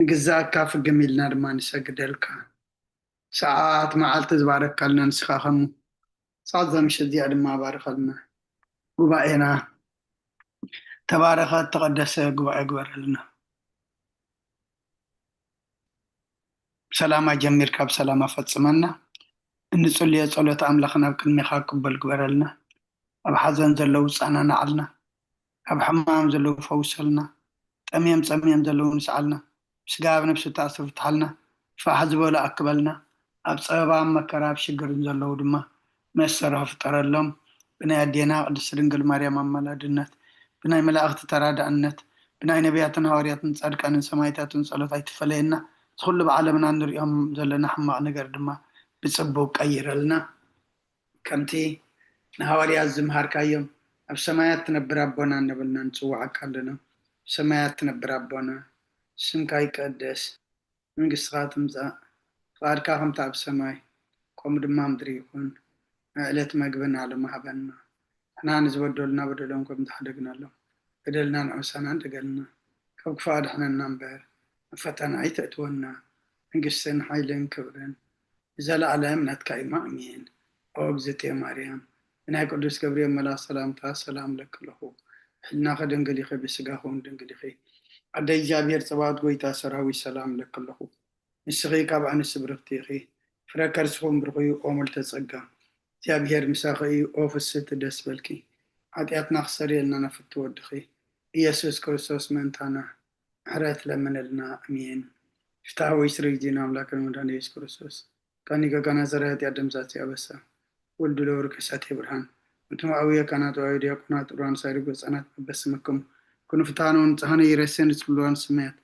ንግዛእካ ፍግም ኢልና ድማ ንሰግደልካ። ሰዓት መዓልቲ ዝባረካልና ንስኻ ኸሙ። ሰዓት እዛ ምሸት እዚኣ ድማ ባርኸልና። ጉባኤና ተባረኸ፣ ተቐደሰ ጉባኤ ግበረልና። ብሰላማ ጀሚርካ ብሰላማ ፈጽመና። እንጽልዮ ጸሎት ኣምላኽ ናብ ቅድሜኻ ቅበል ግበረልና። ኣብ ሓዘን ዘለዉ ጻናናዓልና። ኣብ ሕማም ዘለዉ ፈውሰልና። ጠምዮም ጸምዮም ዘለዉ ንስዓልና። ስጋ ኣብ ነፍሲ ተኣስሩ ፍትሓልና። ፋሕ ዝበሉ ኣክበልና። ኣብ ጸበባ፣ ኣብ መከራ፣ ኣብ ሽግርን ዘለዉ ድማ መሰረኸ ፍጠረሎም። ብናይ ኣዴና ቅድስቲ ድንግል ማርያም ኣማላድነት፣ ብናይ መላእኽቲ ተራዳእነት፣ ብናይ ነቢያትን ሃዋርያትን ጻድቃንን ሰማይታትን ጸሎት ኣይትፈለየና። እዚ ኩሉ ብዓለምና እንርእዮም ዘለና ሕማቕ ነገር ድማ ብጽቡቕ ቀይረልና። ከምቲ ንሃዋርያት ዝምሃርካዮም፣ ኣብ ሰማያት ትነብር ኣቦና እናበልና ንጽውዓካ ኣለና። ኣብ ሰማያት ትነብር ኣቦና፣ ስምካ ይቀደስ፣ መንግስትኻ ትምጻእ፣ ፍቓድካ ከምቲ ኣብ ሰማይ፣ ከምኡ ድማ ምድሪ ይኹን። ዕለት መግብና ሎሚ ሃበና። ንሕና ንዝበደሉና በደሎም ከም ዝሓደግናሎም፣ በደልና ንዑሳና እንደገልና፣ ካብ ክፉእ ኣድሕነና እምበር፣ ኣብ ፈተና ኣይተእትወና። መንግስትን ሓይልን ክብርን ንዘለኣለም ናትካ እዩ። ኣሜን። ኦ እግዝእትየ ማርያም፣ ብናይ ቅዱስ ገብርኤል መልኣኽ ሰላምታ ሰላም እለኪ ኣለኹ። ብሕልናኺ ድንግል ኢኺ፣ ብስጋኺ እውን ድንግል ኢኺ። ኣደ እግዚኣብሔር ጸባኦት፣ ጎይታ ሰራዊት፣ ሰላም እለኪ ኣለኹ። ንስኺ ካብ ኣንስቲ ብርኽቲ ኢኺ፣ ፍረ ከርስኺ እውን ብሩኽ እዩ። ኦ ምልዕተ ጸጋ፣ እግዚኣብሔር ምሳኺ እዩ። ኦ ፍስህቲ፣ ደስ በልኪ። ሓጢኣትና ክሰርየልና ናብ ፍትው ወድኺ ኢየሱስ ክርስቶስ ምእንታና ምሕረት ለምንልና። ኣሜን። ፍትሐ ወይ ስርይ ዜና ኣምላክን መድኃኒነ ኢየሱስ ክርስቶስ፣ ካኒ ገጋና ዘረ ኃጢአት ደምሳሲ ኣበሳ፣ ወልዱ ለወርቅ እሳት ብርሃን፣ እንቱም አቡየ ካህናት ወአቡየ ዲያቆናት፣ ዑራን ሳይሪ ጎጻናት በበስምክሙ፣ ኩኑ ፍትሐነ ወንጽሐነ ይረሴን ጽልዋን ስማያት፣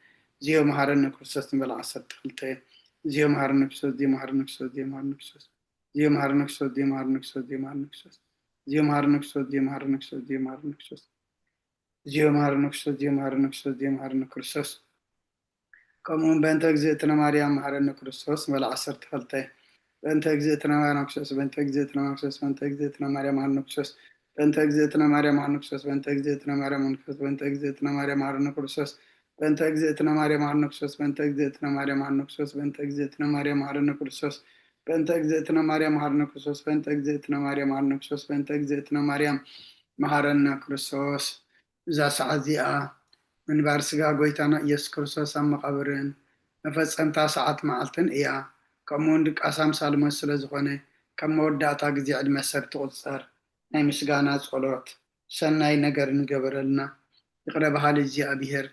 ዚዮ መሐረነ ክርስቶስ ንበል ዓሰርተ ክልተ፣ ዚዮ መሐረነ ክርስቶስ፣ ዚዮ መሐረነ ክርስቶስ፣ ዚዮ መሐረነ ክርስቶስ፣ ዚዮ መሐረነ ክርስቶስ፣ ዚዮ መሐረነ ክርስቶስ፣ ዚዮ መሐረነ ክርስቶስ፣ ዚዮ መሐረነ ክርስቶስ፣ ዚዮ መሐረነ ክርስቶስ፣ ዚዮ መሐረነ ክርስቶስ፣ ዚዮ መሐረነ ክርስቶስ፣ ዚዮ መሐረነ ክርስቶስ፣ ዚዮ መሐረነ ክርስቶስ። ከምኡውን በእንተ እግዝእትነ ማርያም መሐረነ ክርስቶስ ንበል ዓሰርተ ክልተ። በእንተ እግዝእትነ ማርያም ክርስቶስ፣ በእንተ እግዝእትነ ማርያም ክርስቶስ፣ በእንተ እግዝእትነ ማርያም መሐረነ ክርስቶስ፣ በእንተ እግዝእትነ ማርያም መሐረነ ክርስቶስ፣ በእንተ እግዝእትነ ማርያም መሐረነ ክርስቶስ፣ በእንተ እግዝእትነ ማርያም መሐረነ ክርስቶስ፣ በእንተ እግዝእትነ ማርያም መሐረነ ክርስቶስ፣ በእንተ እግዝእትነ ማርያም መሐረነ ክርስቶስ፣ በእንተ እግዝእትነ ማርያም መሐረነ ክርስቶስ፣ በእንተ እግዝእትነ ማርያም መሐረነ ክርስቶስ፣ በእንተ እግዝእትነ ማርያም መሐረነ ክርስቶስ። እዛ ሰዓት እዚኣ ምንባር ስጋ ጎይታና ኢየሱስ ክርስቶስ ኣብ መቓብርን መፈጸምታ ሰዓት መዓልትን እያ። ከምኡውን ድቃስ ኣምሳል ሞት ስለ ዝኾነ፣ ከም መወዳእታ ግዜ ዕድመ ሰብ ትቑጸር። ናይ ምስጋና ጸሎት። ሰናይ ነገር ንገበረልና። ይቕረ በሃሊ እግዚኣብሔር፣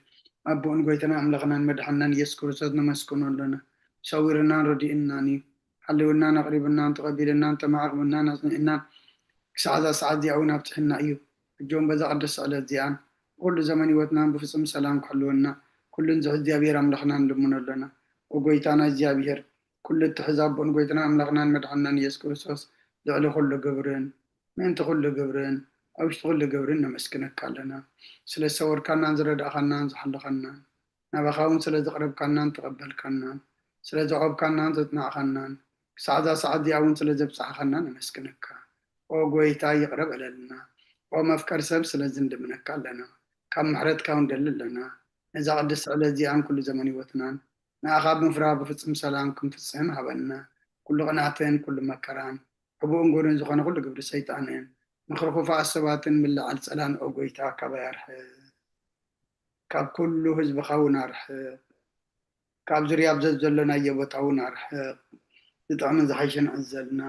ኣቦኡን ጎይታና ኣምላኽናን መድሓንናን ኢየሱስ ክርስቶስ ነመስግኖ ኣለና። ሰዊርናን ረዲእናን እዩ። ሓልውናን ኣቕሪብናን ተቐቢልናን ተማዕቕብናን ኣጽኒዕናን ክሳዕ እዛ ሰዓት እዚኣ እውን ኣብጽሕና እዩ። ሕጂ እውን በዛ ቅድስቲ ዕለት እዚኣን ብኹሉ ዘመን ህይወትናን ብፍጹም ሰላም ክሕልወና ኩሉ ንዝሕ እግዚኣብሔር ኣምላኽና ንልምኖ ኣለና። ኦ ጎይታና እግዚኣብሔር፣ ኩሉ እትሕዝ ኣቦን ጎይታና ኣምላኽናን መድሓንናን ኢየሱስ ክርስቶስ ልዕሊ ኩሉ ግብርን ምእንቲ ኩሉ ግብርን ኣብ ውሽጢ ኩሉ ግብርን ነመስግነካ ኣለና። ስለ ዝሰወርካናን ዝረዳእኻናን ዝሓለኻናን፣ ናባኻ እውን ስለ ዘቕረብካናን ተቐበልካናን፣ ስለ ዘዕቆብካናን ዘጽናዕኻናን፣ ክሳዕ እዛ ሰዓት እዚኣ እውን ስለ ዘብጻሕኻና ነመስግነካ። ኦ ጎይታ፣ ይቕረ በለልና። ኦ መፍቀሪ ሰብ፣ ስለዚ ንልምነካ ኣለና። ካብ ምሕረትካ እውን ደሊ ኣለና። ነዛ ቅድስቲ ዕለት እዚኣን ኩሉ ዘመን ህይወትናን ንኣኻ ብምፍራህ ብፍጹም ሰላም ክንፍጽም ሃበና። ኩሉ ቅንኣትን ኩሉ መከራን፣ ሕቡእን ግብርን ዝኾነ ኩሉ ግብሪ ሰይጣንን፣ ምኽሪ ክፉኣት ሰባትን ምልዓል ጸላን፣ ኦ ጎይታ፣ ካባይ ኣርሕቕ። ካብ ኩሉ ህዝብኻ እውን ኣርሕቕ። ካብ ዙርያ ኣብ ዘዘሎናዮ ቦታ እውን ኣርሕቕ። ዝጥዕምን ዝሓይሽን ዕዘልና።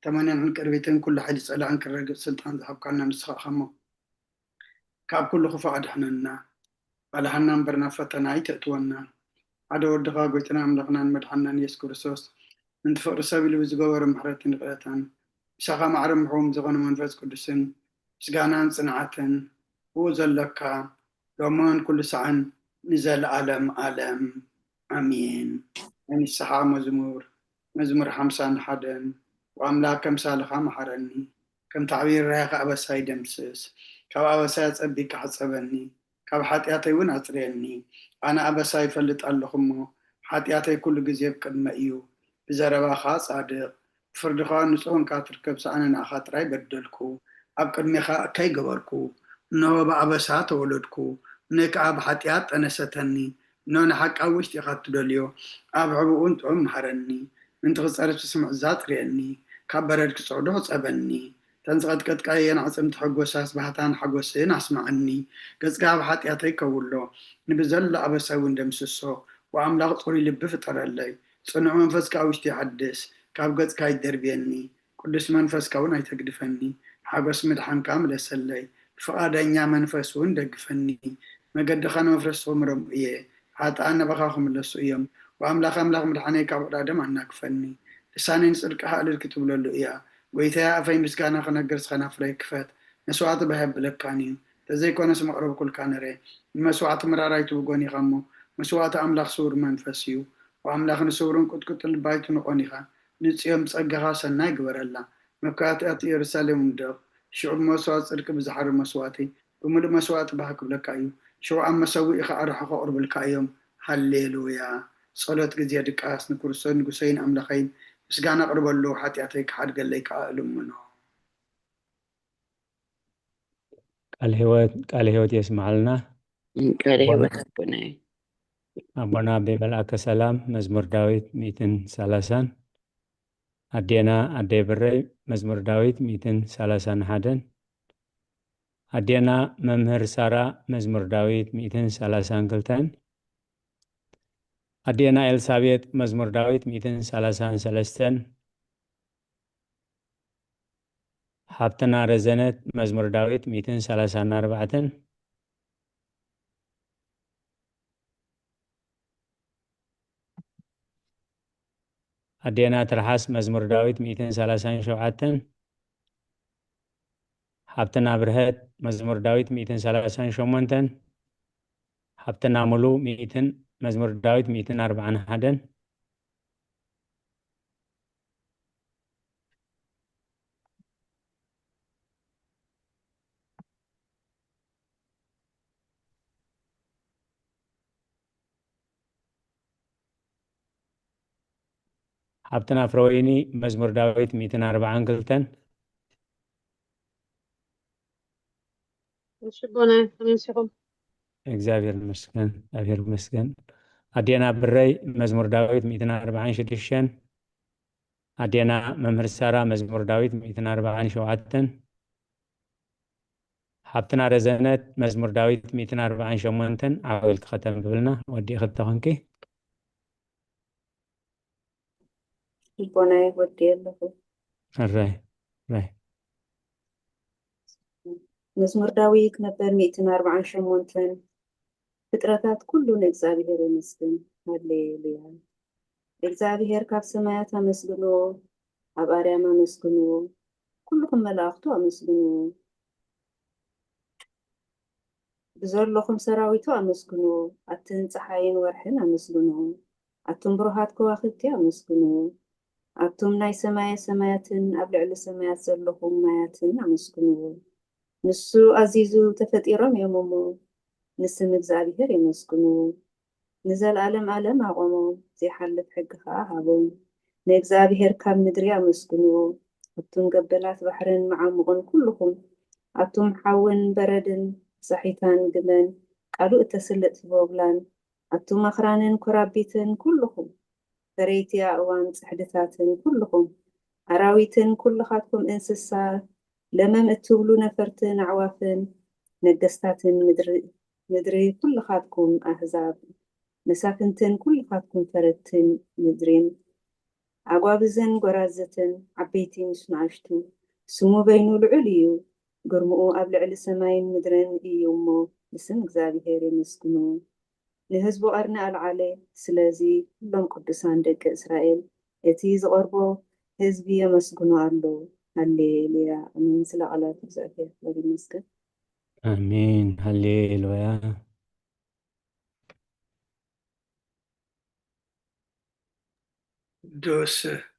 ተመንን ዕንቅርቢትን ኩሉ ሓይሊ ጸላእን ክረግጽ ስልጣን ዝሃብካና ንስኻ ኢኻ እሞ፣ ካብ ኩሉ ክፉእ ኣድሕነና። ባልሃና እምበር ናብ ፈተና ኣይተእትወና። ሓደ ወድኻ ጎይታና ኣምላኽናን መድሓንናን ኢየሱስ ክርስቶስ፣ ምእንቲ ፍቕሪ ሰብ ኢሉ ብዝገበሮ ምሕረትን ይቕረታን፣ ምሳኻ ማዕረ ምሕው ዝኾነ መንፈስ ቅዱስን ምስጋናን ጽንዓትን ብኡ ዘለካ ሎምን ኩሉ ሳዕን ንዘለኣለም ኣለም። ኣሜን። ናይ ንስሓ መዝሙር፣ መዝሙር ሓምሳን ሓደን። ወኣምላክ ከምሳልኻ መሓረኒ፣ ከም ታዕቢር ራያኻ ኣበሳይ ደምስስ። ካብ ኣበሳይ ኣጸቢካ ሕጸበኒ፣ ካብ ሓጢኣተይ እውን ኣጽርየኒ። ኣነ ኣበሳይ ይፈልጥ ኣለኹ እሞ፣ ሓጢኣተይ ኩሉ ግዜ ኣብ ቅድመይ እዩ። ብዘረባኻ ጻድቕ፣ ብፍርድኻ ንጹህ እንካ ትርከብ፣ ሰኣነ ንኣኻ ጥራይ በደልኩ፣ ኣብ ቅድሜኻ እከይ ገበርኩ። እንሆ ብኣበሳ ተወለድኩ፣ እኖይ ከኣ ብሓጢኣት ጠነሰተኒ። እነሆ ንሓቂ ኣብ ውሽጢ ኢኻ እትደልዮ፣ ኣብ ሕቡእውን ጥዑም ምሃረኒ። ምእንቲ ክጸርፍ ዝስምዕ እዛ ኣጥርየኒ፣ ካብ በረድ ክጽዕዶ ሕጸበኒ። እተን ዝቐጥቀጥካየን ኣዕጽምቲ ሕጎሳስ ባህታን ሓጎስን ኣስምዓኒ። ገጽካ ኣብ ሓጢኣተይ ከውሎ፣ ንብዘሎ ኣበሳይ እውን ደምስሶ። ወኣምላኽ ጽሩይ ልቢ ፍጠረለይ፣ ጽኑዕ መንፈስ ከኣ ውሽጢ ይሓድስ። ካብ ገጽካ ኣይትደርብየኒ፣ ቅዱስ መንፈስካ እውን ኣይተግድፈኒ። ሓጎስ ምድሓንካ ምለሰለይ፣ ብፍቓደኛ መንፈስ እውን ደግፈኒ። መገድኻ ንመፍረስቲ ክምረሙ እየ፣ ሓጥኣን ናባኻ ክምለሱ እዮም። ወኣምላኽ ኣምላኽ ምድሓነይ ካብ ዕዳደም ኣናግፈኒ። ልሳነይ ንጽድቅኻ እልል ክትብለሉ እያ። ጐይታየ ኣፈይ ምስጋና ክነግር፣ ኸናፍረይ ክፈት። መስዋዕቲ ባህ የብለካን እዩ፣ እንተዘይኮነስ መቕረብኩልካ ነረ። ንመስዋዕቲ ምራር ኣይትብጎን ኢኻ እሞ፣ መስዋዕቲ ኣምላኽ ስዉር መንፈስ እዩ። ወኣምላኽ ንስውርን ቁጥቁጥን ልቢ ኣይትንቖን ኢኻ። ንጽዮን ብጸጋኻ ሰናይ ግበረላ። መካትኣት ኢየሩሳሌም ውደቕ። ሽዑ ብመስዋዕቲ ጽድቂ ብዝሓርድ መስዋዕቲ ብምሉእ መስዋዕቲ ባህ ክብለካ እዩ። ሽዑ ኣብ መሰውኢኻ ኣርሑ ከቕርቡልካ እዮም። ሃሌሉያ። ጸሎት ግዜ ድቃስ። ንክርስቶስ ንጉሰይን ኣምላኸይን ምስጋና ኣቕርበሉ፣ ሓጢኣተይ ክሓድገለይ ከኣ እልምኖ። ቃል ህይወት፣ ቃል ህይወት የስምዓልና። ቃል ኣቦና፣ ህይወት ኣቦናይ። ኣቦና ኣቤ መልኣከ ሰላም፣ መዝሙር ዳዊት ሚእትን ሰላሳን። ኣዴና ኣደይ ብረይ፣ መዝሙር ዳዊት ሚእትን ሰላሳን ሓደን። ኣዴና መምህር ሳራ፣ መዝሙር ዳዊት ሚእትን ሰላሳን ክልተን። ኣዴና ኤልሳቤጥ፣ መዝሙር ዳዊት ሚእትን ሰላሳን ሰለስተን። ሓብትና ረዘነት፣ መዝሙር ዳዊት ሚእትን ሰላሳን ኣርባዕተን። ኣዴና ትርሓስ፣ መዝሙር ዳዊት ሚእትን ሰላሳን ሸውዓተን። ሓብትና ብርሀት፣ መዝሙር ዳዊት ሚእትን ሰላሳን ሸሞንተን። ሓብትና ሙሉ፣ ሚእትን፣ መዝሙር ዳዊት ሚእትን ኣርባዓን ሓደን። ሓብትና ፍረወይኒ፣ መዝሙር ዳዊት ሚእትን ኣርባዓን ክልተን። እሺ፣ ኣቦናይ፣ ከመይ ኣምሲኹም? እግዚኣብሔር ይመስገን፣ እግዚኣብሔር ይመስገን። ኣዴና ብረይ፣ መዝሙር ዳዊት ሚእትን ኣርባዓን ሽዱሽተን። ኣዴና መምህር ሳራ፣ መዝሙር ዳዊት ሚእትን ኣርባዓን ሸውዓተን። ሓብትና ረዘነት፣ መዝሙር ዳዊት ሚእትን ኣርባዓን ሸሞንተን። ዓው ኢልኪ ከተንብብልና፣ ወዲእኺ እንተኾንኪ። ልቦናይ ወዲኤ ኣለኹ። ሕራይ፣ ሕራይ። መዝሙር ዳዊት መበል ሚእትን ኣርባዓን ሸሞንተን። ፍጥረታት ኩሉ ንእግዚኣብሔር የመስግን። ሃሌሉያ። እግዚኣብሔር ካብ ሰማያት ኣመስግንዎ፣ ኣብ ኣርያም ኣመስግንዎ፣ ኩልኹም መላእኽቱ ኣመስግንዎ። ብዘለኹም ሰራዊቱ ኣመስግንዎ፣ ኣትን ጸሓይን ወርሕን ኣመስግንዎ፣ ኣቱም ብሩሃት ከዋኽብቲ ኣመስግንዎ፣ ኣቱም ናይ ሰማየ ሰማያትን ኣብ ልዕሊ ሰማያት ዘለኹም ማያትን ኣመስግንዎ። ንሱ ኣዚዙ ተፈጢሮም እዮም እሞ፣ ንስም እግዚኣብሔር የመስግንዎ። ንዘለኣለም ኣለም ኣቖሞም፣ ዘይሓልፍ ሕጊ ኸኣ ሃቦም። ንእግዚኣብሔር ካብ ምድሪ ኣመስግንዎ፣ ኣቱም ገበላት ባሕርን መዓሙቕን ኩልኹም፣ ኣቱም ሓውን በረድን ጻሒታን ግመን፣ ቃሉ እተስልጥ ሂቦብላን፣ ኣቱም ኣኽራንን ኮራቢትን ኩልኹም፣ ፈረይቲ ኣእዋም ጽሕድታትን ኩልኹም፣ ኣራዊትን ኩልኻትኩም እንስሳ ለመም እትብሉ ነፈርትን ኣዕዋፍን፣ ነገስታትን ምድሪ፣ ምድሪ ኩልኻትኩም ኣህዛብ፣ መሳፍንትን ኩልኻትኩም ፈረድትን ምድሪን፣ ኣጓብዝን ጎራዝትን፣ ዓበይቲ ምስ ንኣሽቱ፣ ስሙ በይኑ ልዑል እዩ፣ ግርምኡ ኣብ ልዕሊ ሰማይን ምድርን እዩ እሞ፣ ንስም እግዚኣብሔር የመስግኑ። ንህዝቡ ቀርኒ ኣልዓለ። ስለዚ ኩሎም ቅዱሳን ደቂ እስራኤል እቲ ዝቐርቦ ህዝቢ የመስግኑ ኣለዉ። ሃሌሉያ፣ ኣሜን። ስለ ቃላት እግዚኣብሔር ክብር ይመስገን። ኣሜን፣ ሃሌሉያ። ቅዱስ፣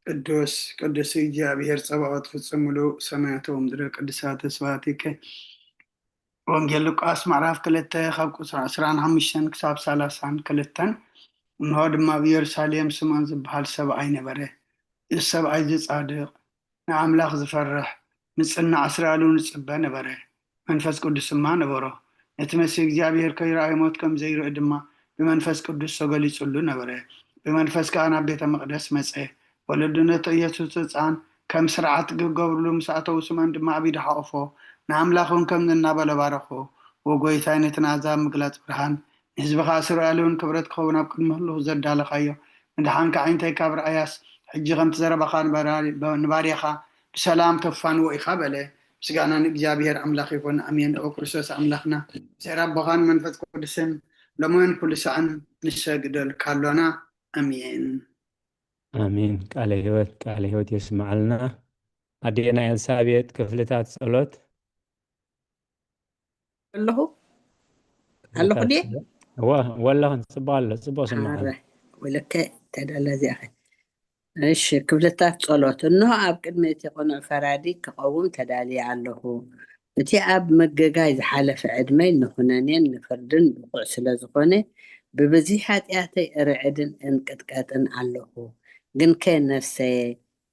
ቅዱስ፣ ቅዱስ እግዚኣብሔር ጸባኦት፣ ፍጹም ምሉእ ሰማያት ወምድሪ ቅዱሳት ስብሐቲከ። ወንጌል ሉቃስ ምዕራፍ ክልተ ካብ ቁጽሪ ዕስራን ሓሙሽተን ክሳብ ሰላሳን ክልተን። እንሆ ድማ ኣብ ኢየሩሳሌም ስምዖን ዝበሃል ሰብኣይ ነበረ። እዚ ሰብኣይ እዚ ጻድቕ፣ ንኣምላኽ ዝፈርሕ፣ ንጽናዕ እስራኤል እውን ዝጽበ ነበረ። መንፈስ ቅዱስ ድማ ነበሮ። ነቲ መሲህ እግዚኣብሔር ከይረኣየ ሞት ከም ዘይርኢ ድማ ብመንፈስ ቅዱስ ተገሊጹሉ ነበረ። ብመንፈስ ከኣ ናብ ቤተ መቕደስ መጸ። ወለዲ ነቲ ኢየሱስ ህጻን ከም ስርዓት ክገብሩሉ ምስ ኣተዉ፣ ስምዖን ድማ ኣብ ኢዱ ሓቖፎ፣ ንኣምላኽ እውን ከምዚ እናበለ ባረኾ። "ወጎይታይ፣ ነቲ ናዛ ምግላጽ ብርሃን፣ ንህዝብኻ እስራኤል እውን ክብረት ክኸውን ኣብ ቅድሚ ኩሉ ዘዳለኻዮ፣ ንደሓንካ ኣዒንተይ ካብ ረኣያስ፣ ሕጂ ከምቲ ዘረባኻ ንባራ-፣ ንባርያኻ ብሰላም ተፋንዎ ኢኻ" በለ። ምስጋና ንእግዚኣብሔር ኣምላኽ ይኹን። ኣሜን። ኦ ክርስቶስ ኣምላኽና፣ ብስዕር ኣቦኻን መንፈስ ቅዱስን፣ ሎምን ኩሉ ሳዕን ንሰግደልካ ኣሎና። ኣሜን። ኣሜን። ቃለ ህይወት፣ ቃለ ህይወት የስምዓልና። ኣዴና ኤልሳቤጥ፣ ክፍልታት ጸሎት። ኣለኹ? ኣለኹ ክፍልታት ድየ? ጸሎት። እወ፣ እወ ኣለኽን። ጽቡቕ ኣሎ፣ ጽቡቕ ስምዓልና። ኣረ፣ ወለከ ተዳላ እዚኣ ኸ። እሺ፣ ክፍልታት ጸሎት። እንሆ ኣብ ቅድሚ እቲ ቅኑዕ ፈራዲ ክቐውም ተዳልየ ኣለኹ። እቲ ኣብ ምግጋይ ዝሓለፈ ዕድመይ ንኹነኔን ንፍርድን ብቑዕ ስለ ዝኾነ፣ ብብዝሒ ሓጢኣተይ እርዕድን እንቅጥቀጥን ኣለኹ። ግንከ ነፍሰየ፣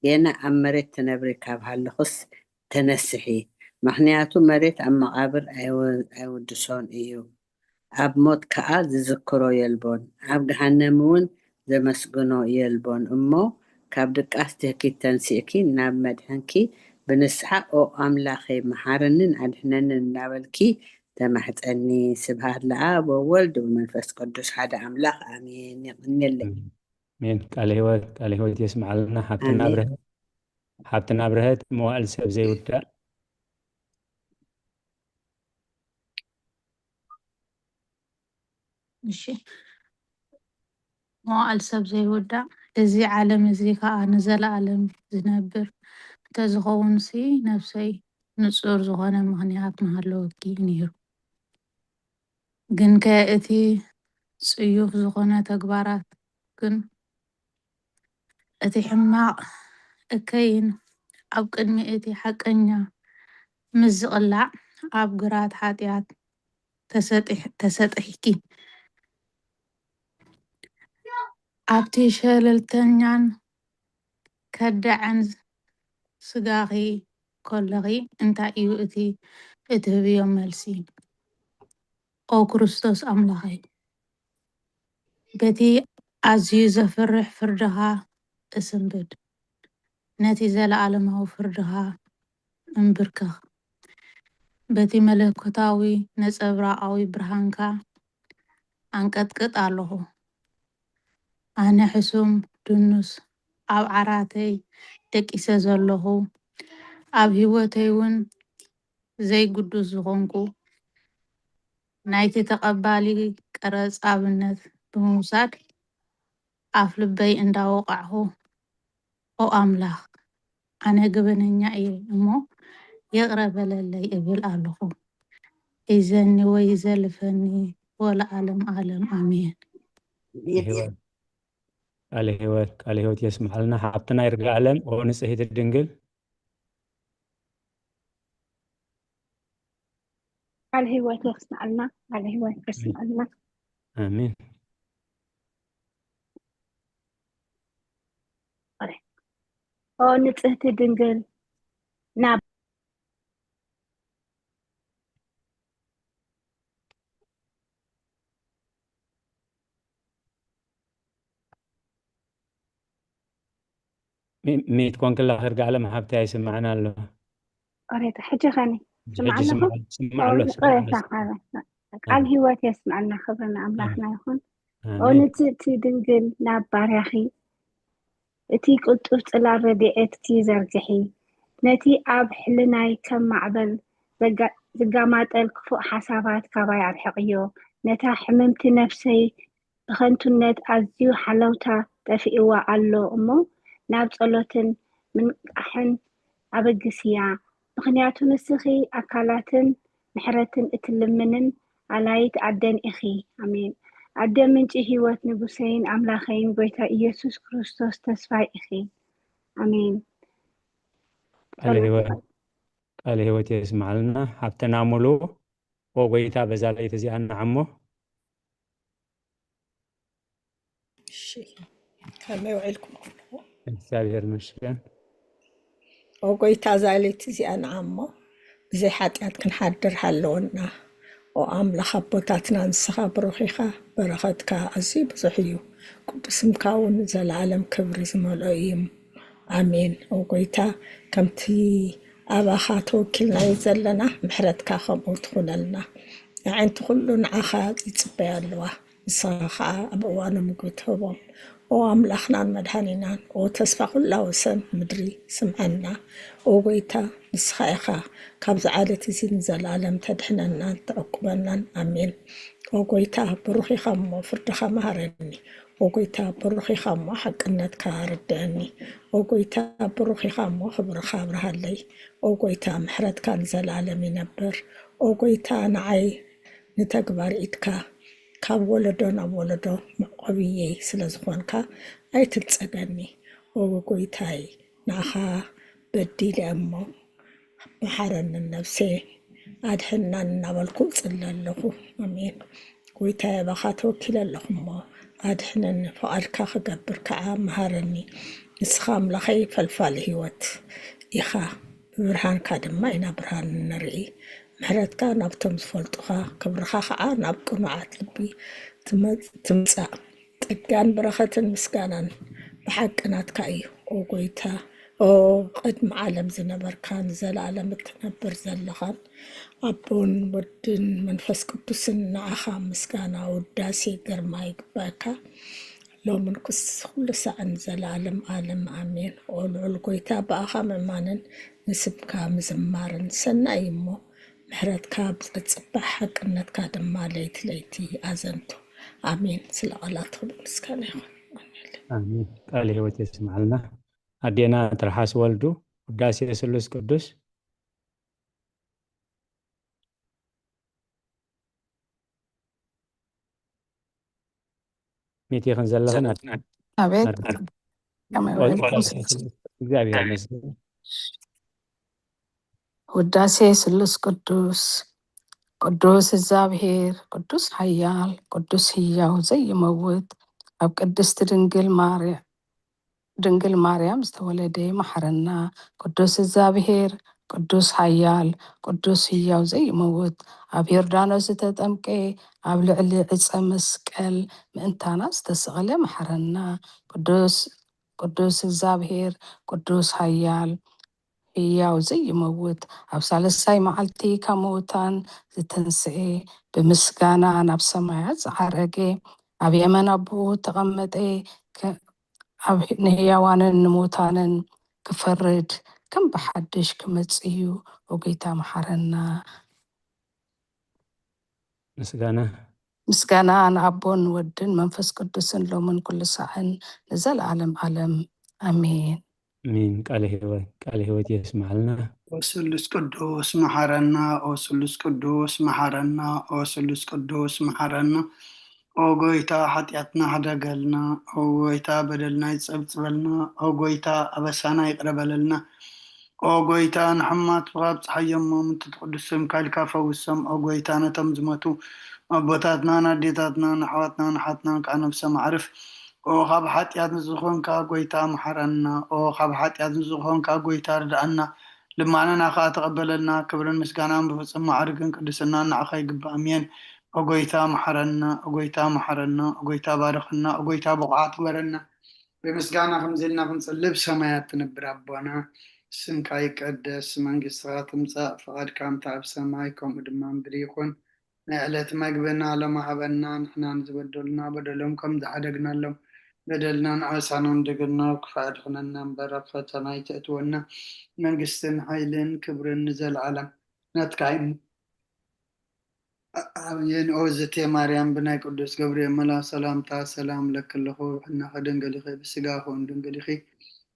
ጌና ኣብ መሬት ትነብሪ ካብ ሃለኹስ ተነስሒ፣ ምኽንያቱ መሬት ኣብ መቓብር ኣይወ-፣ ኣይውድሶን እዩ። ኣብ ሞት ከኣ ዝዝክሮ የልቦን፣ ኣብ ገሃነም እውን ዘመስግኖ የልቦን። እሞ ካብ ድቃስ ትህኪት ተንሲእኪ ናብ መድሕንኪ ብንስሓ "ኦ ኣምላኸይ፣ መሓረንን ኣድሕነንን" እናበልኪ ተማሕጸኒ። ስብሃት ለኣብ ወወልድ ወመንፈስ ቅዱስ ሓደ ኣምላኽ ኣሜን። የቐንየለይ። ኣሜን። ቃለ ህይወት፣ ቃለ ህይወት የስምዓልና። ሓብትና ኣሜን። ብርሀት፣ ሓብትና ብርሀት፣ መዋእል ሰብ ዘይውዳእ። እሺ። መዋእል ሰብ ዘይውዳእ፣ እዚ ዓለም እዚ ኸኣ ንዘለኣለም ዝነብር እንተዝኸውንሲ፣ ነፍሰይ፣ ንጹር ዝኾነ ምኽንያት ምሃለወኪ ነይሩ። ግንከ እቲ ጽዩፍ ዝኾነ ተግባራትክን እቲ ሕማቕ እከይን ኣብ ቅድሚ እቲ ሓቀኛ ምስ ዝቕላዕ፣ ኣብ ግራት ሓጢኣት ተሰጢሕ-፣ ተሰጢሕኪ። ኣብቲ ሸለልተኛን ከዳዕን ስጋኺ ከለኺ፣ እንታይ እዩ እቲ እትህብዮ መልሲ? ኦ ክርስቶስ ኣምላኸይ፣ በቲ ኣዝዩ ዘፍርሕ ፍርድኻ እስንብድ፣ ነቲ ዘለኣለማዊ ፍርድኻ እንብርከኽ፣ በቲ መለኮታዊ ነጸብራቓዊ ብርሃንካ ኣንቀጥቅጥ ኣለኹ። ኣነ ሕሱም ድኑስ ኣብ ዓራተይ ደቂሰ ዘለኹ፣ ኣብ ህይወተይ እውን ዘይግዱስ ዝኾንኩ፣ ናይቲ ተቐባሊ ቀረጽ ኣብነት ብምውሳድ ኣፍ ልበይ እንዳወቓዕኹ፣ ኦ ኣምላኽ፣ ኣነ ገበነኛ እየ እሞ ይቕረ በለለይ እብል ኣለኹ። ሒዘኒ ወይ ዘልፈኒ ወለዓለም ዓለም ኣሜን። ኣሜን። ቃለ ህይወት፣ ቃለ ህይወት የስምዓልና። ሓብትና ይርጋኣለም፣ ኦ ንጽሕቲ ድንግል። ቃለ ህይወት የስምዓልና፣ ቃለ ህይወት የስምዓልና። ኣሜን። ኦ ንጽህቲ ድንግል ናብ ሚ-፣ ሚት ኮንክላ ክርጋለም ሓብቲ ኣይስማዕና ኣሎ። ኦሬታ፣ ሕጂ ኸኒ ሕጂ ስማዕ ኣለኹ? ስማዕ፣ ስማዕ ኣሎ፣ ኦ፣ ስማዕ ኣሎ። ኦሬታ፣ ቃል ህይወት የስምዐልና፣ ክብሪ ንኣምላኽና ይኹን። ኣሜን። ኦ ንጽህቲ ድንግል ናብ ባርያኺ እቲ ቅልጡፍ ጽላል ረድኤትኪ ዘርግሒ። ነቲ ኣብ ሕልናይ ከም ማዕበል ዘጋ-፣ ዝጋማጠል ክፉእ ሓሳባት ካባይ ኣርሕቕዮ። ነታ ሕምምቲ ነፍሰይ ብኸንቱነት ኣዝዩ ሓለውታ ጠፊእዋ ኣሎ እሞ፣ ናብ ጸሎትን ምንቃሕን ኣበግስያ። ምኽንያቱ ንስኺ ኣካላትን ምሕረትን እትልምንን ኣላይት ኣደን ኢኺ። ኣሜን። ኣደ ምንጪ ህይወት፣ ንጉሰይን ኣምላኸይን ጎይታ ኢየሱስ ክርስቶስ ተስፋይ ኢኺ። ኣሜን። ቃለ ህይወት፣ ቃለ ህይወት የስምዓልና። ሓብትና ሙሉ፣ ኦ ጎይታ፣ በዛ ለይቲ እዚኣ ንዓሞ። እሺ፣ ከመይ ውዒልኩም ኩሉ? እግዚኣብሔር ይመስገን። ኦ ጎይታ፣ እዛ ለይቲ እዚኣ ንዓሞ ብዘይ ሓጢኣት ክንሓድር ሃለወና። ኦ ኣምላኽ ኣቦታትና፣ ንስኻ ብሩኽ ኢኻ፣ በረኸትካ ኣዝዩ ብዙሕ እዩ። ቅዱስ ስምካ እውን ንዘለኣለም ክብሪ ዝመልኦ እዩ። ኣሜን። ኦ ጎይታ፣ ከምቲ ኣባኻ ተወኪልናዮ ዘለና፣ ምሕረትካ ከምኡ ትኹነልና። ኣዒንቲ ኩሉ ንዓኻ ይጽበያ ኣለዋ። ንስኻ ኸዓ ኣብ እዋኑ ምግቢ ትህቦም። ኦ ኣምላኽናን መድሃኒናን፣ ኦ ተስፋ ኩላ ወሰን ምድሪ፣ ስምዓና። ኦ ጎይታ፣ ንስኻ ኢኻ ካብዚ ዓለት እዚ ንዘለኣለም ተድሕነናን ተዕቁበናን። ኣሜን። ኦ ጎይታ፣ ብሩኽ ኢኻ እሞ ፍርድኻ መሃረኒ። ኦ ጎይታ፣ ብሩኽ ኢኻ እሞ ሓቅነትካ ኣረድአኒ። ኦ ጎይታ፣ ብሩኽ ኢኻ እሞ ክብርኻ ኣብርሃለይ። ኦ ጎይታ፣ ምሕረትካ ንዘለኣለም ይነብር። ኦ ጎይታ፣ ንዓይ ንተግባር ኢድካ ካብ ወለዶ ናብ ወለዶ መዕቆብየይ ስለ ዝኾንካ ኣይትንጸገኒ። ኦ ጎይታይ፣ ንዓኻ በዲለ እሞ መሓረኒ፣ ነፍሰይ ኣድሕናን እናበልኩ እጽሊ ኣለኹ። ኣሜን። ጎይታይ፣ ኣባኻ ተወኪለ ኣለኹ እሞ ኣድሕነኒ፣ ፍቓድካ ክገብር ከዓ መሃረኒ። ንስኻ ኣምላኸይ ፈልፋሊ ህይወት ኢኻ፣ ብብርሃንካ ድማ ኢና ብርሃን ንርኢ። ምሕረትካ ናብቶም ዝፈልጡኻ፣ ክብርኻ ኸዓ ናብ ቅኑዓት ልቢ ትመ-፣ ትምጻእ። ጸጋን በረኸትን ምስጋናን ብሓቂ ናትካ እዩ። ኦ ጎይታ፣ ኦ ቅድሚ ዓለም ዝነበርካን ንዘለኣለም እትነብር ዘለኻን ኣቦን ወድን መንፈስ ቅዱስን፣ ንዓኻ ምስጋና፣ ውዳሴ፣ ግርማ ይግበኣካ። ሎምን ክስ ኩሉ ሳዕን ዘለኣለም ኣለም ኣሜን። ኦ ልዑል ጎይታ፣ ብኣኻ ምእማንን ንስምካ ምዝማርን ሰናይ እዩ እሞ፣ ምሕረትካ ብጸጽባሕ ሓቅነትካ ድማ ለይቲ ለይቲ ኣዘንቱ። ኣሜን። ስለ ቃላት ኩሉ ምስጋና ይኹን። ኣሜን። ኣሜን። ቃል ህይወት የስምዓልና። ኣዴና ትርሓስ ወልዱ፣ ውዳሴ ስሉስ ቅዱስ። ሚት ይኽን ዘለኽን ኣድ-፣ ኣድ-፣ ኣቤት። ከመይ ውዒልኩም? እግዚኣብሔር ይመስገን። ውዳሴ ስሉስ ቅዱስ። ቅዱስ እግዚኣብሔር፣ ቅዱስ ሓያል፣ ቅዱስ ህያው ዘይመውት፣ ኣብ ቅድስቲ ድንግል ማርያ-፣ ድንግል ማርያም ዝተወለደ መሓረና። ቅዱስ እግዚኣብሔር፣ ቅዱስ ሓያል፣ ቅዱስ ህያው ዘይመውት፣ ኣብ ዮርዳኖስ ዝተጠምቀ፣ ኣብ ልዕሊ ዕፀ መስቀል ምእንታና ዝተሰቐለ መሓረና። ቅዱስ፣ ቅዱስ እግዚኣብሔር፣ ቅዱስ ሓያል፣ ህያው ዘይመውት፣ ኣብ ሳልሳይ መዓልቲ ካብ ምዉታን ዝተንስኤ፣ ብምስጋና ናብ ሰማያት ዝዓረገ፣ ኣብ የመን ኣቦኡ ተቐመጠ፣ ከ-፣ ኣብ ንህያዋንን ንምዉታንን ክፈርድ ከም ብሓድሽ ክመጽእ እዩ። ኦ ጐይታ መሓረና። ምስጋና። ምስጋና ንኣቦን ወድን መንፈስ ቅዱስን ሎምን ኩሉ ሳዕን ንዘለኣለም ኣለም። ኣሜን። ኣሜን። ቃለ ህይወት፣ ቃለ ህይወት የስምዓልና። ኦ ስሉስ ቅዱስ መሓረና፣ ኦ ስሉስ ቅዱስ መሓረና፣ ኦ ስሉስ ቅዱስ መሓረና። ኦ ጎይታ ሓጢኣትና ሕደገልና፣ ኦ ጎይታ በደልና ይጸብጽበልና፣ ኦ ጎይታ ኣበሳና ይቕረ በለልና። ኦ ጎይታ ንሕማትኻ ኣብጽሓዮም እሞ ምእንቲ ትቕዱስ ስምካ ኢልካ ፈውሶም። ኦ ጎይታ ነቶም ዝሞቱ ኣቦታትናን ኣዴታትናን ኣሕዋትናን ኣሓትናን ከዓ ነብሶም ኣዕርፍ። ኦ ካብ ሓጢኣት ንዝኾንካ ጎይታ መሓረና። ኦ ካብ ሓጢኣት ንዝኾንካ ጎይታ ርድኣና። ልማናና ከዓ ተቐበለልና። ክብርን ምስጋናን ብፍጹም ማዕርግን ቅድስናን ንዓኻ ይግባእ። ኣሜን። ኦ ጎይታ መሓረና፣ ኦ ጎይታ መሓረና፣ ኦ ጎይታ ባርኸና፣ ኦ ጎይታ ብቑዓት ግበረና። ብምስጋና ከምዚ ኢልና ክንጽሊ፣ ብሰማያት ትነብር ኣቦና፣ ስምካ ይቀደስ፣ መንግስትኻ ትምጻእ፣ ፍቓድካ ከምቲ ኣብ ሰማይ ከምኡ ድማ ምድሪ ይኹን። ናይ ዕለት መግብና ሎሚ ሃበና፣ ንሕና ንዝበደሉና በደሎም ከም ዝሓደግናሎም በደልና ንኣበሳና ንደገና፣ ክፉእ ኣድሕነና እምበር ኣብ ፈተና ኣይተእትወና፣ መንግስትን ሓይልን ክብርን ንዘለኣለም ናትካ እዩ። ኣሜን። ኦ ዝቴ ማርያም፣ ብናይ ቅዱስ ገብርኤል መልኣክ ሰላምታ ሰላም እለኪ ኣለኹ፣ ብሕልናኺ ድንግል ኢኺ፣ ብስጋኺ እውን ድንግል ኢኺ።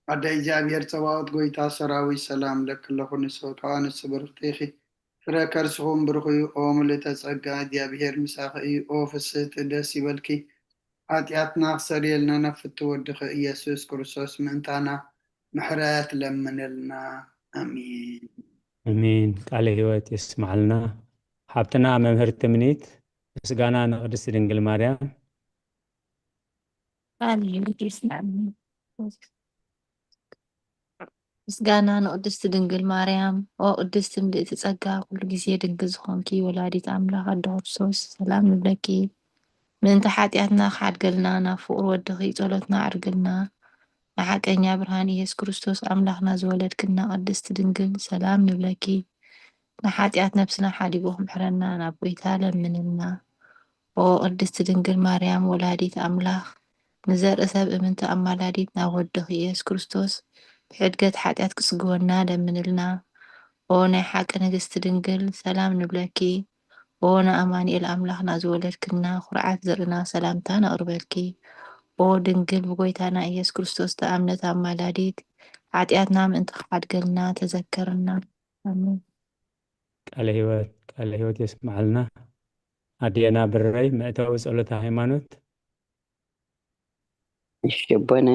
ኣደ እግዚኣብሔር ጸባኦት፣ ጎይታ ሰራዊት፣ ሰላም እለኪ ኣለኹ፣ ንስኺ ከኣ ንእስቲ ብርኽቲ ኢኺ፣ ፍረ ከርስኺ እውን ብሩኽ እዩ። ኦ ምልእተ ጸጋ፣ እግዚኣብሔር ምሳኺ እዩ። ኦ ፍስህቲ፣ ደስ ይበልኪ፣ ሓጢኣትና ክሰርየልና ናብ ፍትው ወድኺ ኢየሱስ ክርስቶስ ምእንታና ምሕረት ለምንልና። ኣሜን። ኣሜን። ቃለ ህይወት የስምዓልና። ሓብትና መምህር ትምኒት፣ ምስጋና ንቅድስቲ ድንግል ማርያም። ቃለ ህይወት የስምዓልና። ምስጋና ንቅድስቲ ድንግል ማርያም። ኦ ቅድስቲ ምልእቲ ጸጋ፣ ኩሉ ግዜ ድንግል ዝኾንኪ ወላዲት ኣምላኽ ኣዶ ክርስቶስ፣ ሰላም ንብለኪ። ምእንቲ ሓጢኣትና ክሓድገልና ናብ ፍቕሩ ወድኺ ጸሎትና ኣዕርግልና። ንሓቀኛ ብርሃን ኢየሱስ ክርስቶስ ኣምላኽና ዝወለድክና ቅድስቲ ድንግል፣ ሰላም ንብለኪ። ንሓጢኣት ነብስና ሓዲጉ ክምሕረና ናብ ጎይታ ለምንልና። ኦ ቅድስቲ ድንግል ማርያም ወላዲት ኣምላኽ፣ ንዘርኢ ሰብ እምንቲ ኣማላዲት ናብ ወድኺ ኢየሱስ ክርስቶስ ብሕድገት ሓጢኣት ክስግወና ለምንልና። ኦ ናይ ሓቂ ንግስቲ ድንግል፣ ሰላም ንብለኪ። ኦ ንኣማኑኤል ኣምላኽና ዝወለድክና፣ ኩርዓት ዘርእና ሰላምታ ነቕርበልኪ። ኦ ድንግል ብጎይታና ኢየሱስ ክርስቶስ ተኣምነት ኣማላዲት፣ ሓጢኣትና ምእንቲ ክሓድገልና ተዘከርና። ኣሜን። ቃለ ህይወት ቃለ ህይወት የስምዓልና። ኣዴና ብረይ መእተዊ ጸሎተ ሃይማኖት። እሺ ኣቦነ፣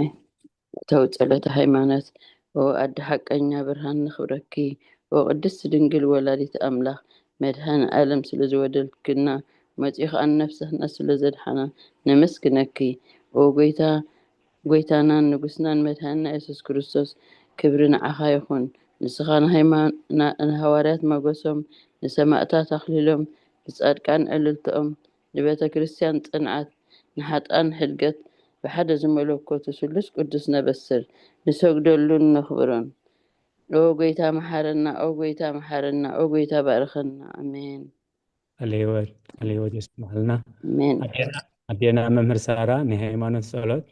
መእተዊ ጸሎተ ሃይማኖት። ኦ ኣደ ሓቀኛ ብርሃን ነኽብረኪ። ኦ ቅድስቲ ድንግል ወላዲት ኣምላኽ መድሃን ዓለም ስለ ዝወደልክና መጺኡ ኸኣ ነፍስና ስለ ዘድሓና ነመስግነኪ። ኦ ጎይታ ጎይታናን ንጉስናን መድሃንና የሱስ ክርስቶስ ክብሪ ንዓኻ ይኹን። ንስኻ ንሃይማ- ና- ንሃዋርያት መጎሶም ንሰማእታት ኣኽሊሎም ንጻድቃን ዕልልትኦም ንቤተ ክርስቲያን ጽንዓት ንሓጣን ሕድገት ብሓደ ዝመለኮቱ ስሉስ ቅዱስ ነበስር ንሰግደሉን ነኽብሮን። ኦ ጎይታ መሓረና፣ ኦ ጎይታ መሓረና፣ ኦ ጎይታ ባርኸና። ኣሜን። ቃለ ህይወት ቃለ ህይወት የስምዓልና። ኣሜን። ኣዴና መምህር ሳራ ናይ ሃይማኖት ጸሎት።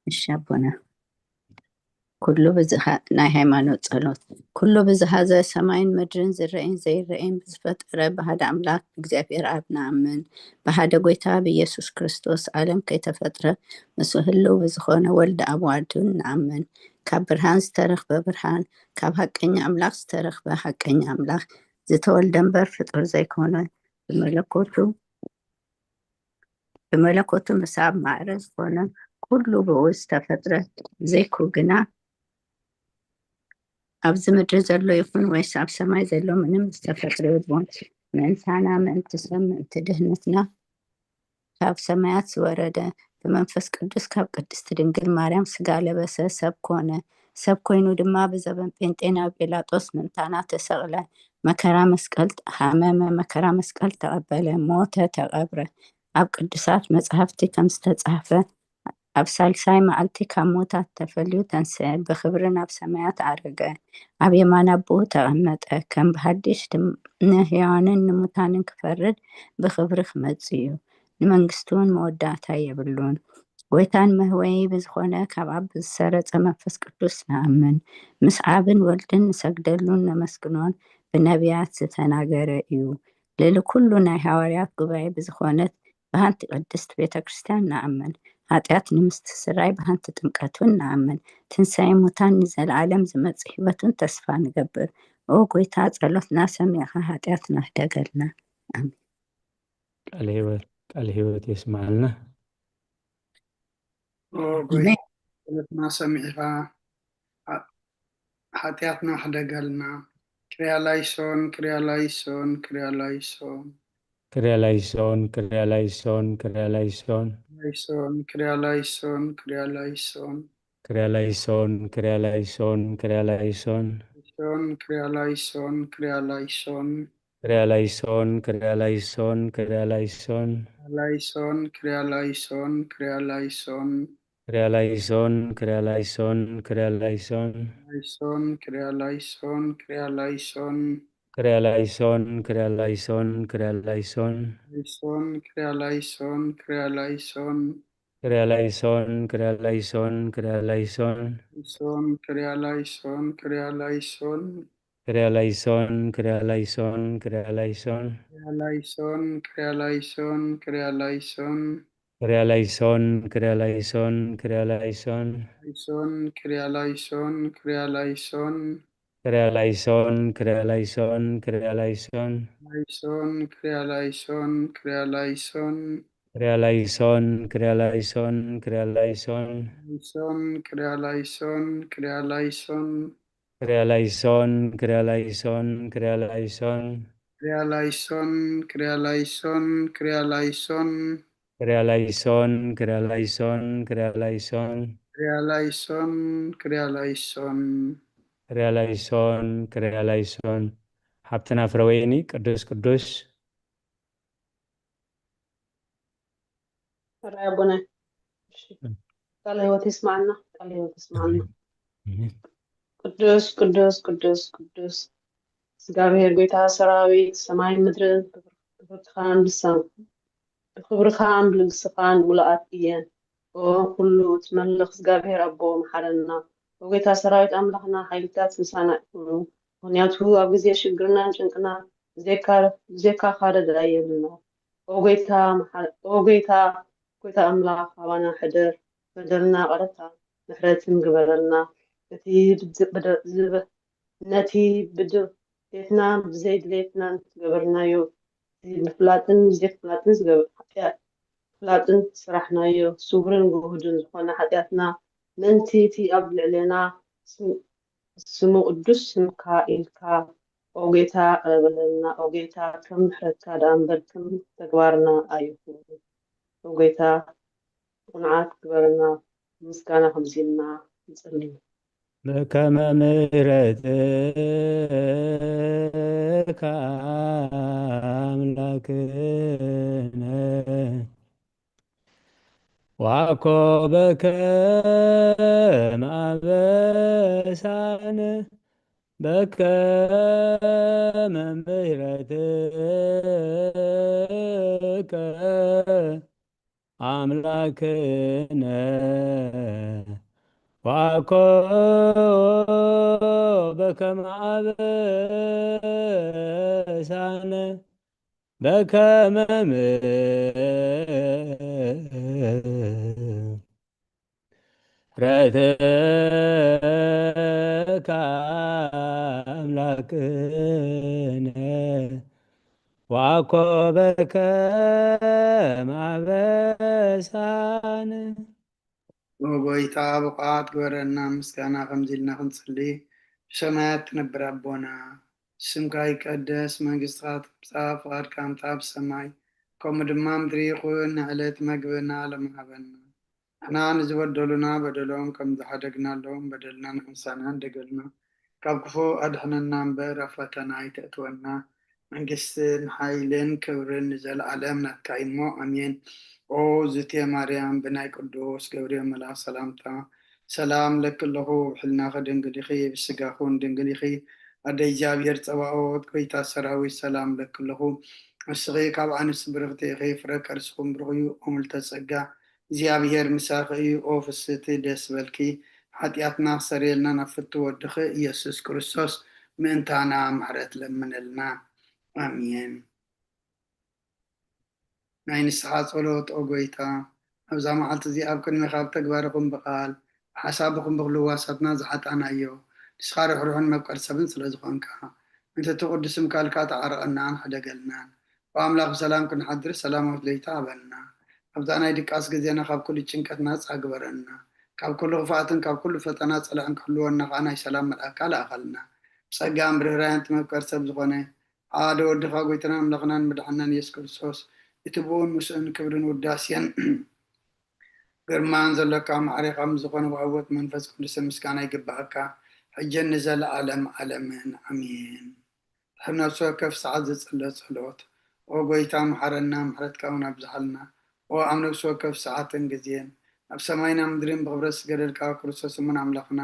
እሺ ኣቦና ኩሉ ብዝሃ ናይ ሃይማኖት ጸሎት። ኩሉ ብዝሃዘ ሰማይን ምድርን ዝረአይን ዘይረአይን ብዝፈጠረ ብሃደ ኣምላኽ እግዚኣብሔር ኣብ ንኣምን። ብሃደ ጎይታ ብኢየሱስ ክርስቶስ ዓለም ከይተፈጥረ ምስ ህልው ብዝኾነ ወልድ ኣብ ዋዱ ንኣምን። ካብ ብርሃን ዝተረኽበ ብርሃን፣ ካብ ሓቀኛ ኣምላኽ ዝተረኽበ ሓቀኛ ኣምላኽ፣ ዝተወልደ እምበር ፍጡር ዘይኮነ፣ ብመለኮቱ ብመለኮቱ ምስ ኣብ ማዕረ ዝኾነ ኩሉ ብኡ ዝተፈጥረ ዘይኩ ግና ኣብዚ ምድሪ ዘሎ ይኹን ወይስ ኣብ ሰማይ ዘሎ ምንም ዝተፈጥረ የልቦን። ምእንታና፣ ምእንቲ ሰብ፣ ምእንቲ ድህነትና ካብ ሰማያት ዝወረደ ብመንፈስ ቅዱስ ካብ ቅድስቲ ድንግል ማርያም ስጋ ለበሰ፣ ሰብ ኮነ። ሰብ ኮይኑ ድማ ብዘበን ጴንጤ ናብ ጲላጦስ ምእንታና ተሰቕለ፣ መከራ መስቀል ሃመመ፣ መከራ መስቀል ተቐበለ፣ ሞተ፣ ተቐብረ። ኣብ ቅዱሳት መጻሕፍቲ ከም ዝተጻሕፈ ኣብ ሳልሳይ መዓልቲ ካብ ሙታት ተፈልዩ ተንስአ፣ ብኽብሪ ናብ ሰማያት ዓረገ፣ ኣብ የማን ኣቦኡ ተቐመጠ። ከም ብሓድሽ ድም- ንህያዋንን ንሙታንን ክፈርድ ብኽብሪ ክመጽእ እዩ። ንመንግስቱ እውን መወዳእታ የብሉን። ጎይታን መህወዪ ብዝኾነ ካብ ኣብ ብዝሰረጸ መንፈስ ቅዱስ ንኣምን። ምስ ኣብን ወልድን ንሰግደሉን ነመስግኖን ብነቢያት ዝተናገረ እዩ። ልዕሊ ኩሉ ናይ ሃዋርያት ጉባኤ ብዝኾነት ብሃንቲ ቅድስት ቤተ ክርስቲያን ንኣምን። ሓጢኣት ንምስትስራይ ብሃንቲ ጥምቀት እውን ንኣምን። ትንሳኤ ሙታን ንዘለዓለም ዝመጽእ ህይወት እውን ተስፋ ንገብር። ኦ ጎይታ ጸሎትና ሰሚዕኻ ሓጢኣትና ሕደገልና። ኣሜን። ቃለ ህይወት ቃለ ህይወት የስምዓልና። ኦ ጎይታ ጸሎትና ሰሚዕኻ ሓ- ሓጢኣትና ሕደገልና። ክርያላይሶን ክርያላይሶን ክርያላይሶን ክርያላይሶን ክርያላይሶን ክርያላይሶን ላይሶን ክርያላይሶን ክርያላይሶን ክርያላይሶን ክርያላይሶን ክርያላይሶን ሶን ክርያላይሶን ክርያላይሶን ክርያላይሶን ክርያላይሶን ክርያላይሶን ላይሶን ክርያላይሶን ክርያላይሶን ክርያላይሶን ክርያላይሶን ክርያላይሶን ላይሶን ክርያላይሶን ክርያላይሶን ክርያላይሶን ክርያላይሶን ክርያላይሶን ላይሶን ክርያላይሶን ክርያላይሶን ክርያላይሶን ክርያላይሶን ክርያላይሶን ላይሶን ክርያላይሶን ክርያላይሶን ክርያላይሶን ክርያላይሶን ክርያላይሶን ክርያላይሶን ክርያላይሶን ክርያላይሶን ክርያላይሶን ክርያላይሶን ክርያላይሶን ላይሶን ክርያላይሶን ክርያላይሶን ክርያላይሶን ክርያላይሶን ክርያላይሶን ላይሶን ክርያላይሶን ክርያላይሶን ክርያላይሶን ክርያላይሶን ክርያላይሶን ላይሶን ክርያላይሶን ክርያላይሶን ክርያላይሶን ክርያላይሶን ክርያላይሶን ክርያላይሶን ክርያላይሶን ክርያላይሶን ክርያላይሶን ክርያላይሶን ክርያላይሶን ክሪያ ላይሶን፣ ክሪያ ላይሶን። ክሪያ ላይሶን፣ ክሪያ ላይሶን። ሓብትና ፍረወይኒ፣ ቅዱስ ቅዱስ። ሕራይ ኣቦና። እሺ። ቃለ ህይወት ይስማዕና፣ ቃለ ህይወት ይስማዕና። ቅዱስ ቅዱስ ቅዱስ ቅዱስ እግዚኣብሔር ጎይታ ሰራዊት፣ ሰማይን ምድርን ብክብርኻን ብሰም-፣ ብክብርኻን ብልግስኻን ምሉኣት እየን። ኦ ኩሉ እትመልኽ እግዚኣብሔር ኣቦ፣ መሓረና። ኦ ጎይታ ሰራዊት ኣምላኽና፣ ሓይልታት ምሳና ይኹኑ። ምኽንያቱ ኣብ ግዜ ሽግርናን ጭንቅና ብዘይካ፣ ብዘይካኻ ረዳኢ የብልና። ኦ ጎይታ መሓ-፣ ኦ ጎይታ፣ ጎይታ ኣምላኽ ኣባና ሕደር፣ በደልና ቐረታ፣ ምሕረትን ግበረልና። ነቲ ብድ-፣ ብደ-፣ ዝብ-፣ ነቲ ብድሌትናን ብዘይድሌትናን ዝገበርናዮ፣ እቲ ብፍላጥን ብዘይፍላጥን ዝገበር ሓጢኣት፣ ፍላጥን ዝሰራሕናዮ፣ ስውርን ግሁድን ዝኾነ ሓጢኣትና፣ ምእንቲ እቲ ኣብ ልዕሌና ስም-፣ ስሙ ቅዱስ ስምካ ኢልካ፣ ኦ ጌታ፣ ቅረ በለልና። ኦ ጌታ፣ ከም ምሕረትካ ደኣ እምበር ከም ተግባርና ኣይኹን። ኦ ጌታ፣ ቅኑዓት ግበረና። ምስጋና ከምዚ ኢልና ንጽሊ። በከመ ምሕረትከ ኣምላክነ ዋኮ በከመ አበሳነ በከመ ምሕረትከ አምላክነ ዋኮ በከመ አበሳነ በከመ ምሕረትከ አምላክነ ዋኮ በከመ አበሳነ። ኦ ጎይታ፣ ብቕዓት ግበረና። ምስጋና ከምዚ ኢልና ክንጽሊ፣ ብሰማያት ትነብር ኣቦና፣ ስምካ ይቀደስ፣ መንግስትኻ ትምጻእ፣ ፍቓድካ ምጻእ ብሰማይ ከምኡ ድማ ምድሪ ይኹን። ንዕለት መግብና ሎሚ ሃበና። ንሕና ንዝበደሉና በደሎም ከም ዝሓደግናሎም በደልና ንሕንሳና እንደገልና፣ ካብ ክፉ ኣድሕነና እምበር ኣብ ፈተና ኣይተእትወና። መንግስትን ሓይልን ክብርን ንዘለኣለም ናትካ እዩ እሞ ኣሜን። ኦ ዝቴ ማርያም፣ ብናይ ቅዱስ ገብርኤል መልኣኽ ሰላምታ ሰላም ለኪ ኣለኹ፣ ብሕልናኺ ድንግል ኢኺ፣ ብስጋኹን ድንግል ኢኺ፣ ኣደ እግዚኣብሔር ጸባኦት፣ ጎይታ ሰራዊት፣ ሰላም ለኪ ኣለኹ። ንስኺ ካብ ኣንስቲ ብርኽቲ ኢኺ፣ ፍረ ከርስኹም ብሩኽ እዩ። ኦ ምልዕተ ጸጋ፣ እግዚኣብሔር ምሳኺ እዩ። ኦ ፍስሕቲ፣ ደስ በልኪ፣ ሓጢኣትና ክሰርየልና ናብ ፍቱ ወድኺ ኢየሱስ ክርስቶስ ምእንታና ምሕረት ለምነልና። ኣሜን። ናይ ንስሓ ጸሎት። ኦ ጎይታ፣ ኣብዛ መዓልቲ እዚኣ ኣብ ቅድሜኻ ብተግባርኹም ብቓል ብሓሳብኹም ብኹሉ ህዋሳትና ዝሓጣናዮ፣ ንስኻ ርሕሩሕን መፍቀሪ ሰብን ስለ ዝኾንካ፣ ምእንቲ እቲ ቅዱስ ስምካ ኢልካ ተዓረቐናን ሕደገልናን። ኦ ኣምላኽ ብሰላም ክንሓድር ሰላማዊት ለይቲ ሃበና። ኣብዛ ናይ ድቃስ ግዜና ካብ ኩሉ ጭንቀት ናጻ ግበረና። ካብ ኩሉ ክፍኣትን ካብ ኩሉ ፈተና ጸላእን ክሕልወና ከኣ ናይ ሰላም መልኣካ ለኣኸልና። ብጸጋን ብርህራሄን እቲ መፍቀሪ ሰብ ዝኾነ ሓደ ወድኻ ጎይታናን ኣምላኽናን መድሓንናን ኢየሱስ ክርስቶስ፣ እቲ ብኡን ምስኡን ክብርን ውዳሴን ግርማን ዘሎካ ማዕሬኻ ምስ ዝኾነ ብኣብ ወልድ መንፈስ ቅዱስ ምስጋና ይግብኣካ፣ ሕጅን ንዘለኣለም ዓለምን ኣሜን። ድሕሪ ነፍሲ ወከፍ ሰዓት ዝጽለ ጸሎት። ኦ ጎይታ፣ መሓረና፣ ምሕረትካ እውን ኣብዝሓልና። ኦ ኣብ ነፍሲ ወከፍ ሰዓትን ግዜን፣ ኣብ ሰማይና ምድርን ብኽብረት ዝገደልካ ክርስቶስ እሙን ኣምላኽና፣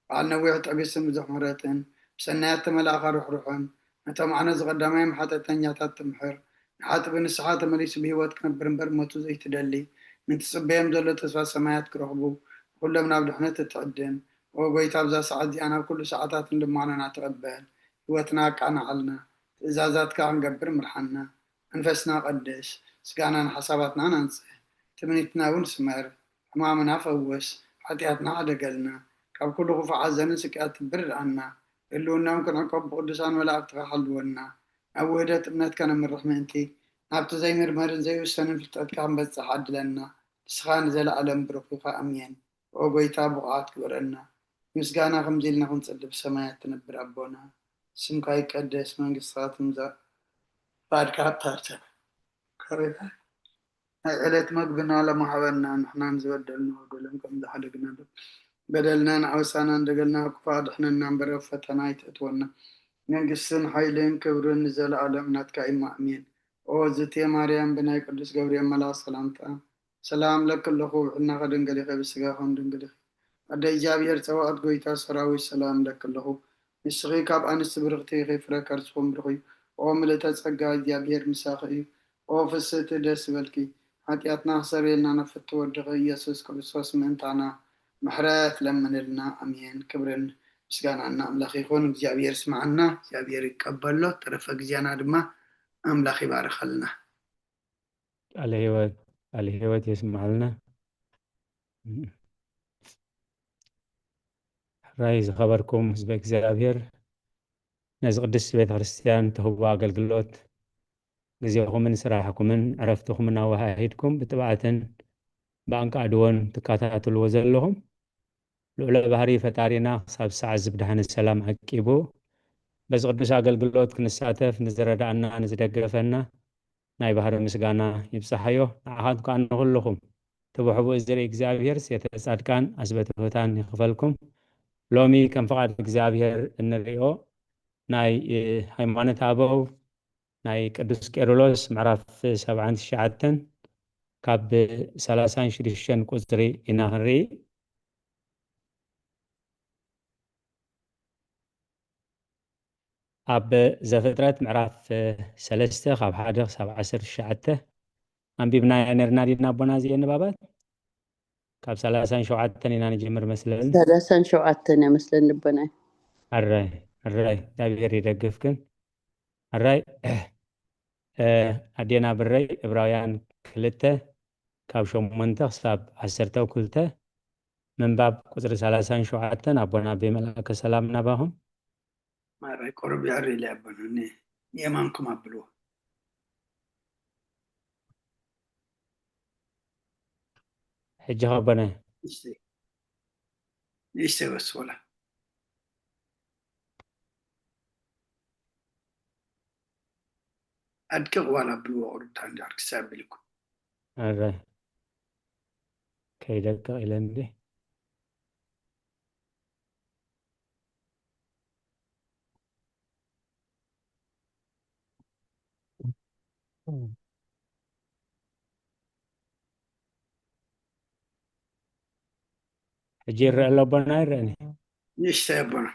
በዓል ነዊሕ ትዕግስትን ብዙሕ ምሕረትን፣ ብሰናያት ተመላእኻ ርሕሩሕን፣ ነቶም ዓነውቲ ቀዳማዮም ሓጢኣተኛታት ትምሕር፣ ንሓጥእ ብንስሓ ተመሊሱ ብህይወት ክነብር እምበር ሞቱ ዘይትደሊ፣ ምእንቲ ጽበዮም ዘሎ ተስፋ ሰማያት ክረኽቡ፣ ንኹሎም ናብ ድሕነት እትዕድም። ኦ ጎይታ፣ ኣብዛ ሰዓት እዚኣ ናብ ኩሉ ሰዓታትን ልማኖና ተቐበል። ህይወትና ኣቃንዓልና። ትእዛዛትካ ክንገብር ምርሓና። መንፈስና ቀድስ። ስጋናን ሓሳባትናን ኣንጽህ። ትምኒትና እውን ስመር። ሕማምና ፈውስ። ሓጢኣትና ሕደገልና። ካብ ኩሉ ክፉእ ሓዘንን ስቅያት ትብርድኣና። ህልውናኦም ክንዕቀብ ብቅዱሳን መላእክትኻ ሓልወና። ናብ ውህደት እምነትካ ነምርሕ ምእንቲ፣ ናብቲ ዘይምርመርን ዘይውሰንን ፍልጠትካ ክንበጽሕ ዓድለና። ንስኻ ንዘለኣለም ብሩኽ ኢኻ። ኣሜን። ኦ ጎይታ፣ ብቑዓት ግበረና። ምስጋና ከምዚ ኢልና ክንጽሊ፣ ብሰማያት ትነብር ኣቦና፣ ስምካ ይቀደስ፣ መንግስትኻ ትምጻእ፣ ፍቓድካ ኣብ ታሕቲ ናይ ዕለት መግብና ሎሚ ሃበና፣ ንሕናን ዝበደልና በደሎም ከም ዝሓደግና፣ በደልናን ዓበሳናን ደገልና ክፉእ ኣድሕነና እምበር፣ ኣብ ፈተና ኣይተእትወና። መንግስትን ሓይልን ክብርን ንዘለኣለም ናትካ እዩ፣ ኣሜን። ኦ ዝቴ ማርያም፣ ብናይ ቅዱስ ገብርኤል መልኣኽ ሰላምታ ሰላም እለኪ ኣለኹ፣ ብሕልናኺ ድንግል ኢኺ፣ ብስጋኺ እውን ድንግል ኢኺ። ኣደ እግዚኣብሔር ጸባኦት፣ ጎይታ ሰራዊት፣ ሰላም እለኪ ኣለኹ። ንስኺ ካብ ኣንስቲ ብርኽቲ ኢኺ፣ ፍረ ከርስኺ እውን ብሩኽ እዩ። ኦ ምልእተ ጸጋ፣ እግዚኣብሔር ምሳኺ እዩ። ኦ ፍስህቲ፣ ደስ ይበልኪ። ሓጢኣትና ክሰርየልና ንፍትው ወድኺ ኢየሱስ ክርስቶስ ምእንታና ምሕረት ለምንልና። ኣሜን። ክብርን ምስጋናን ንኣምላኽ ይኹን። እግዚኣብሔር ይስምዓና፣ እግዚኣብሔር ይቀበሎ። ተረፈ ግዜና ድማ ኣምላኽ ይባርኸልና። ቃለ ህይወት ቃለ ህይወት የስምዓልና። ሕራይ ዝኸበርኩም ህዝበ እግዚኣብሔር፣ ነዚ ቅድስቲ ቤተ ክርስቲያን ትህቦ ኣገልግሎት ግዜኹምን ስራሕኩምን ዕረፍትኹምን ኣወሃሂድኩም ብጥብዓትን ብኣንቃዕድዎን ትከታተልዎ ዘለኹም ልዑለ ባህሪ ፈጣሪና ክሳብ ሰዓት እዚ ብድሓን ሰላም ዓቂቡ በዚ ቅዱስ ኣገልግሎት ክንሳተፍ ንዝረዳእና ንዝደገፈና ናይ ባህሪ ምስጋና ይብጽሓዮ። ንዓኻትኩም ከኣ ንኹልኹም ትብሕቡ ዝርኢ እግዚኣብሔር ሴተ ጻድቃን ኣስበ ትሑታን ይኽፈልኩም። ሎሚ ከም ፍቓድ እግዚኣብሔር እንርእዮ ናይ እ፣ ሃይማኖት ኣበው ናይ ቅዱስ ቄርሎስ ምዕራፍ ሰብዓን ትሽዓተን ካብ ሰላሳን ሽዱሽተን ቁጽሪ ኢና ክንርኢ። ኣብ ዘፍጥረት ምዕራፍ ሰለስተ ካብ ሓደ ክሳብ ዓሰርተ ትሽዓተ ኣንቢብናዮ ነርና ዲና ኣቦና እዚኤ ንባባት? ካብ ሰላሳን ሸውዓተን ኢና ንጀምር መስለኒ። ሰላሳን ሸውዓተን እያ መስለኒ ልቦና። ኣራይ ኣራይ እግዚኣብሔር ይደግፍክን። ኣራይ እ፣ ኣዴና ብረይ እብራውያን ክልተ ካብ ሸሞንተ ክሳብ ዓሰርተ ክልተ ምንባብ ቁፅሪ ሰላሳን ሸውዓተን ኣቦና ኣቤ መልኣከ ሰላም ናባኹም። ማራይ ቁሩብ ይዕሪ ኢለ ኣቦና፣ ንየማንኩም ኣብልዎ። ሕጂ ከቦነ ንእሽተይ ንእሽተይ በስ ወላ ኣድቅቕ ዋላ ኣብልዎ ቁሩብ ታንዲ ኣርክሳ ኣቢልኩም። ኣረ ከይደቅቕ ኢለ እንዲ ሕጂ ይረአ ኣሎ ኣቦና ይረአኒ። ንእሽተይ ኣቦና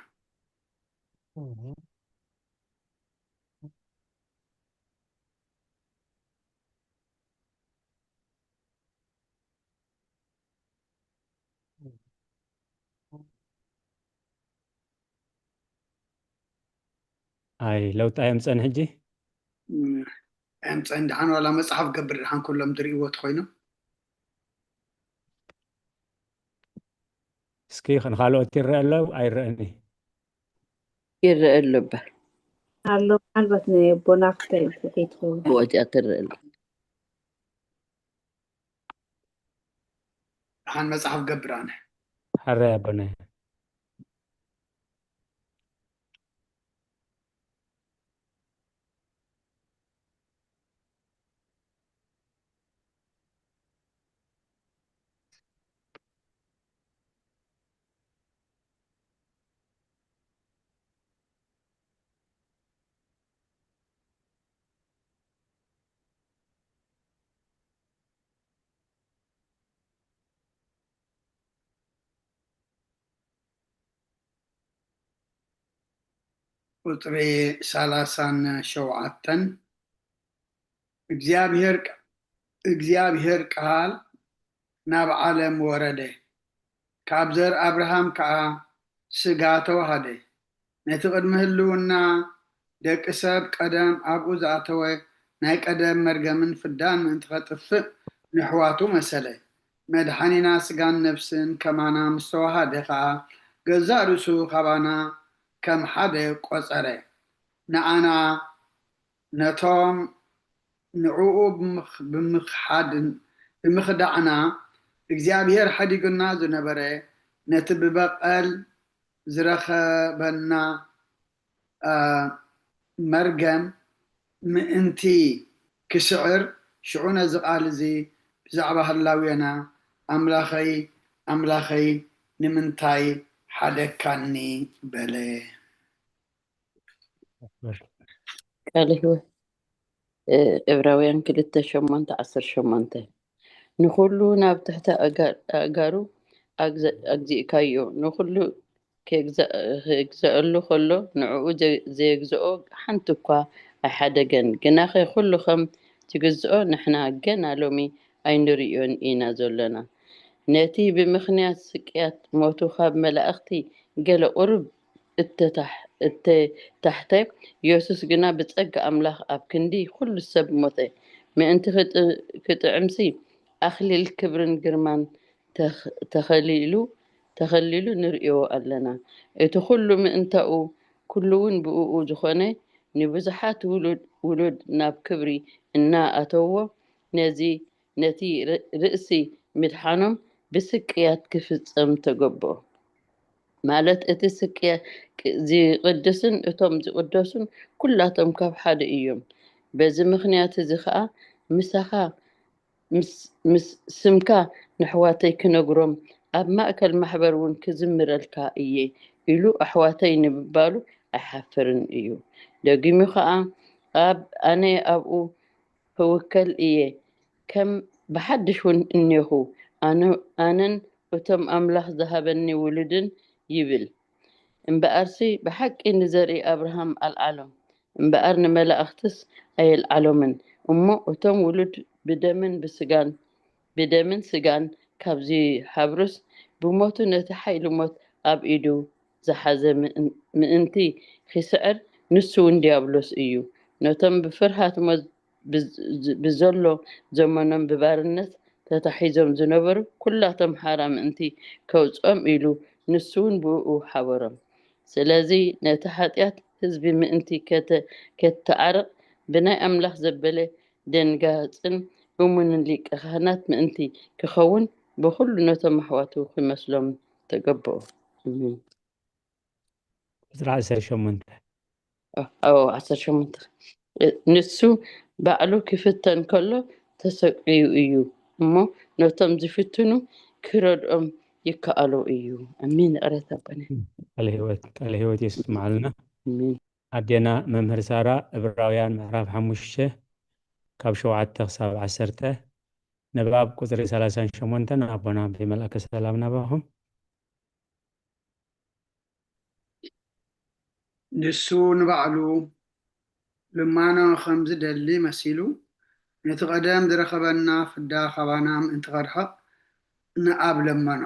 ኣይ ለውጢ ኣየምፀን ሕጂ። ኣምፀን ደሓን ዋላ መፅሓፍ ገብር ደሓን ኩሎም ዝርእይዎ ተኮይኖም። እስኪ ንካልኦት ይረአ ኣሎ ኣይረአኒ። ይረአ ኣሎ እባ። ኣሎ ምናልባት ናይ ኣቦና ክታይ እንታይ ትኸውን ብወዲኣ ትረአ ኣሎ። ደሓን መፅሓፍ ገብር ኣነ። ሓራይ ኣቦናይ። ቁፅሪ ሰላሳን ሸውዓተን እግዚኣብሔር ቃ- እግዚኣብሔር ቃል ናብ ዓለም ወረደ፣ ካብ ዘር ኣብርሃም ከዓ ስጋ ተዋሃደ። ነቲ ቅድሚ ህልውና ደቂ ሰብ ቀደም ኣብኡ ዝኣተወ ናይ ቀደም መርገምን ፍዳን ምእንቲ ኸጥፍእ ንሕዋቱ መሰለ። መድሓኒና ስጋን ነፍስን ከማና ምስ ተዋሃደ ኸዓ ገዛእ ርእሱ ካባና ከም ሓደ ቆጸረ። ንኣና ነቶም ንዕኡ ብምኽ- ብምኽሓድን ብምኽዳዕና እግዚኣብሔር ሓዲጉና ዝነበረ ነቲ ብበቐል ዝረኸበና አ፣ መርገም ምእንቲ ክስዕር ሽዑ ነዚ ቃል እዚ ብዛዕባ ህላዌና፣ ኣምላኸይ፣ ኣምላኸይ፣ ንምንታይ ሓደግካኒ? በለ። ቃለ ሕይወት። እ፣ ዕብራውያን ክልተ ሸሞንተ ዓሰርተ ሸሞንተ። ንኹሉ ናብ ትሕቲ ኣጋ-፣ ኣእጋሩ ኣግዘ-፣ ኣግዚእካዮ፣ ንኹሉ ከግዘ-፣ ከግዘአሉ ከሎ ንዕኡ ዘ-፣ ዘየግዝኦ ሓንቲ እኳ ኣይሓደገን። ግናኸ ኩሉ ከም ትግዝኦ ንሕና ገና ሎሚ ኣይንርእዮን ኢና ዘሎና። ነቲ ብምኽንያት ስቅያት ሞቱ ካብ መላእኽቲ ገለ ቁሩብ እተታሕ-፣ እተታሕተ፣ ኢየሱስ ግና ብጸጋ ኣምላኽ ኣብ ክንዲ ኩሉ ሰብ ሞተ። ምእንቲ ክጥ-፣ ክጥዕምሲ ኣኽሊል ክብርን ግርማን ተኽ-፣ ተኸሊሉ፣ ተኸሊሉ ንርእዮ ኣለና። እቲ ኩሉ ምእንታኡ፣ ኩሉ እውን ብእኡ ዝኾነ፣ ንብዙሓት ውሉድ፣ ውሉድ ናብ ክብሪ እናኣተዎ፣ ነዚ፣ ነቲ ር-፣ ርእሲ ምድሓኖም ብስቅያት ክፍጸም ተገብኦ። ማለት እቲ ስቅያት ቅ-፣ ዝቕድስን እቶም ዝቕደሱን ኩላቶም ካብ ሓደ እዮም። በዚ ምኽንያት እዚ ኸኣ ምሳኻ ምስ፣ ምስ ስምካ ንኣሕዋተይ ክነግሮም፣ ኣብ ማእከል ማሕበር እውን ክዝምረልካ እየ ኢሉ ኣሕዋተይ ንምባሉ ኣይሓፍርን እዩ። ደጊሙ ኸኣ ኣብ፣ ኣነ ኣብኡ ክውከል እየ፣ ከም ብሓድሽ እውን እኔኹ፣ ኣነ፣ ኣነን እቶም ኣምላኽ ዝሃበኒ ውሉድን ይብል። እምበኣርሲ ብሓቂ ንዘርኢ ኣብርሃም ኣልዓሎም፣ እምበኣር ንመላእኽትስ ኣየልዓሎምን። እሞ እቶም ውሉድ ብደምን ብስጋን፣ ብደምን ስጋን ካብ ዝሃብሩስ፣ ብሞቱ ነቲ ሓይሊ ሞት ኣብ ኢዱ ዝሓዘ ምእን-፣ ምእንቲ ኺስዕር፣ ንሱ እውን ዲያብሎስ እዩ። ነቶም ብፍርሃት ሞት ብዝ-፣ ብዘሎ ዘመኖም ብባርነት ተታሒዞም ዝነበሩ ኩላቶም ሓራ ምእንቲ ከውጽኦም ኢሉ፣ ንሱ እውን ብእኡ ሓበሮም። ስለዚ ነቲ ሓጢኣት ህዝቢ ምእንቲ ከተ-፣ ከተዓርቕ፣ ብናይ ኣምላኽ ዘበለ ደንጋጽን እሙንን ሊቀ ካህናት ምእንቲ ክኸውን፣ ብኹሉ ነቶም ኣሕዋቱ ክመስሎም ተገብኦ። ኣሜን። ቁጽሪ ዓሰርተ ሸሞንተ። ኦ፣ ኣዎ፣ ዓሰርተ ሸሞንተ። ንሱ ባዕሉ ክፍተን ከሎ ተሰቅዩ እዩ እሞ፣ ነቶም ዝፍትኑ ክረድኦም ይከኣሎ እዩ። ኣሜን። ይቕረታ ኣቦና። ቃለ ህይወት፣ ቃለ ህይወት የስምዓልና። ኣሜን። ኣዴና መምህር ሳራ፣ ዕብራውያን ምዕራፍ ሓሙሽተ ካብ ሸውዓተ ክሳብ ዓሰርተ፣ ንባብ ቁጽሪ ሰላሳን ሸሞንተን፣ ኣቦና ብመልኣከ ሰላም ናባኹም። ንሱ ንባዕሉ ልማኖ ከም ዝደሊ መሲሉ፣ ነቲ ቀደም ዝረኸበና ፍዳ ካባና ምእንቲ ከርሕቕ ንኣብ ለመኖ።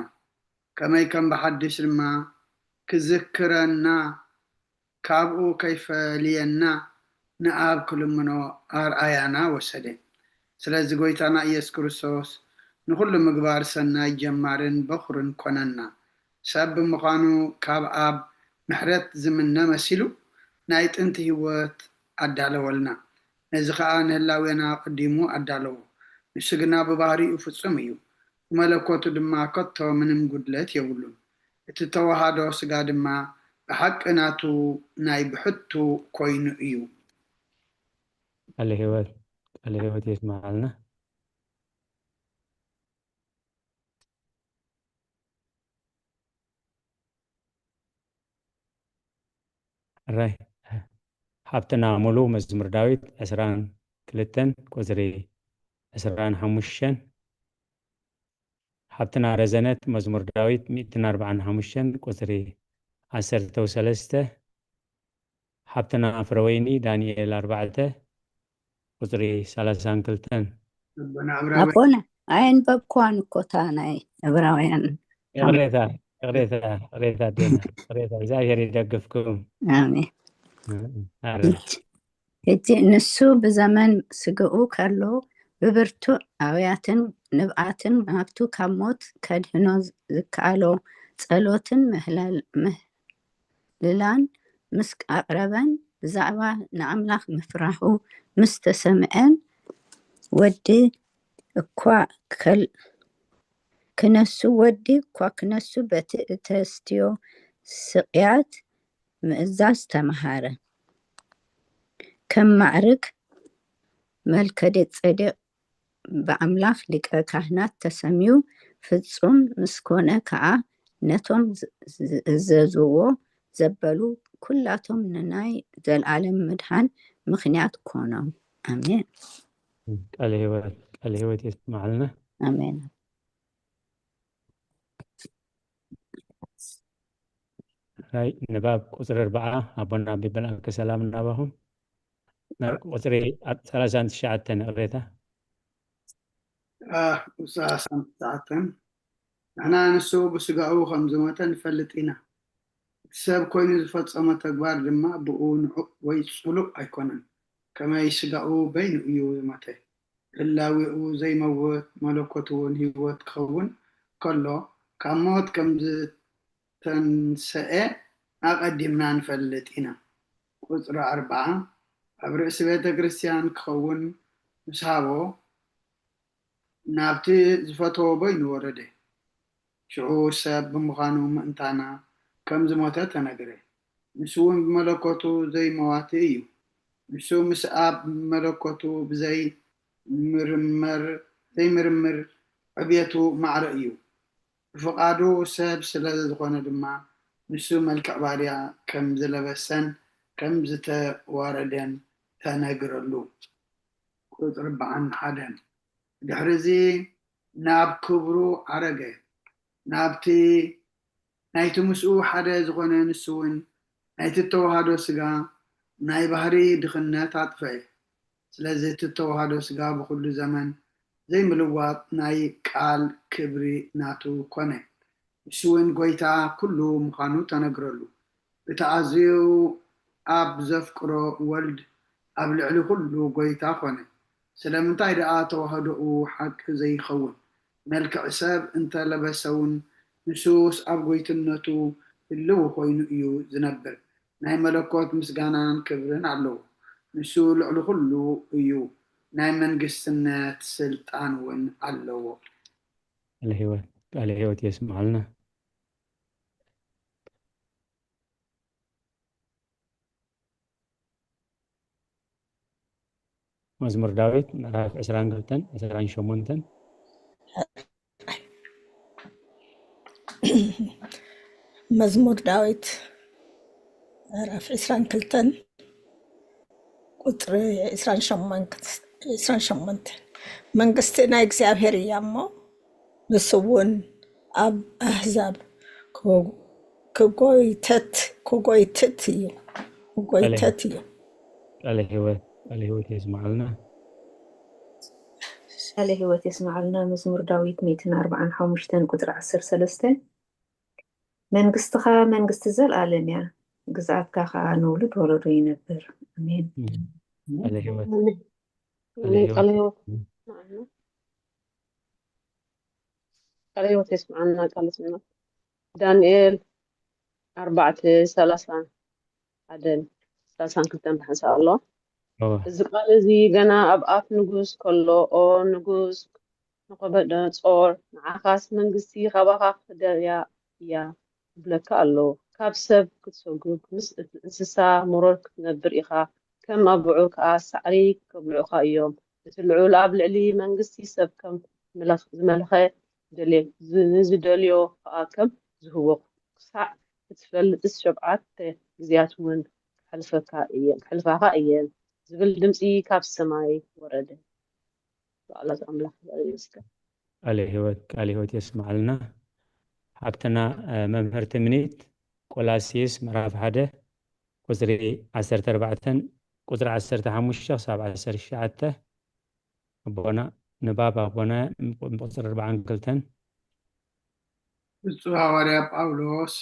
ከመይ ከም ብሓድሽ ድማ ክዝክረና፣ ካብኡ ከይፈልየና ንኣብ ክልምኖ ኣርኣያና ወሰደ። ስለዚ ጎይታና ኢየሱስ ክርስቶስ ንኹሉ ምግባር ሰናይ ጀማርን በኹርን ኮነና። ሰብ ብምዃኑ ካብ ኣብ ምሕረት ዝምነ መሲሉ ናይ ጥንቲ ህይወት ኣዳለወልና። ነዚ ኸኣ ንህላዌና ኣቐዲሙ ኣዳለዎ። ንሱ ግና ብባህሪኡ ፍጹም እዩ፣ ብመለኮቱ ድማ ከቶ ምንም ጉድለት የብሉን። እቲ ተዋሃዶ ስጋ ድማ ብሓቂ ናቱ ናይ ብሕቱ ኮይኑ እዩ። ቃለ ህይወት፣ ቃለ ህይወት የስምዓልና። ሕራይ። ሓብትና ሙሉ መዝሙር ዳዊት ዕስራን ክልተን ቁጽሪ ዕስራን ሓሙሽተን። ሓብትና ረዘነት መዝሙር ዳዊት ሚእትን ኣርባዓን ሓሙሽተን ቁጽሪ ዓሰርተ ወሰለስተ። ሓብትና ፍረወይኒ ዳንኤል ኣርባዕተ ቁጽሪ ሰላሳን ክልተን። ኣቦና ዕብራውያን ኣቦና ኣየንበብኳን እኮ እታ ናይ ዕብራውያን። ይቕሬታ፣ ይቕሬታ፣ ይቕሬታ ኣዴና፣ ይቕሬታ። እግዚኣብሔር ይደግፍኩም። ኣሜን። ኣረ። ሕጂ ንሱ ብዘመን ስግኡ ከሎ ብብርቱዕ ኣውያትን ንብኣትን ናብቱ ካብ ሞት ከድህኖ ዝከኣሎ ጸሎትን ምህላል-፣ ምህልላን ምስ ኣቕረበን ብዛዕባ ንኣምላኽ ምፍራሁ ምስ ተሰምዐን ወዲ እኳ ከል-፣ ክነሱ፣ ወዲ እኳ ክነሱ በቲ እተስትዮ ስቕያት ምእዛዝ ተመሃረ። ከም ማዕርግ መልከ ጼዴቅ ብኣምላኽ ሊቀ ካህናት ተሰምዩ፣ ፍጹም ምስ ኮነ ከኣ፣ ነቶም ዝ-፣ ዝእዘዝዎ ዘበሉ ኩላቶም ንናይ ዘለኣለም ምድሓን ምኽንያት ኮኖም። ኣሜን። ቃለ ህይወት፣ ቃለ ህይወት የስማዕልና። ኣሜን። ናይ ንባብ ቁጽሪ ኣርባዓ፣ ኣቦና ኣቢ በልኣከ ሰላም ናባኹም። ናብ ቁጽሪ ኣብ ሰላሳን ትሽዓተን ይቕሬታ። አ፣ ቁጽሪ ሰላሳን ትሽዓተን፣ ንሕና ንሱ ብስጋኡ ከም ዝሞተ ንፈልጥ ኢና። እቲ ሰብ ኮይኑ ዝፈጸሞ ተግባር ድማ ብኡ ንዑቕ ወይ ጽሉእ ኣይኮነን። ከመይ ስጋኡ በይኑ እዩ ዝሞተ። ህላዌኡ ዘይመውት፣ መለኮት እውን ህይወት ክኸውን ከሎ፣ ካብ ሞት ከም ዝተንሰኤ ኣቐዲምና ንፈልጥ ኢና። ቁጽሪ ኣርባዓ፣ ኣብ ርእሲ ቤተ ክርስቲያን ክኸውን ምስ ሃቦ፣ ናብቲ ዝፈተዎ በይኑ ወረደ። ሽዑ ሰብ ብምዃኑ ምእንታና ከም ዝሞተ ተነግረ። ንሱ እውን ብመለኮቱ ዘይመዋቲ እዩ። ንሱ ምስ ኣብ መለኮቱ ብዘይ ምርመር፣ ዘይምርምር ዕብየቱ ማዕረ እዩ። ብፍቓዱ ሰብ ስለ ዝኾነ ድማ፣ ንሱ መልክዕ ባርያ ከም ዝለበሰን ከም ዝተዋረደን ተነግረሉ። ቁጽሪ ኣርባዓን ሓደን፣ ድሕሪ እዚ ናብ ክብሩ ዓረገ። ናብቲ፣ ናይቲ ምስኡ ሓደ ዝኾነ ንሱ እውን ናይቲ ተዋህዶ ስጋ ናይ ባህሪ ድኽነት ኣጥፈኤ። ስለዚ እቲ ተዋህዶ ስጋ ብኹሉ ዘመን ዘይምልዋጥ ናይ ቃል ክብሪ ናቱ ኮነ። ንሱ እውን ጎይታ ኩሉ ምዃኑ ተነግረሉ። እቲ ኣዝዩ ኣብ ዘፍቅሮ ወልድ ኣብ ልዕሊ ኩሉ ጎይታ ኮነ። ስለምንታይ ደኣ ተዋህዶኡ ሓቂ ዘይኸውን? መልክዕ ሰብ እንተለበሰ እውን ንሱስ ኣብ ጎይትነቱ ህልው ኮይኑ እዩ ዝነብር። ናይ መለኮት ምስጋናን ክብርን ኣለዎ። ንሱ ልዕሊ ኩሉ እዩ። ናይ መንግስትነት ስልጣን እውን ኣለዎ። ቃለ ህይወት፣ ቃለ ህይወት የስምዓልና። መዝሙር ዳዊት ምዕራፍ ዕስራን ክልተን ዕስራን ሸሞንተን። መዝሙር ዳዊት ምዕራፍ ዕስራን ክልተን ቁጽሪ ዕስራን ሸሞንተን። መንግስቲ ናይ እግዚኣብሔር እያ እሞ፣ ንሱ እውን ኣብ ኣህዛብ ክጎይተት ክጎይትት እዩ ክጎይተት እዩ። ቃለ ህይወት፣ ቃለ ህይወት የስምዓልና። ቃለ ህይወት የስምዓልና። መዝሙር ዳዊት ሚእትን ኣርባዓን ሓሙሽተን ቁጽሪ ዓሰርተ ሰለስተ፣ መንግስትኻ መንግስቲ ዘለኣለም እያ፣ ግዝኣትካ ኸኣ ንውሉድ ወለዶ ይነብር። ኣሜን። ቃለ ህይወት፣ ኣሜን። ቃለ ኣሜን። ህይወት። ቃለ ህይወት፣ ቃለ ህይወት የስምዓልና። ቃለ ስምና ዳንኤል ኣርባዕተ ሰላሳን ሓደን ሰላሳን ክልተን ብሓንሳእ ኣሎ። እወ። እዚ ቃል እዚ ገና ኣብ ኣፍ ንጉስ ከሎ፣ ኦ ንጉስ ናቡከደነጾር፣ ንዓኻስ መንግስቲ ካባኻ ክደልያ እያ እብለካ ኣሎ። ካብ ሰብ ክትሰጉግ፣ ምስ እንስሳ መሮር ክትነብር ኢኻ፣ ከም ኣብዑር ከኣ ሳዕሪ ከብልዑኻ እዮም። እቲ ልዑል ኣብ ልዕሊ መንግስቲ ሰብ ከም ምለኽ-፣ ዝመልኸ ደልየ-፣ ዝ-፣ ንዝደልዮ ከኣ ከም ዝህቦ ክሳዕ ክትፈልጥስ ሸውዓተ ግዜያት እውን ከሕልፈካ እየ፣ ከሕልፋኻ እየን ዝብል ድምጺ ካብ ሰማይ ወረደ። በዓላት ኣምላኽ ይመስገን። ቃለ ህይወት፣ ቃለ ህይወት የስምዓልና። ሓብትና፣ እ፣ መምህርቲ ምኒት፣ ቆላስይስ ምዕራፍ ሓደ ቁጽሪ ዓሰርተ ኣርባዕተን ቁጽሪ ዓሰርተ ሓሙሽተ ክሳብ ዓሰርተ ትሽዓተ። ኣቦና፣ ንባብ ኣቦና ቁጽሪ ኣርባዓን ክልተን። ብፁዕ ሃዋርያ ጳውሎስ፣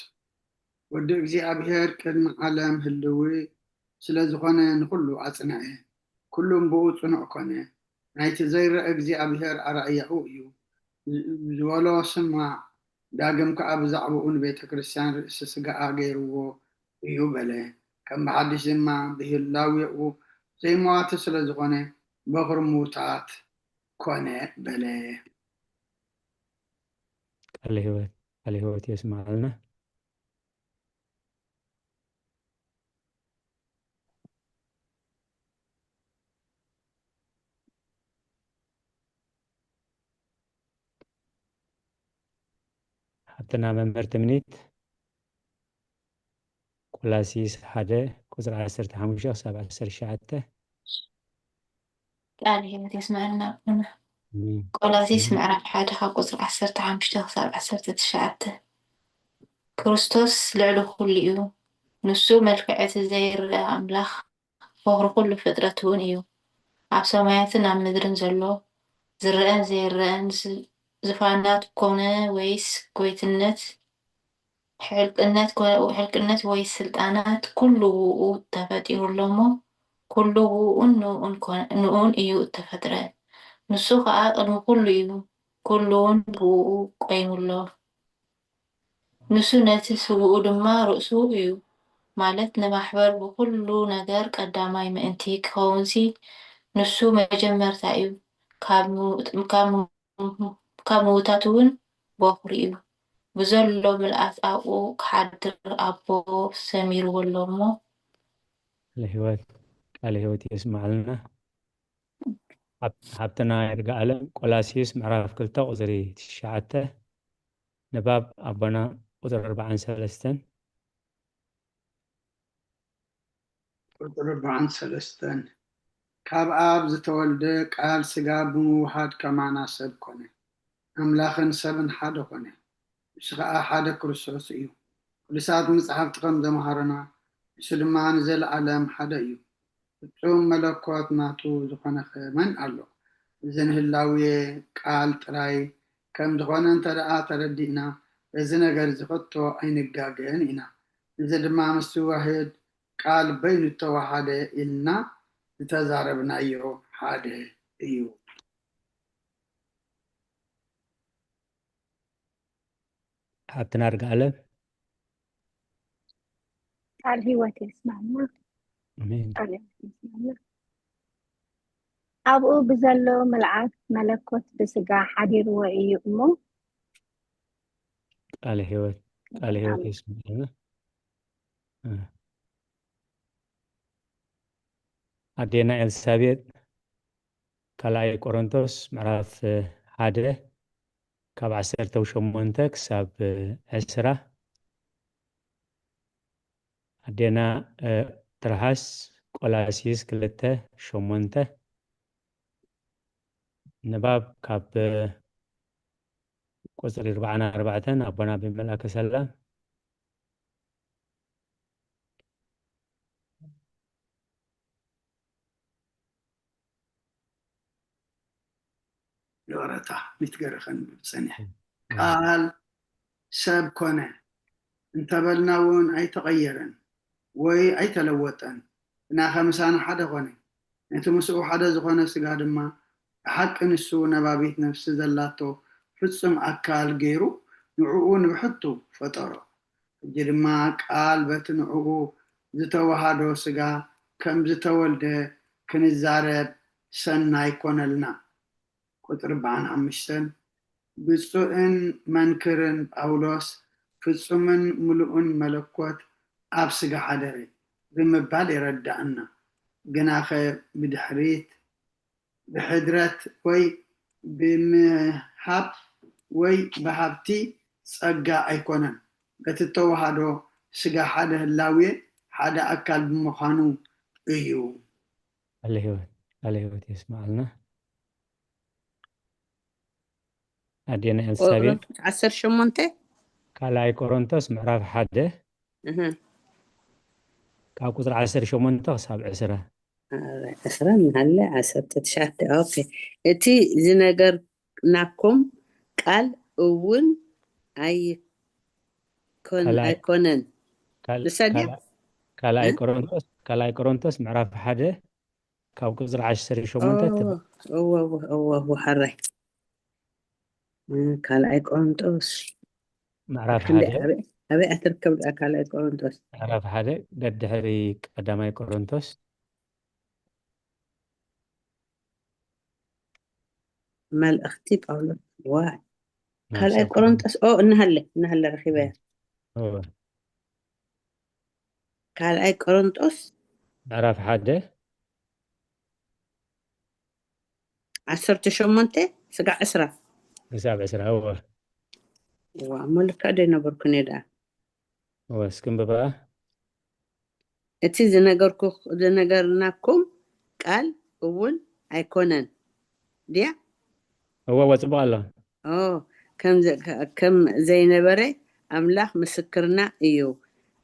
ወዲ እግዚኣብሔር ቅድሚ ዓለም ህልዊ ስለ ዝኾነ ንኹሉ ኣጽንዐ፣ ኩሉም ብኡ ጽኑዕ ኮነ። ናይቲ ዘይረአ እግዚኣብሔር ኣራእያኡ እዩ ዝበሎ ስማዕ፣ ዳግም ከኣ ብዛዕባኡ ንቤተ ክርስቲያን ርእሲ ስጋኣ ገይርዎ እዩ በለ። ከም ብሓድሽ ድማ ብህላዌኡ ዘይመዋቲ ስለ ዝኾነ በኹሪ ምዉታት ኮነ በለ። ቃለ ህይወት፣ ቃለ ህይወት የስምዓልና። ሃብትና መምህር ትምኒት። ቆላሲስ ሓደ ቁፅሪ ዓሰርተ ሓሙሽተ ክሳብ ዓሰርተ ትሽዓተ። ቃል ህይወት የስምዐልና ኣቦና። ቆላሲስ ምዕራፍ ሓደ ካብ ቁፅሪ ዓሰርተ ሓሙሽተ ክሳብ ዓሰርተ ትሽዓተ። ክርስቶስ ልዕሊ ኩሉ እዩ። ንሱ መልክዕ እቲ ዘይረኣ ኣምላኽ፣ በኹሪ ኩሉ ፍጥረት እውን እዩ። ኣብ ሰማያትን ኣብ ምድርን ዘሎ ዝረኣን ዘይረኣን፣ ዝ- ዝፋናት ኮነ ወይስ ጎይትነት፣ ሕልቅነት ኮ- ሕልቅነት ወይስ ስልጣናት፣ ኩሉ ብኡ ተፈጢሩ ኣሎ እሞ፣ ኩሉ ብኡን ንኡን ኮነ- ንኡን እዩ እተፈጥረ። ንሱ ኸኣ ቅድሚ ኩሉ እዩ፣ ኩሉ እውን ብኡ ቆይሙ ኣሎ። ንሱ ነቲ ስብኡ ድማ ርእሱ እዩ፣ ማለት ንማሕበር ብኹሉ ነገር ቀዳማይ ምእንቲ ክኸውንሲ፣ ንሱ መጀመርታ እዩ፣ ካብ ምው- ካብ ምው- ካብ ምውታት እውን በኹሪ እዩ። ብዘሎ ምልኣት ኣብኡ ክሓድር ኣቦ ሰሚርዎ ኣሎ እሞ። ቃለ ህይወት ቃለ ህይወት የስማዕልና። ሃብ- ሃብትና ይርጋ ኣለም። ቆላሲዩስ ምዕራፍ ክልተ ቁፅሪ ትሽዓተ። ንባብ ኣቦና ቁፅሪ ኣርባዓን ሰለስተን። ቁፅሪ ኣርባዓን ሰለስተን። ካብ ኣብ ዝተወልደ ቃል ስጋ ብምውሃድ ከማና ሰብ ኮነ፣ ኣምላኽን ሰብን ሓደ ኮነ። ንሱ ኸዓ ሓደ ክርስቶስ እዩ። ቅዱሳት መጻሕፍቲ ከም ዘምሃሩና፣ ንሱ ድማ ንዘለኣለም ሓደ እዩ። ፍጹም መለኮት ናቱ ዝኾነኸ መን ኣሎ? እዚ ንህላዌ ቃል ጥራይ ከም ዝኾነ እንተ ደኣ ተረዲእና፣ በዚ ነገር እዚ ከቶ ኣይንጋገን ኢና። እዚ ድማ ምስቲ ዋህድ ቃል በይኑ እተዋሃደ ኢልና ዝተዛረብናዮ ሓደ እዩ። ሓብትና ርግኣለም። ቃል ህይወት የስማዕና። ኣሜን። ቃል ህይወት የስማዕና። ኣብኡ ብዘሎ ምልኣት መለኮት ብስጋ ሓዲርዎ እዩ እሞ። ቃለ ህይወት ቃለ ህይወት የስማዕና። እ። ኣዴና ኤልሳቤጥ ካልኣይ ቆሮንቶስ ምዕራፍ ሓደ ካብ ዓሰርተ ሸሞንተ ክሳብ ዕስራ። ኣዴና እ፣ ትርሃስ ቆላሲስ ክልተ ሸሞንተ። ንባብ ካብ ቁፅሪ ኣርባዓን ኣርባዕተን ኣቦና ብመልኣከ ሰላም። ይቕረታ፣ ሚትገረ ከንብብ ጸኒሐ። ቃል ሰብ ኮነ እንተበልና እውን ኣይተቐየረን ወይ ኣይተለወጠን፣ ግናኸ ምሳና ሓደ ኮነ። ነቲ ምስኡ ሓደ ዝኾነ ስጋ ድማ ብሓቂ ንሱ ነባቢት ነፍሲ ዘላቶ ፍጹም ኣካል ገይሩ ንዕኡ ንብሕቱ ፈጠሮ። ሕጂ ድማ ቃል በቲ ንዕኡ ዝተዋሃዶ ስጋ ከም ዝተወልደ ክንዛረብ ሰናይ ኮነልና። ቁጽሪ ኣርባዓን ሓሙሽተን። ብፁዕን መንክርን ጳውሎስ ፍጹምን ምሉእን መለኮት ኣብ ስጋ ሓደረ ብምባል የረዳእና። ግናኸ ብድሕሪት ብሕድረት ወይ ብምሃብ ወይ ብሃብቲ ጸጋ ኣይኮነን። በቲ እተዋሃዶ ስጋ ሓደ ህላዌ ሓደ ኣካል ብምዃኑ እዩ። ቃለ ህይወት ቃለ ህይወት የስማዕልና። ኣዴና ኤልሳቤጥ ቆሮንቶስ ዓሰርተ ሸሞንተ ካልኣይ ቆሮንቶስ ምዕራፍ ሓደ እህ፣ ካብ ቁፅሪ ዓሰርተ ሸሞንተ ክሳብ ዕስራ። ዕስራ እናሃለ ዓሰርተ ትሽዓተ። ኦኬ። እቲ ዝነገርናኩም ቃል እውን ኣይኮን ካልኣይ- ኣይኮነን ካል- ንሳ ድያ? ካልኣ- ካልኣይ እ? ቆሮንቶስ ካልኣይ ቆሮንቶስ ምዕራፍ ሓደ ካብ ቁፅሪ ዓሰርተ ሸሞንተ እወ እወ እወ እወ፣ ሓራይ እ፣ ካልኣይ ቆሮንጦስ ምዕራፍ ክንደይ ሓደ ኣበይ ኣበይ ኣትርከብ ደኣ ካልኣይ ቆሮንጦስ? ምዕራፍ ሓደ ደድሕሪ ቀዳማይ ቆሮንቶስ መልእኽቲ ጳውሎስ። ዋ፣ ናብ ካልኣይ ሰብ ቆሮንጦስ ኦ እናሃለ እናሃለ ረኺበያ። እወ። ካልኣይ ቆሮንጦስ ምዕራፍ ሓደ ዓሰርተ ሸሞንተ ስጋዕ ዕስራ። ክሳብ ዕስራ እወ። እዋ፣ እሞ ልክዕ ዶ ኣይነበርኩን እየ ደኣ? እወ፣ እስኪ እንብባ። እቲ ዝነገርኩ-፣ ዝነገርናኩም ቃል እውን ኣይኮነን ድያ? እወ፣ እወ፣ ጽቡቕ ኣሎ። ኦ፣ ከም ዘ-፣ ከ-፣ ከም ዘይነበረ ኣምላኽ ምስክርና እዩ።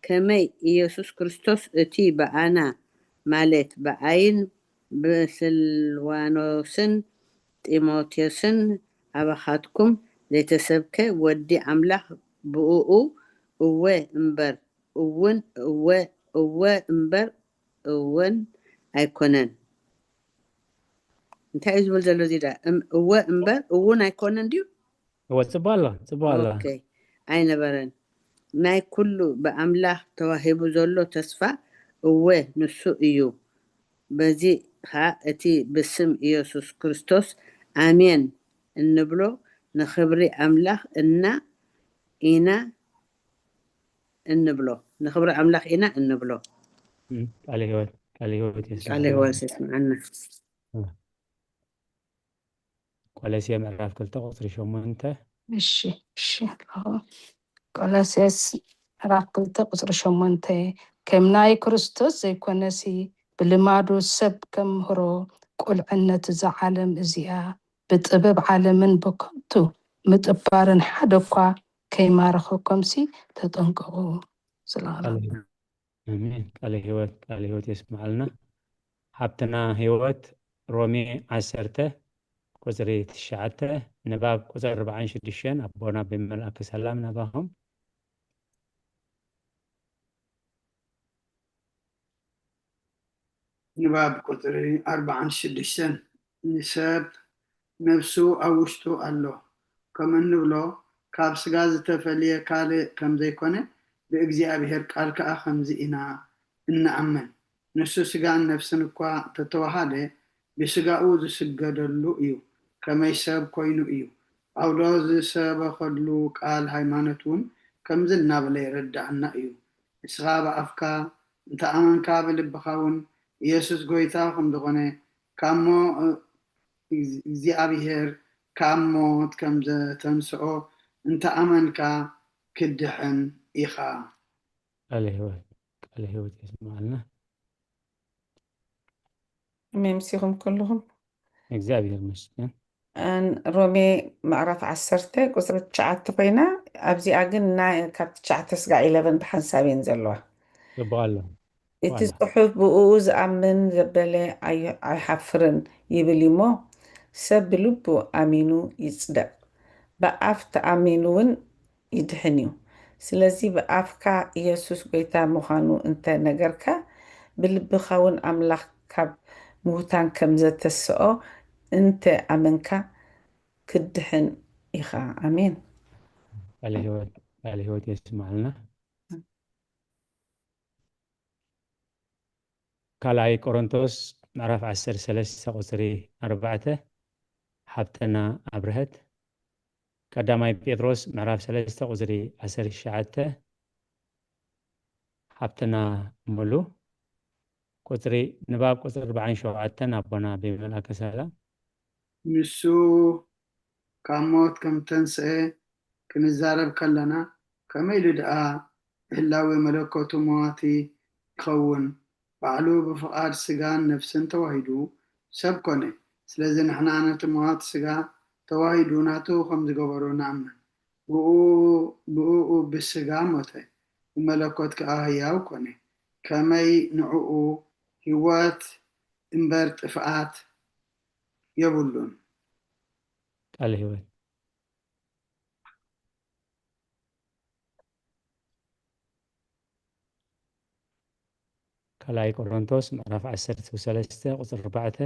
ከመይ ኢየሱስ ክርስቶስ እቲ ብኣና፣ ማለት ብኣይን ብስልዋኖስን ጢሞቴዎስን ኣባኻትኩም ዘይተሰብከ ወዲ ኣምላኽ ብእኡ እወ እምበር እውን እወ፣ እወ እምበር እውን ኣይኮነን። እንታይ እዩ ዝብል ዘሎ እዚ ደኣ? እም-፣ እወ እምበር እውን ኣይኮነን ድዩ? እወ፣ ጽቡቕ ኣሎ፣ ጽቡቕ ኣሎ። ኦኬ፣ ኣይነበረን። ናይ ኩሉ ብኣምላኽ ተዋሂቡ ዘሎ ተስፋ እወ ንሱ እዩ። በዚ ኸኣ እቲ ብስም ኢየሱስ ክርስቶስ ኣሜን እንብሎ ንኽብሪ ኣምላኽ እና፣ ኢና እንብሎ። ንኽብሪ ኣምላኽ ኢና እንብሎ። እም፣ ቃለ ህይወት፣ ቃለ ህይወት የስምዓና። ቃለ ህይወት የስምዓና። እም። ቆሎሴ ምዕራፍ ክልተ ቁጽሪ ሸሞንተ። እሺ፣ እሺ። ኣዎ። ቆሎሴስ ምዕራፍ ክልተ ቁጽሪ ሸሞንተ፣ ከም ናይ ክርስቶስ ዘይኮነሲ፣ ብልማዱ ሰብ ከምህሮ፣ ቁልዕነት እዛ ዓለም እዚኣ፣ ብጥበብ ዓለምን ብከንቱ ምጥባርን ሓደ እኳ ከይማርኸኩምሲ ተጠንቀቑ። ስለ ቃለ ቃል ህይወት። ኣሜን። ቃለ ህይወት፣ ቃለ ህይወት የስምዓልና። ሓብትና ህይወት፣ ሮሜ ዓሰርተ ቁጽሪ ትሽዓተ፣ ንባብ ቁጽሪ ኣርባዓን ሽዱሽተን፣ ኣቦና ብመልኣከ ሰላም ናባኹም። ንባብ ቁጽሪ ኣርባዓን ሽዱሽተን፣ ንሰብ ነፍሱ ኣብ ውሽጡ ኣሎ፣ ከም እንብሎ፣ ካብ ስጋ ዝተፈልየ ካልእ ከም ዘይኮነ፣ ብእግዚኣብሔር ቃል ከኣ ከምዚ ኢና እንኣምን። ንሱ ስጋን ነፍስን እኳ ተተዋሃደ፣ ብስጋኡ ዝስገደሉ እዩ፣ ከመይ ሰብ ኮይኑ እዩ። ጳውሎስ ዝሰበኸሉ ቃል ሃይማኖት እውን ከምዚ እናበለ የረድኣና እዩ። ንስኻ ብኣፍካ እንተ ኣመንካ ብልብኻ እውን ኢየሱስ ጐይታ ከም ዝኾነ ካብ ሞ-፣ እግዚኣብሔር ካብ ሞት ከም ዘተንስኦ እንተ ኣመንካ ክትድሕን ኢኻ። ቃለ ህይወት፣ ቃለ ህይወት የስምዓልና። ኣሜን። ምስኹም ኩልኹም። እግዚኣብሔር ይመስገን። ሮሜ ምዕራፍ ዓሰርተ ቁፅሪ ትሽዓተ ኮይና ኣብዚኣ ግን ናይ ካብ ትሽዓተ ስጋዕ ኢለቨን ብሓንሳብ እየን ዘለዋ። ጽቡቕ ኣሎ። እቲ ጽሑፍ ብእኡ ዝኣምን ዘበለ ኣይ- ኣይሓፍርን ይብል እዩ እሞ ሰብ ብልቡ ኣሚኑ ይጽደቕ ብኣፍ ተኣሚኑ እውን ይድሕን እዩ። ስለዚ ብኣፍካ ኢየሱስ ጐይታ ምዃኑ እንተ ነገርካ፣ ብልብኻ እውን ኣምላኽ ካብ ምዉታን ከም ዘተስኦ እንተ ኣመንካ፣ ክትድሕን ኢኻ። ኣሜን። ቃለ ህይወት ቃለ ህይወት የስምዓልና። ካልኣይ ቆሮንቶስ ምዕራፍ ዓሰርተ ሰለስተ ቁፅሪ ኣርባዕተ ሓብትና ኣብርሀት። ቀዳማይ ጴጥሮስ ምዕራፍ ሰለስተ ቁፅሪ ዓሰርተ ትሽዓተ ሓብትና ሙሉ። ቁፅሪ ንባብ ቁፅሪ ኣርባዓን ሸውዓተን ኣቦና ብመልኣከ ሰላም። ንሱ ካብ ሞት ከም ተንስአ ክንዛረብ ከለና፣ ከመይ ኢሉ ደኣ ህላዌ መለኮቱ መዋቲ ይኸውን? ባዕሉ ብፍቓድ ስጋን ነፍስን ተዋሂዱ ሰብ ኮነ። ስለዚ ንሕና ነቲ መዋቲ ስጋ ተዋሂዱ ናቱ ከም ዝገበሮ ንኣምን። ብኡ፣ ብእኡ ብስጋ ሞተ፣ ብመለኮት ከኣ ህያው ኮነ። ከመይ ንዕኡ ህይወት እምበር ጥፍኣት የብሉን። ቃለ ህይወት። ካልኣይ ቆሮንቶስ ምዕራፍ ዓሰርተ ሰለስተ ቁፅሪ ኣርባዕተ።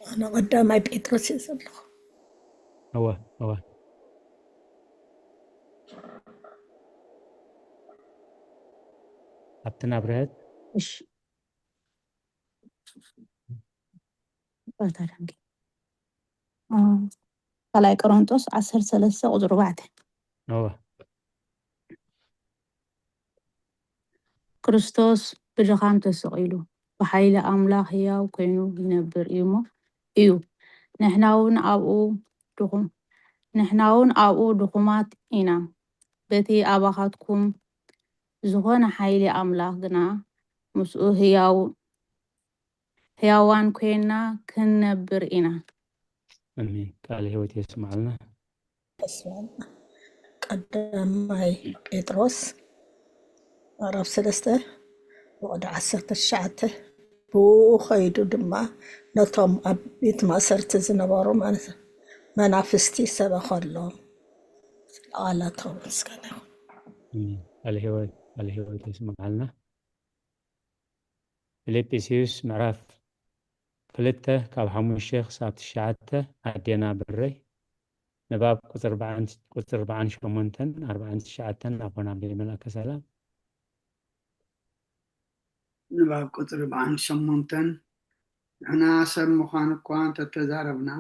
ኣነ ቀዳማይ ጴጥሮስ እየ ዘለኹ። እወ፣ እወ። ኣብቲ ናብርሀት። እሺ። ይቅርታ ደንጊ። አ፣ ካልኣይ ቆሮንቶስ ዓሰርተ ሰለስተ ቁፅሪ ኣርባዕተ። እወ። ክርስቶስ ብድኻም ተሰቒሉ፣ ብሓይሊ ኣምላኽ ህያው ኮይኑ ይነብር እዩ እሞ፣ እዩ። ንሕና እውን ኣብኡ ድኹም-፣ ንሕናውን ኣብኡ ድኹማት ኢና። በቲ ኣባኻትኩም ዝኾነ ሓይሊ ኣምላኽ ግና ምስኡ ህያው ህያዋን ኮይንና ክንነብር ኢና። ኣሜን። ቃለ ህይወት የስማዕልና። ቀዳማይ ጴጥሮስ ምዕራፍ ሰለስተ ወቕዲ ዓሰርተ ትሽዓተ ብኡ ኸይዱ ድማ ነቶም ኣብ ቤት ማእሰርቲ ዝነበሩ ማለት መናፍስቲ ሰበኸሎም። ቃላቶም ምስጋና ይኹን። ቃለ ህይወት የስማዕልና። ፊልጵስዩስ ምዕራፍ ክልተ ካብ ሓሙሽተ ክሳብ ትሽዓተ ኣዴና ብረይ ንባብ ቁፅሪ ኣርባዓን ሸሞንተን ኣርባዓን ትሽዓተን ኣቦና ብመልኣከ ሰላም። ንባብ ቁፅሪ ኣርባዓን ሸሞንተን ንሕና ሰብ ምዃን እኳ እንተተዛረብና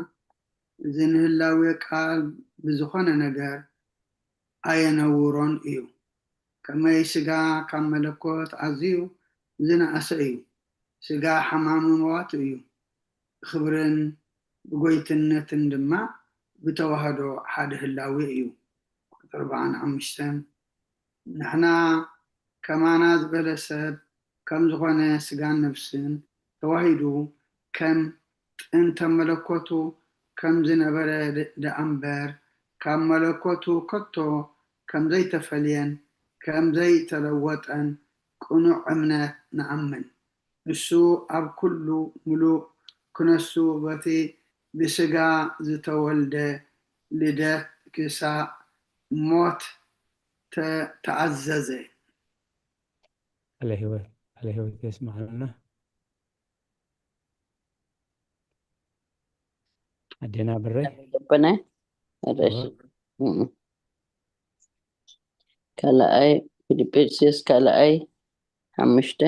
እዚ ንህላዌ ቃል ብዝኾነ ነገር ኣየነውሮን እዩ። ከመይ ስጋ ካብ መለኮት ኣዝዩ ዝነኣሰ እዩ። ስጋ ሓማሚ መዋቲ እዩ። ብኽብርን ብጎይትነትን ድማ ብተዋህዶ ሓደ ህላዌ እዩ። ቁፅሪ ኣርባዓን ሓሙሽተን ንሕና ከማና ዝበለ ሰብ ከም ዝኾነ ስጋን ነፍስን ተዋሂዱ ከም ጥንተ መለኮቱ ከም ዝነበረ ደኣ እምበር ካብ መለኮቱ ከቶ ከም ዘይተፈልየን ከም ዘይተለወጠን ቅኑዕ እምነት ንኣምን። ንሱ ኣብ ኩሉ ምሉእ ክነሱ በቲ ብስጋ ዝተወልደ ልደት ክሳእ ሞት ተኣዘዘ። ቃለ ህይወት ቃለ ህይወት የስማዕልና። ኣዴና ብረይ ልብነ ካልኣይ ፊልጵስዩስ ካልኣይ ሓሙሽተ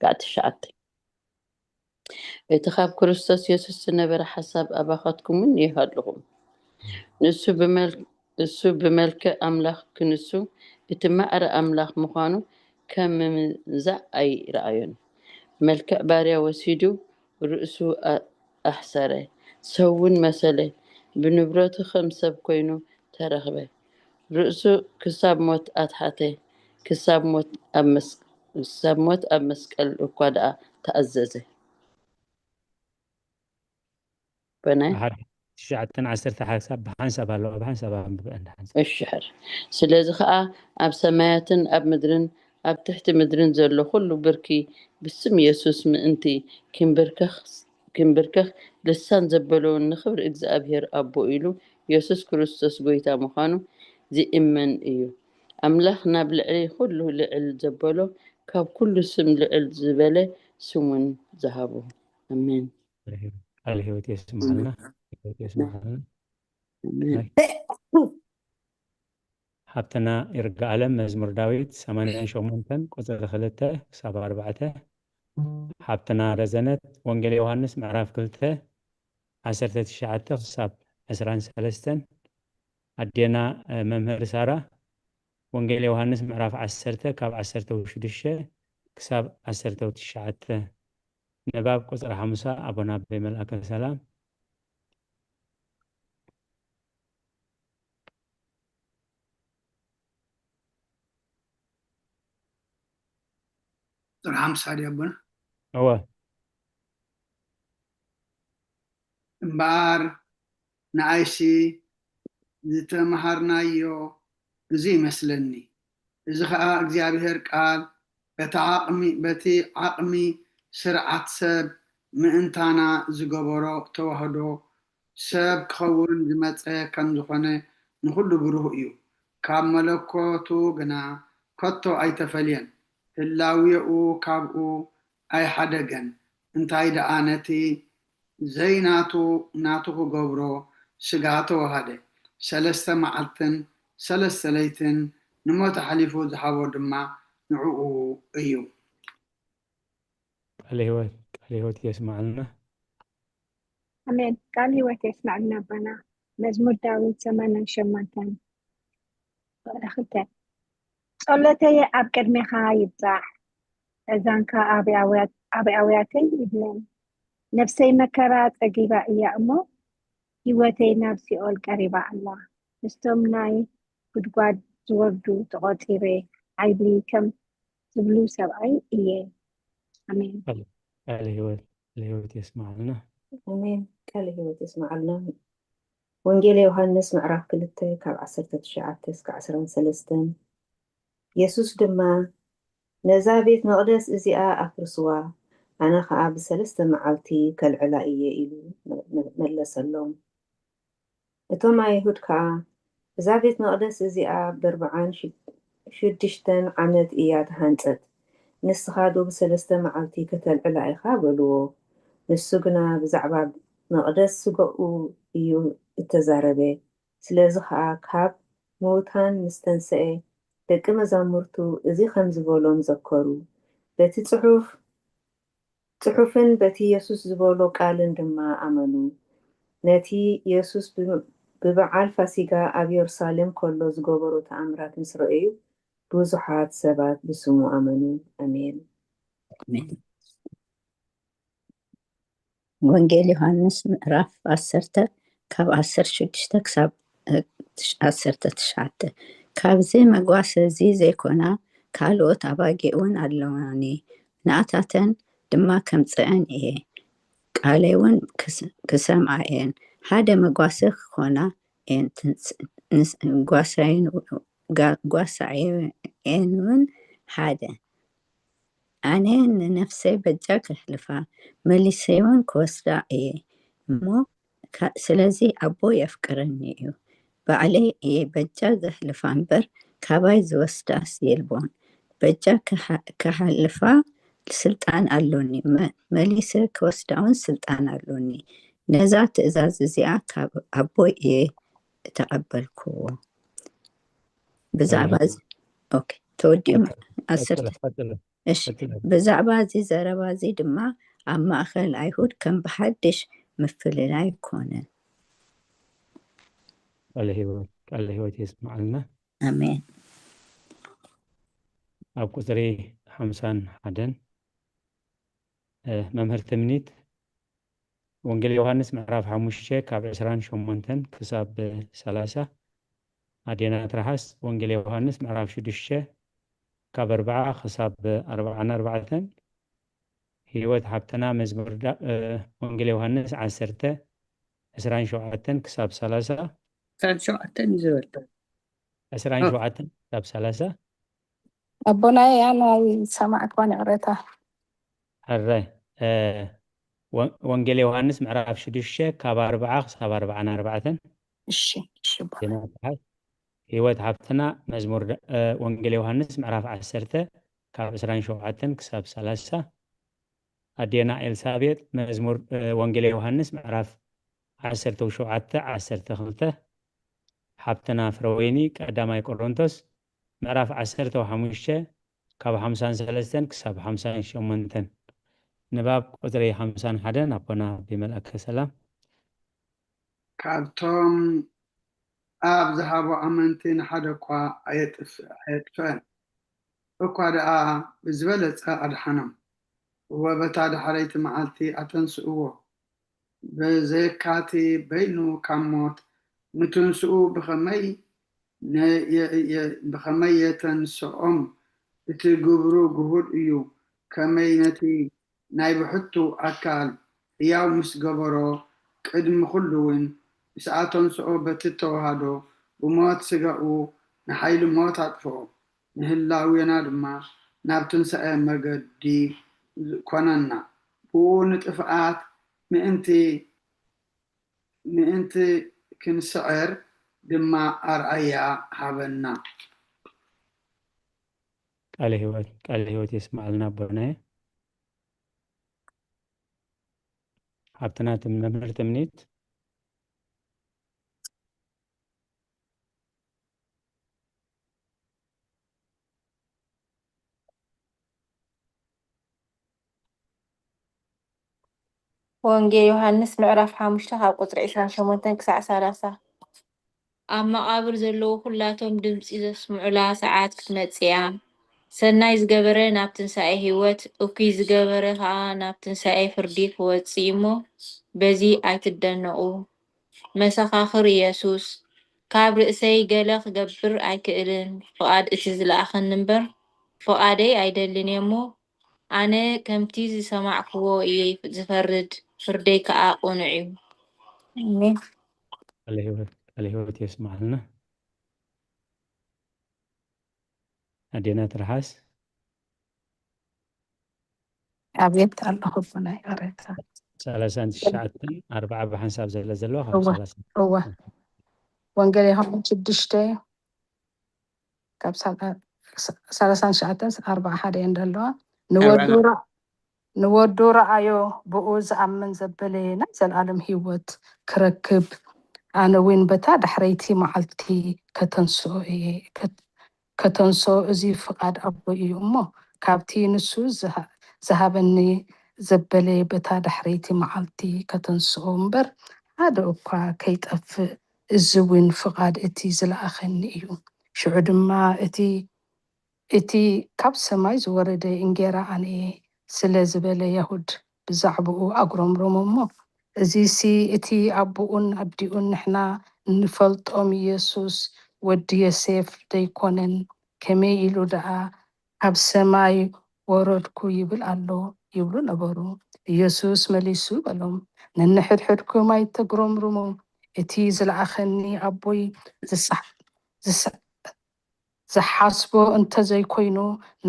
ካብ ትሽዓተ እቲ ካብ ክርስቶስ የሱስ ዝነበረ ሓሳብ ኣባኻትኩም እውን ይሃልኹም። ንሱ ብመል- እሱ ብመልክዕ ኣምላኽ ክንሱ እቲ ማዕረ ኣምላኽ ምዃኑ ከም ምምንዛዕ ኣይረኣዮን። መልክዕ ባርያ ወሲዱ ርእሱ ኣሕሰረ፣ ሰብውን መሰለ፣ ብንብረቱ ከም ሰብ ኮይኑ ተረኽበ። ርእሱ ክሳብ ሞት ኣትሓተ፣ ክሳብ ሞት ኣብ መስቀል እኳ ደኣ ተኣዘዘ። በናይ ትሽዓተን ዓሰርተ ሓሳብ ብሓንሳብ ኣለዋ ብሓንሳብ ኣንብበ እንዳ ሓንሳብ። እሺ ሕር ስለዚ ከዓ ኣብ ሰማያትን ኣብ ምድርን ኣብ ትሕቲ ምድርን ዘሎ ኩሉ ብርኪ ብስም የሱስ ምእንቲ ክንብርከኽ ክንብርከኽ ልሳን ዘበለውን ንኽብሪ እግዚኣብሔር ኣቦ ኢሉ የሱስ ክርስቶስ ጎይታ ምዃኑ ዝእመን እዩ። ኣምላኽ ናብ ልዕሊ ኩሉ ልዕል ዘበሎ ካብ ኩሉ ስም ልዕል ዝበለ ስሙን ዝሃቦ። ኣሜን። ቃል ህይወት የስምዓልና። ቃል ህይወት የስምዓልና። ሓብትና ይርጋኣለም መዝሙር ዳዊት ሰማንያን ሸሞንተን ቁፅሪ ክልተ ክሳብ ኣርባዕተ። ሓብትና ረዘነት ወንጌል ዮሃንስ ምዕራፍ ክልተ ዓሰርተ ትሽዓተ ክሳብ ዕስራን ሰለስተን። ኣዴና መምህር ሳራ ወንጌል ዮሃንስ ምዕራፍ ዓሰርተ ካብ ዓሰርተ ሽዱሽተ ክሳብ ዓሰርተ ትሽዓተ። ንባብ ቁፅሪ ሓሙሳ ኣቦና ኣበይ መልኣከ ሰላም። ቁፅሪ ሓምሳ ድዩ ኣቦና? እወ። እምበኣር ንኣይሲ ዝተምሃርናዮ እዚ ይመስለኒ። እዚ ኸኣ እግዚኣብሔር ቃል በቲ ዓቕሚ በቲ ዓቕሚ ስርዓት ሰብ ምእንታና ዝገበሮ ተዋህዶ ሰብ ክኸውን ዝመጸ ከም ዝኾነ ንኹሉ ብሩህ እዩ። ካብ መለኮቱ ግና ከቶ ኣይተፈልየን። ህላዌኡ ካብኡ ኣይሓደገን። እንታይ ደኣ ነቲ ዘይናቱ ናቱ ክገብሮ ስጋ ተዋሃደ። ሰለስተ መዓልትን ሰለስተ ለይትን ንሞት ኣሕሊፉ ዝሃቦ ድማ ንዕኡ እዩ። ቃለ ህይወት ቃለ ህይወት የስማዕልና። ኣሜን። ቃል ህይወት የስማዕልና ኣባና። መዝሙር ዳዊት ሰማንያን ሸሞንተን ቁፅሪ ክልተ። ጸሎተየ ኣብ ቅድሜኻ ይብጻሕ፣ እዛንካ ኣብ ኣውያተይ ይብለኒ። ነፍሰይ መከራ ጸጊባ እያ እሞ፣ ህይወተይ ናብ ሲኦል ቀሪባ ኣላ። ምስቶም ናይ ጉድጓድ ዝወርዱ ተቖጺረ፣ ዓይቢ ከም ዝብሉ ሰብኣይ እየ። ኣሜን። ቃለ ህይወት፣ ቃለ ህይወት የስማዕልና። ኣሜን። ቃለ ህይወት የስማዕልና። ወንጌል ዮሃንስ ምዕራፍ ክልተ ካብ ዓሰርተ ትሽዓተ እስከ ዓሰርተ ሰለስተ። የሱስ ድማ፣ "ነዛ ቤት መቕደስ እዚኣ ኣፍርስዋ፣ ኣነ ኸኣ ብሰለስተ መዓልቲ ከልዕላ እየ" ኢሉ መ-፣ መ-፣ መለሰሎም። እቶም ኣይሁድ ከኣ፣ "እዛ ቤት መቕደስ እዚኣ ብኣርብዓን ሽዱሽተን ዓመት እያ ተሃንጸት፣ ንስኻ ዶ ብሰለስተ መዓልቲ ከተልዕላ ኢኻ?" በልዎ። ንሱ ግና ብዛዕባ መቕደስ ስጋኡ እዩ እተዛረበ። ስለዚ ኸኣ ካብ ምዉታን ምስ ተንስኤ፣ ደቂ መዛሙርቱ እዚ ኸም ዝበሎም ዘከሩ። በቲ ጽሑፍ፣ ጽሑፍን በቲ የሱስ ዝበሎ ቃልን ድማ ኣመኑ። ነቲ የሱስ ብ-፣ ብበዓል ፋሲጋ ኣብ የሩሳሌም ከሎ ዝገበሮ ተኣምራት ምስ ረኣዩ፣ ብዙሓት ሰባት ብስሙ ኣመኑ። ኣሜን። ኣሜን። ወንጌል ዮሃንስ ምዕራፍ ዓሰርተ ካብ ዓሰርተ ሽዱሽተ ክሳብ፣ እ፣ ትሽ-፣ ዓሰርተ ትሽዓተ። ካብዚ መጓሰ እዚ ዘይኮና ካልኦት ኣባጊዕ እውን ኣለዋኒ፣ ንኣታተን ድማ ከምጽአን እየ፣ ቃለይ እውን ክስ-፣ ክሰምዓ እየን። ሓደ መጓሰ ክኾና እየን፣ ትንስ-፣ ንስ-፣ ጓሳይን ጋ-፣ ጓሳየን እውን ሓደ። ኣነ ንነፍሰይ በጃ ከሕልፋ፣ መሊሰይውን ክወስዳ እየ እሞ፣ ካ-፣ ስለዚ ኣቦ የፍቅረኒ እዩ። ባዕለይ እየ በጃ ዘሕልፋ እምበር፣ ካባይ ዝወስዳስ የልቦን። በጃ ክሓ-፣ ክሓልፋ ስልጣን ኣሎኒ፣ መ-፣ መሊሰ ክወስዳውን ስልጣን ኣሎኒ። ነዛ ትእዛዝ እዚኣ ካብ ኣቦይ እየ እተቐበልክዎ። ብዛዕባ ኣሜን። እዚ፣ ኦኬ፣ ተወዲኡ ቀጥለ፣ ዓሰርተ። ቀጥለ፣ ቀጥለ፣ እሺ፣ ቀጥለ። ብዛዕባ እዚ ዘረባ እዚ ድማ ኣብ ማእከል ኣይሁድ ከም ብሓድሽ ምፍልላይ ኮነ። ቃለ ህይወት፣ ቃለ ህይወት የስምዓልና። ኣሜን። ኣብ ቁጽሪ ሓምሳን ሓደን፣ እ፣ መምህር ትምኒት፣ ወንጌል ዮሃንስ ምዕራፍ ሓሙሽተ ካብ ዕስራን ሸሞንተን ክሳብ ሰላሳ። ኣዴና ትርሓስ፣ ወንጌል ዮሃንስ ምዕራፍ ሽዱሽተ ካብ ኣርብዓ ክሳብ ኣርብዓን ኣርባዕተን። ህይወት ሓብትና፣ መዝሙር ዳ-፣ እ፣ ወንጌል ዮሃንስ ዓሰርተ፣ ዕስራን ሸውዓተን ክሳብ ሰላሳ። ዕስራን ሸውዓተን እዩ ዝበል። ዕስራን ሸውዓተን ክሳብ ሰላሳ። ኣቦናይ ኣነ ኣይሰማዕክዋን፣ ይቕሬታ። ሕራይ፣ እ፣ ወ-፣ ወንጌል ዮሃንስ ምዕራፍ ሽዱሽተ ካብ ኣርብዓ ክሳብ ኣርብዓን ኣርባዕተን። እሺ፣ እሺ፣ ኣቦ። ዜና መጽሓፍ ህይወት ሓብትና፣ መዝሙር ዳ-፣ እ፣ ወንጌል ዮሃንስ ምዕራፍ ዓሰርተ ካብ ዕስራን ሸውዓተን ክሳብ ሰላሳ። ኣዴና ኤልሳቤጥ፣ መዝሙር፣ እ፣ ወንጌል ዮሃንስ ምዕራፍ ዓሰርተ ሸውዓተ፣ ዓሰርተ ክልተ። ሓብትና ፍረወይኒ፣ ቀዳማይ ቆሮንቶስ ምዕራፍ ዓሰርተ ሓሙሽተ ካብ ሓምሳን ሰለስተን ክሳብ ሓምሳን ሸሞንተን። ንባብ ቁጽሪ ሓምሳን ሓደን ኣቦና ብመልኣከ ሰላም። ካብቶም ኣብ ዝሃቦ ኣመንቲ ንሓደ እኳ ኣየጥፍ-፣ ኣየጥፍአን፣ እኳ ደኣ ብዝበለጸ ኣድሓኖም። እወ፣ በታ ዳሕረይቲ መዓልቲ ኣተንስእዎ። ብዘየካቲ በይኑ ካብ ሞት ምትንስኡ ብኸመይ ነ-፣ የ-፣ የ-፣ ብኸመይ የተንስኦም? እቲ ግብሩ ግሁድ እዩ። ከመይ ነቲ ናይ ብሕቱ ኣካል ህያው ምስ ገበሮ፣ ቅድሚ ኩሉ እውን ምስ ኣተንስኦ በቲ እተዋህዶ ብሞት ስጋኡ ንሓይሊ ሞት ኣጥፍኦ፣ ንህላዌና ድማ ናብ ትንሳኤ መገዲ ኮነና። ብኡ ንጥፍኣት ምእንቲ፣ ምእንቲ ክንስዕር ድማ ኣርኣያ ሃበና። ቃለ ህይወት፣ ቃለ ህይወት የስማዕልና ኣቦናየ። ሓብትና ትም-፣ መምህር ትምኒት። ወንጌል ዮሃንስ ምዕራፍ ሓሙሽተ ካብ ቁጽሪ ዕስራን ሸሞንተን ክሳዕ ሰላሳ። ኣብ መቓብር ዘለዉ ኩላቶም ድምጺ ዘስምዑላ ሰዓት ክትመጽእ እያ። ሰናይ ዝገበረ ናብ ትንሳኤ ህይወት፣ እኩይ ዝገበረ ኸኣ ናብ ትንሳኤ ፍርዲ ክወጽእ እዩ እሞ፣ በዚ ኣይትደነቑ። መሰኻኽር ኢየሱስ፣ ካብ ርእሰይ ገለ ክገብር ኣይክእልን፣ ፍቓድ እቲ ዝለኣኸኒ እምበር፣ ፍቓደይ ኣይደልን እየ እሞ፣ ኣነ ከምቲ ዝሰማዕክዎ እየ ዝፈርድ፣ ፍርደይ ከኣ ቅኑዕ እዩ። ኣሜን። ቃለ ህይወት ቃለ ህይወት የስማዕልና። ኣዴና ትርሓስ ኣብየት ኣለኹ ብናይ ቅሬታ ሰላሳን ትሽዓተን ኣርባዓ ብሓንሳብ ዘለ ዘለዋ ካብ እወ። ሰላሳ እወ ወንጌል ዮሃንስ ሽዱሽተ ካብ ሰላሳን ትሽዓተን ኣርባዓ ሓደ እየን ዘለዋ ንወዱ ራ- ንወዱ ረኣዮ ብኡ ዝኣምን ዘበለ ናይ ዘለኣለም ህይወት ክረክብ ኣነ እውን በታ ዳሕረይቲ መዓልቲ ከተንስኦ እየ ከ- ከተንስኦ እዚ ፍቓድ ኣቦይ እዩ እሞ ካብቲ ንሱ ዝሃ- ዝሃበኒ ዘበለ በታ ዳሕረይቲ መዓልቲ ከተንስኦ እምበር ሓደ እኳ ከይጠፍእ እዚ እውን ፍቓድ እቲ ዝለኣኸኒ እዩ። ሽዑ ድማ እቲ እቲ ካብ ሰማይ ዝወረደ እንጌራ ኣነ እየ ስለ ዝበለ የሁድ ብዛዕባኡ ኣጉረምረሙ እሞ፣ እዚሲ እቲ ኣቦኡን ኣዲኡን ንሕና እንፈልጦም ኢየሱስ ወዲ ዮሴፍ ደይኮነን? ከመይ ኢሉ ደኣ ካብ ሰማይ ወረድኩ ይብል ኣሎ? ይብሉ ነበሩ። ኢየሱስ መሊሱ በሎም፣ ነንሕድሕድኩም ኣይተጉረምርሙ፣ እቲ ዝለኣኸኒ ኣቦይ ዝሓስቦ እንተዘይኮይኑ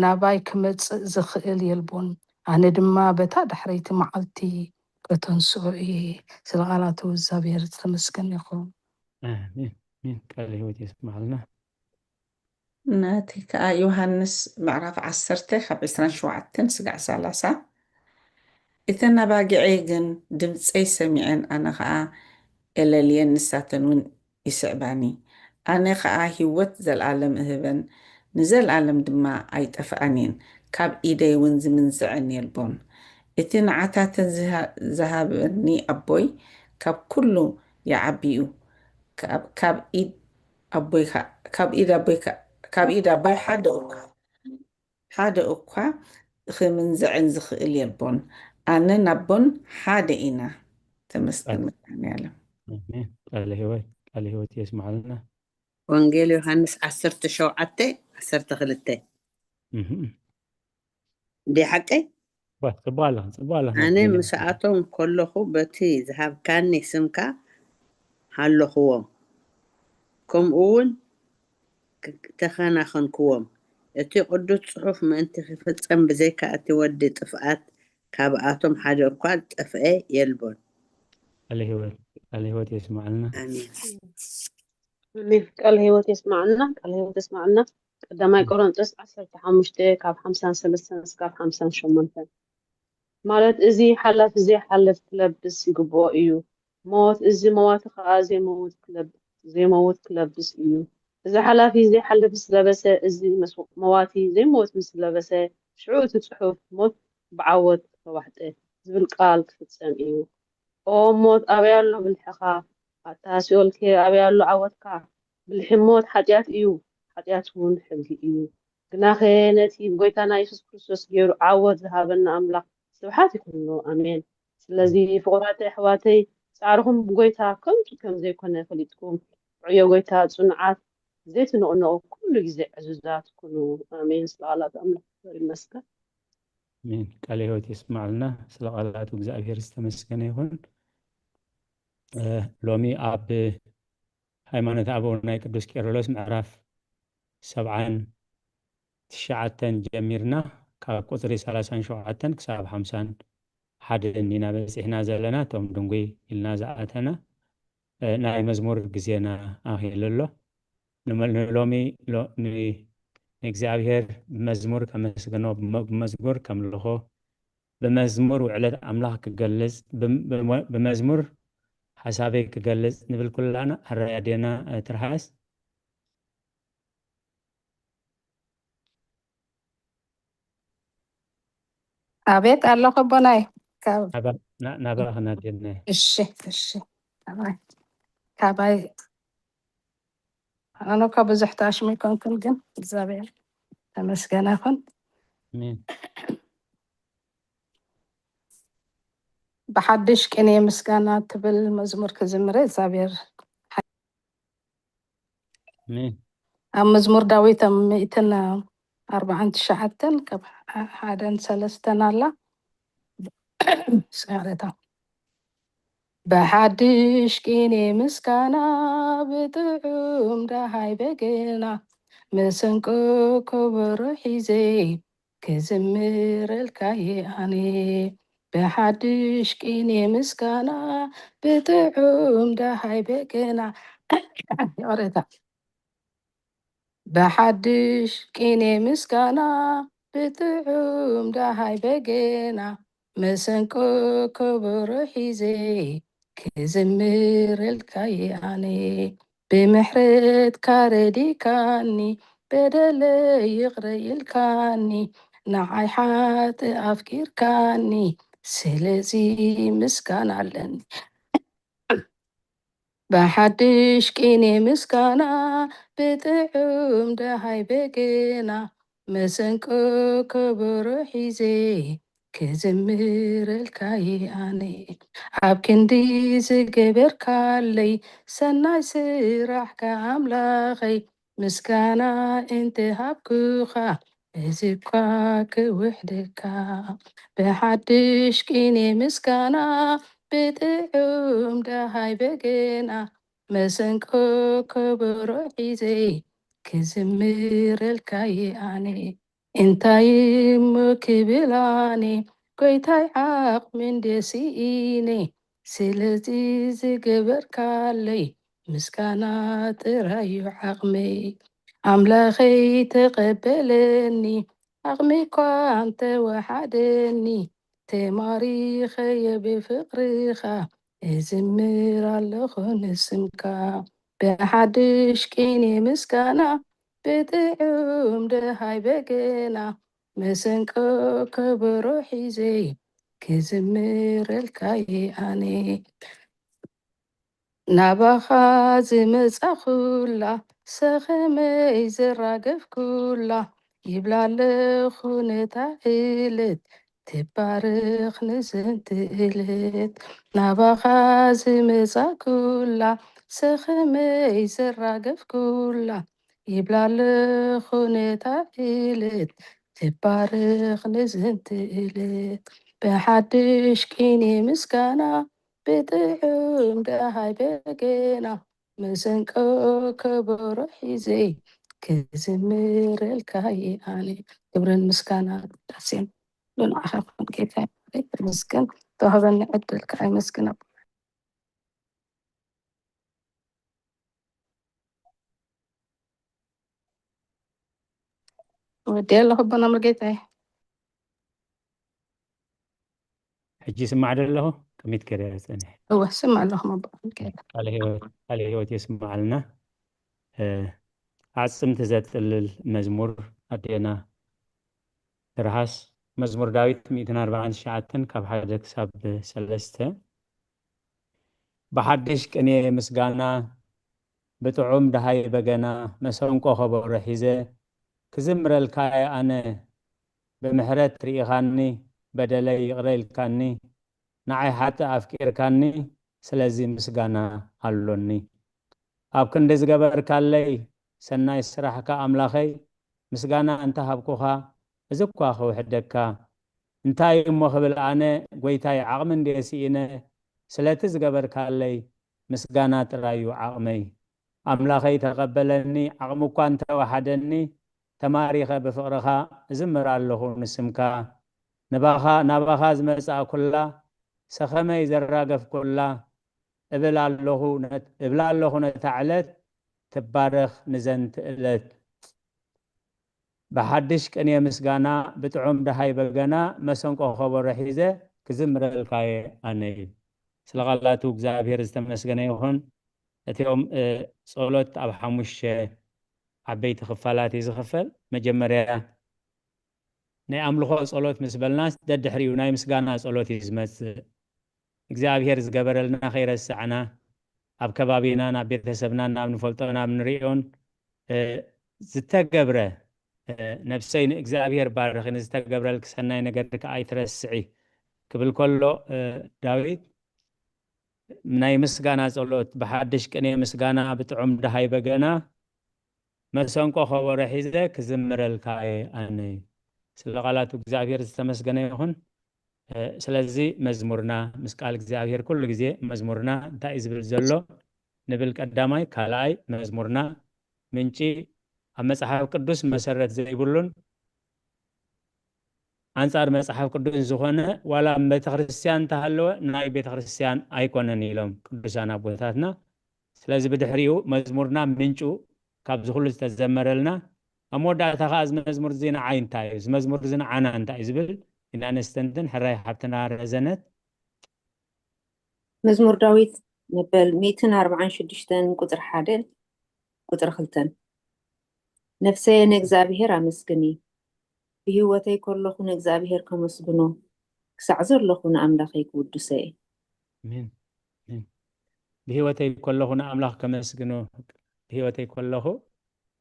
ናባይ ክመጽእ ዝኽእል የልቦን፣ ኣነ ድማ በታ ዳሕረይቲ መዓልቲ ከተንስኦ እየ። ስለ ቃላቱ እግዚኣብሔር ዝተመስገነ ይኹን። ኣሜን። ቃለ ህይወት የስማዕልና። ናቲ ከኣ ዮሃንስ ምዕራፍ ዓሰርተ ካብ ዕስራን ሸውዓተን ስጋዕ ሰላሳ እተን ኣባጊዐይ ግን ድምፀይ ሰሚዐን ኣነ ኸኣ እለልየን ንሳተን እውን ይስዕባኒ። ኣነ ኸኣ ህይወት ዘለኣለም እህበን፣ ንዘለኣለም ድማ ኣይጠፍኣን እየን፣ ካብ ኢደይ እውን ዝምንዝዐን የልቦን። እቲ ንዓታተን ዝሃ- ዝሃበኒ ኣቦይ ካብ ኩሉ ይዓቢ እዩ። ካብ- ካብ ኢድ ኣቦይ ከ- ካብ ኢድ ኣቦይ ከ- ካብ ኢድ ኣቦይ ሓደ እኳ ሓደ እኳ ክምንዝዐን ዝኽእል የልቦን። ኣነን ኣቦን ሓደ ኢና። ተመስገን መድኃኔዓለም። ኣሜን። ቃለ ህይወት ቃለ ህይወት የስማዕልና። ወንጌል ዮሃንስ ዓሰርተ ሸውዓተ ዓሰርተ ክልተ እህም። እንደ ሓቀይ ዋ፣ ጽቡቕ ኣለኻ፣ ጽቡቕ ኣለኻ። ኣነ ጌና። ምሳኣቶም ከለኹ በቲ ዝሃብካኒ ስምካ ሃለኽዎም፣ ከምኡ እውን ክ- ተኸናኸንክዎም። እቲ ቅዱስ ጽሑፍ ምእንቲ ክፍጸም ብዘይካ እቲ ወዲ ጥፍኣት ካብኣቶም ሓደ እኳ ዝጠፍአ የልቦን። ቃለ ህይወት ቃለ ህይወት የስማዕልና። ኣሜን። ኣሜን። ቃል ህይወት የስማዕና፣ ቃል ህይወት የስማዕና። ቀዳማይ ቆሮንጦስ ዓሰርተ ሓሙሽተ ካብ ሓምሳን ሰለስተን እስካብ ሓምሳን ሸሞንተን ማለት እዚ ሓላፊ ዘይሓልፍ ክለብስ ይግብኦ እዩ። ሞት እዚ መዋቲ ከኣ ዘይመውት ክለብ ዘይመውት ክለብስ እዩ። እዚ ሓላፊ ዘይሓልፍስ ለበሰ፣ እዚ መስ- መዋቲ ዘይመውት ምስ ለበሰ፣ ሽዑ እቲ ጽሑፍ ሞት ብዓወት ተዋሕጠ ዝብል ቃል ክፍጸም እዩ። ኦ ሞት ኣበይ ኣሎ ብልሕኻ? ኣታ ሲኦልከ ኣበይ ኣሎ ዓወትካ? ብልሒ ሞት ሓጢኣት እዩ፣ ሓጢኣት እውን ሕጊ እዩ። ግናኸ ነቲ ብጎይታና የሱስ ክርስቶስ ገይሩ ዓወት ዝሃበና ኣምላኽ ስብሓት ይኹንሉ። ኣሜን። ስለዚ ፍቑራት ኣሕዋተይ ጻዕርኹም ብጎይታ ከንቱ ከም ዘይኮነ ፈሊጥኩም ብዕዮ ጎይታ ጽኑዓት ዘይትንቕንቑ ኩሉ ግዜ ዕዙዛት ኩኑ። ኣሜን። ስለ ቃላት ኣምላኽ ክብር ይመስገን። ኣሜን። ቃለ ህይወት የስማዕልና። ስለ ቃላቱ እግዚኣብሔር ዝተመስገነ ይኹን። ሎሚ ኣብ ሃይማኖት ኣበው ናይ ቅዱስ ቄርሎስ ምዕራፍ ሰብዓን ትሽዓተን ጀሚርና ካብ ቁፅሪ ሰላሳን ሸውዓተን ክሳብ ሓምሳን ሓደን ኢና በፂሕና ዘለና። እቶም ድንጉይ ኢልና ዝኣተና ናይ መዝሙር ግዜና ኣኺሉ ኣሎ። ንሎሚ ንእግዚኣብሔር ብመዝሙር ከመስግኖ፣ ብመዝሙር ከምልኾ፣ ብመዝሙር ውዕለት ኣምላኽ ክገልጽ፣ ብመዝሙር ሓሳበይ ክገልጽ ንብል ኩላና። ኣረይ ኣዴና ትርሓስ? ኣቤት ኣለኹ ኣቦናይ። ናባኽን ኣዴናይ። እሺ እሺ። ካባይ ኣነ እኳ ብዙሕ ተኣሽሙ ኣይኮንኩን፣ ግን እግዚኣብሔር ተመስገነ ይኹን። ኣሜን። ብሓድሽ ቅኔ ምስጋና ትብል መዝሙር ክዝምረ እግዚኣብሔር። ኣሜን። ኣብ መዝሙር ዳዊት ኣብ ሚእትን ኣርባዓን ትሽዓተን ካብ ሓደን ሰለስተን ኣላ። ይቕሬታ። ብሓድሽ ቅኔ ምስጋና ብጥዑም ደሃይ በገና መሰንቆ ከበሮ ሒዘ ክዝምረልካ እየ ኣነ። ብሓድሽ ቅኔ ምስጋና ብጥዑም ደሃይ በገና ይቕሬታ። ብሓድሽ ቅኔ ምስጋና ብጥዑም ደሃይ በገና መሰንቆ ከበሮ ሒዘ ክዝምረልካ እየ ኣነ። ብምሕረትካ ረዲካኒ በደለይ ይቕረ ኢልካኒ ንዓይ ሓጥእ ኣፍቂርካኒ ስለዚ ምስጋና ኣለኒ። ብሓድሽ ቅኔ ምስጋና ብጥዑም ደሃይ በገና መሰንቆ ከበሮ ሒዘ ክዝምረልካ እየ ኣነ። ኣብ ክንዲ ዝገበርካለይ ሰናይ ስራሕካ ኣምላኸይ ምስጋና እንተሃብኩኻ እዚ እኳ ክውሕደካ። ብሓድሽ ቅኔ ምስጋና ብጥዑም ደሃይ በገና መሰንቆ ከበሮ ሒዘ ክዝምረልካ እየ ኣነ። እንታይ እሞ ክብል ኣነ ጎይታይ ዓቕሚ እንደ ስኢነ ስለዚ ዝገበርካለይ ምስጋና ጥራዩ ዓቕመይ። ኣምላኸይ ተቐበለኒ ዓቕሚ እኳ እንተወሓደኒ ተማሪኸየ ብፍቕርኻ እዝምር ኣለኹ ንስምካ። ብሓድሽ ቅኔ ምስጋና ብጥዑም ደሃይ በገና መሰንቆ ከበሮ ሒዘ ክዝምረልካ እየ ኣነ። ናባኻ ዝመጻኹላ ሰኸመይ ዘራገፍኩላ ይብላ ኣለኹ ነታ ዕለት ትባረኽ ንዘንቲ ዕለት ናባኻ ዝመጻኩላ ሰኸመይ ዘራገፍኩላ ይብላ ኣለኹ ነታ ዕለት ትባረኽ ንዘንቲ ዕለት ብሓድሽ ቅኔ ምስጋና ብጥዑም ደሃይ በገና መሰንቆ ከበሮ ሒዘ ክዝምረልካ እየ ኣነ። ክብርን ምስጋና ቅዳሴን ንዓኻ ይኹን ጌታ ይመስገን። ተዋህበኒ ዕድል ከዓ ይመስግን። ወዲ ኣለኹ ኣቦና ሙሉጌታዬ። ሕጂ ይስማዕ ዶ ኣለኹ? ቅሚት ከሪያ ጸኒሐ። እወ፣ ስማዕ ኣለኹ ኣቦና ሙሉጌታ። ቃለ ህይወት፣ ቃለ ህይወት የስምዓልና። እ፣ ኣዕጽምቲ ዘጥልል መዝሙር ኣዴና ትርሃስ። መዝሙር ዳዊት ሚእትን ኣርባዓን ትሽዓተን ካብ ሓደ ክሳብ ሰለስተ። ብሓድሽ ቅኔ ምስጋና፣ ብጥዑም ደሃይ በገና፣ መሰንቆ ከበሮ ሒዘ፣ ክዝምረልካ እየ ኣነ። ብምሕረት ርኢኻኒ፣ በደለይ ይቕረ ኢልካኒ፣ ንዓይ ሓጥእ ኣፍቂርካኒ፣ ስለዚ ምስጋና ኣሎኒ። ኣብ ክንዲ ዝገበርካለይ ሰናይ ስራሕካ ኣምላኸይ፣ ምስጋና እንተሃብኩኻ፣ እዚ እኳ ክውሕደካ። እንታይ እሞ ክብል ኣነ፣ ጐይታይ፣ ዓቕሚ እንድየ ስኢነ፣ ስለቲ ዝገበርካለይ ምስጋና ጥራይ እዩ ዓቕመይ። ኣምላኸይ ተቐበለኒ፣ ዓቕሚ እኳ እንተወሓደኒ፣ ተማሪኸ ብፍቕርኻ እዝምር ኣለኹ ንስምካ። ንባኻ፣ ናባኻ ዝመጻእኩላ፣ ሰኸመይ ዘራገፍኩላ፣ እብል ኣለኹ ነት-፣ እብላ ኣለኹ ነታ ዕለት፣ ትባረኽ ንዘንቲ ዕለት። ብሓድሽ ቅኔ ምስጋና፣ ብጥዑም ደሃይ በገና፣ መሰንቆ ከበሮ ሒዘ ክዝምረልካየ ኣነ። ስለ ቃላቱ እግዚኣብሔር ዝተመስገነ ይኹን። እቲኦም፣ እ፣ ጸሎት ኣብ ሓሙሽተ ዓበይቲ ክፋላት እዩ ዝኽፈል። መጀመርያ ናይ ኣምልኾ ጸሎት ምስ በልናስ፣ ደድሕሪኡ ናይ ምስጋና ጸሎት እዩ ዝመጽእ። እግዚኣብሔር ዝገበረልና ከይረሳዕና፣ ኣብ ከባቢናን ኣብ ቤተሰብናን ናብ ንፈልጦን ናብ ንርእዮን፣ እ፣ ዝተገብረ፣ እ፣ ነብሰይ ንእግዚኣብሔር ባርኺ፣ ንዝተገብረልኪ ሰናይ ነገር ከኣ ኣይትረስዒ። ክብል ከሎ እ፣ ዳዊት ናይ ምስጋና ጸሎት፣ ብሓድሽ ቅኔ ምስጋና፣ ብጥዑም ደሃይ በገና፣ መሰንቆ ከበሮ ሒዘ ክዝምረልካ እየ ኣነ። ስለ ቃላቱ እግዚኣብሔር ዝተመስገነ ይኹን። እ፣ ስለዚ መዝሙርና ምስ ቃል እግዚኣብሔር ኩሉ ግዜ መዝሙርና እንታይ እዩ ዝብል ዘሎ ንብል ቀዳማይ፣ ካልኣይ መዝሙርና ምንጪ ኣብ መጽሓፍ ቅዱስ መሰረት ዘይብሉን ኣንጻር መጽሓፍ ቅዱስ ዝኾነ ዋላ ቤተ ክርስቲያን እንተሃለወ ናይ ቤተ ክርስቲያን ኣይኮነን ኢሎም ቅዱሳን ኣቦታትና። ስለዚ ብድሕሪኡ መዝሙርና ምንጩ ካብዚ ኩሉ ዝተዘመረልና ኣብ መወዳእታ ከኣ እዚ መዝሙር እዚ ንዓይ እንታይ እዩ፣ እዚ መዝሙር እዚ ንዓና እንታይ እዩ ዝብል ኢና ነስተንትን። ሕራይ ሓብትና ረዘነት። መዝሙር ዳዊት መበል ሚእትን ኣርባዓን ሽዱሽተን ቁጽሪ ሓደ ቁጽሪ ክልተን። ነፍሰየ ንእግዚኣብሔር ኣመስግኒ፣ ብህይወተይ ከለኹ ንእግዚኣብሔር ከመስግኖ፣ ክሳዕ ዘለኹ ንኣምላኸይ ክውድሶ እየ። ኣሜን። ኣሜን። ብህይወተይ ከለኹ ንኣምላኽ ከመስግኖ፣ ብህይወተይ ከለኹ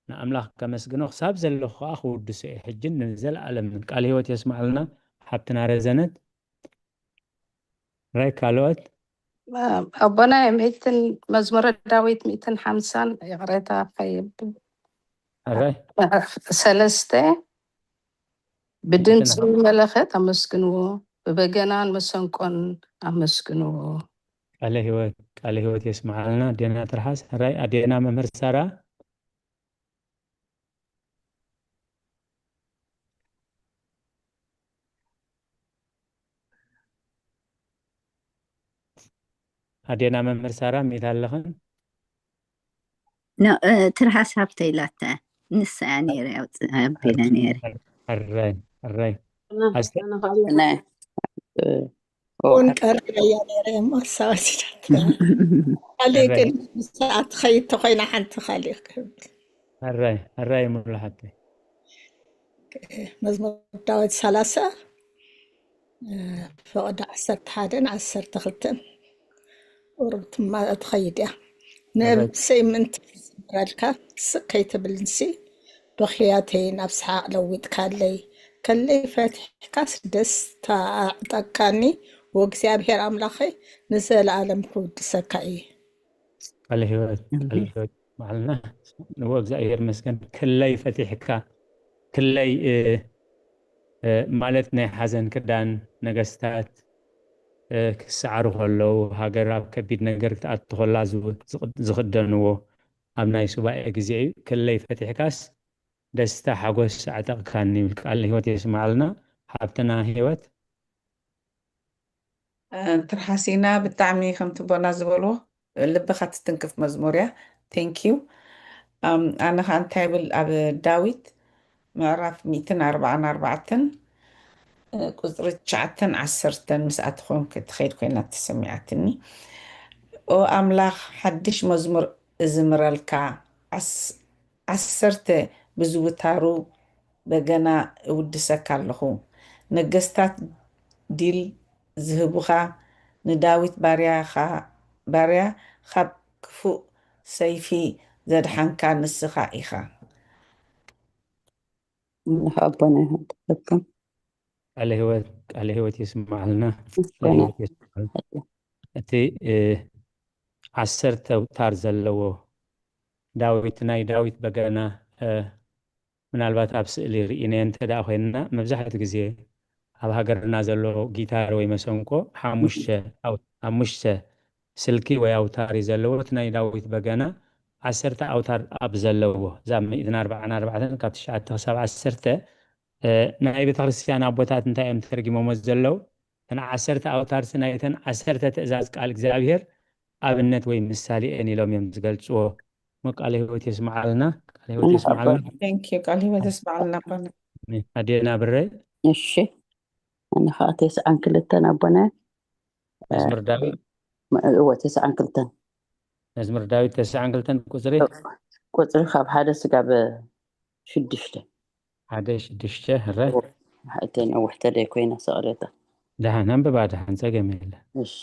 ንኣምላኽ ከመስግኖ፣ ክሳብ ዘለኹ ከኣ ክውድሶ እየ። ሕጅን ንዘለኣለምን። ቃል ህይወት የስማዕልና ሓብትና ረዘነት። ራይ ካልኦት? ኣቦና ሚእትን መዝሙረ ዳዊት ሚእትን ሓምሳን ይቕሬታ ከይብል ሕራይ? ሰለስተ ብድምፂ መለኸት ኣመስግንዎ፣ ብበገናን መሰንቆን ኣመስግንዎ። ቃለ ህይወት፣ ቃለ ህይወት የስምዓልና። ኣዴና ትርሓስ። ሕራይ ኣዴና መምህር ሳራ? ኣዴና መምህር ሳራ ሚት ኣለኽን? ኖ፣ እ፣ ትርሃስ ሃብተ ኢላታ። ንሳ እያ ነይረ፣ ኣውፅ-፣ ኣቢለ ነይረ። ሕራይ፣ ሕራይ። ኣስተ- ናይ፣ እ፣ እውን ቀሪበያ ነይረ እሞ ኣሳባሲዳት። ካሊእ ግን ምስኣ ትኸይድ ተኾይና ሓንቲ ካሊእ ክብል። ሕራይ፣ ሕራይ ሙሉ ሓብተይ። መዝሙር ዳዊት ሰላሳ፣ እ፣ ፈቐዶ ዓሰርተ ሓደን ዓሰርተ ክልተን ቁሩብ ትማ-፣ ትኸይድ እያ። ነብሰይ ምእንቲ ክዝምረልካ ስቕ ከይትብልንሲ፣ ብኽያተይ ናብ ሰሓቕ ለዊጥካለይ። ከለይ ፈቲሕካስ ደስታ ኣዕጠቕካኒ፣ ወእግዚኣብሔር ኣምላኸይ ንዘለኣለም ክውድሰካ እየ። ቃለ ህይወት፣ ቃለ ህይወት በዓልና። ንዎ እግዚኣብሔር ይመስገን። ክለይ ፈቲሕካ፣ ክለይ፣ እ፣ እ፣ ማለት ናይ ሓዘን ክዳን ነገስታት፣ እ፣ ክሰዓሩ ከለዉ፣ ሃገር ኣብ ከቢድ ነገር ክትኣቱ ከላ ዝው-፣ ዝቕ-፣ ዝኽደንዎ ኣብ ናይ ሱባኤ ግዜ እዩ። ክለይ ፈቲሕካስ ደስታ ሓጎስ ኣዕጠቕካኒ ይብል። ቃለ ህይወት የስምዓልና። ሓብትና ህይወት። እ፣ ትርሓሲና ብጣዕሚ ከምቲ ቦና ዝበልዎ ልብኻ ትትንክፍ መዝሙር እያ። Thank you። ኣም፣ ኣነ ኸዓ እንታይ ይብል ኣብ ዳዊት ምዕራፍ ሚእትን ኣርባዓን ኣርባዕተን፣ እ፣ ቁፅሪ ትሽዓተን ዓሰርተን ምስኣ ትኾን ክትኸይድ ኮይና ተሰሚዓትኒ። ኦ ኣምላኽ ሓድሽ መዝሙር እዝምረልካ፣ ዓስ-፣ ዓሰርተ ብዝውታሩ በገና እውድሰካ ኣለኹ። ነገስታት ዲል ዝህቡኻ ንዳዊት ባርያኻ፣ ባርያ ካብ ክፉእ ሰይፊ ዘድሓንካ ንስኻ ኢኻ። ኣምላኽ ኣቦና ይሃብኩም። ቃለ ህይወት፣ ቃለ ህይወት የስምዓልና። ቃለ ምስጋና ህይወት የስምዓልና። እቲ፣ እ፣ ዓሰርተ ኣውታር ዘለዎ ዳዊት፣ ናይ ዳዊት በገና፣ እ፣ ምናልባት ኣብ ስእሊ ርኢናዮ እንተ ደኣ ኮይንና፣ መብዛሕትኡ ግዜ ኣብ ሃገርና ዘሎ ጊታር ወይ መሰንቆ ሓሙሽተ ኣው-፣ ሓሙሽተ ስልኪ ወይ ኣውታር እዩ ዘለዎ። እቲ ናይ ዳዊት በገና ዓሰርተ ኣውታር ኣብ ዘለዎ፣ እዛ ሚእትን ኣርባዓን ኣርባዕተን ካብ ትሽዓተ ክሳብ ዓሰርተ፣ እ፣ ናይ ቤተክርስትያን ኣቦታት እንታይ እዮም ተርጊሞሞ ዘለዉ? እተን ዓሰርተ ኣውታርሲ ናይተን ዓሰርተ ትእዛዝ ቃል እግዚኣብሔር ኣብነት ወይ ምሳሌ እየን ኢሎም እዮም ዝገልጽዎ። እሞ ቃለ ህይወት የስምዓልና፣ ቃለ ህይወት የስምዓልና። Thank you። ቃለ ህይወት የስምዓልና ኣቦና። ኣዴና ብረይ። እሺ፣ ኣነ ከዓ ተስዓን ክልተን ኣቦና። መዝሙር ዳዊት። እወ፣ ተስዓን ክልተን። መዝሙር ዳዊት ተስዓን ክልተን ቁጽሪ። ቁጽሪ ካብ ሓደ ስጋብ ሽዱሽተ። ሓደ ሽዱሽተ፣ ሕራይ። እተን ነዊሕተ ደይ ኮይና ሰቕለታ። ደሓን ኣንብባ፣ ደሓን ጸገም የለ። እሺ።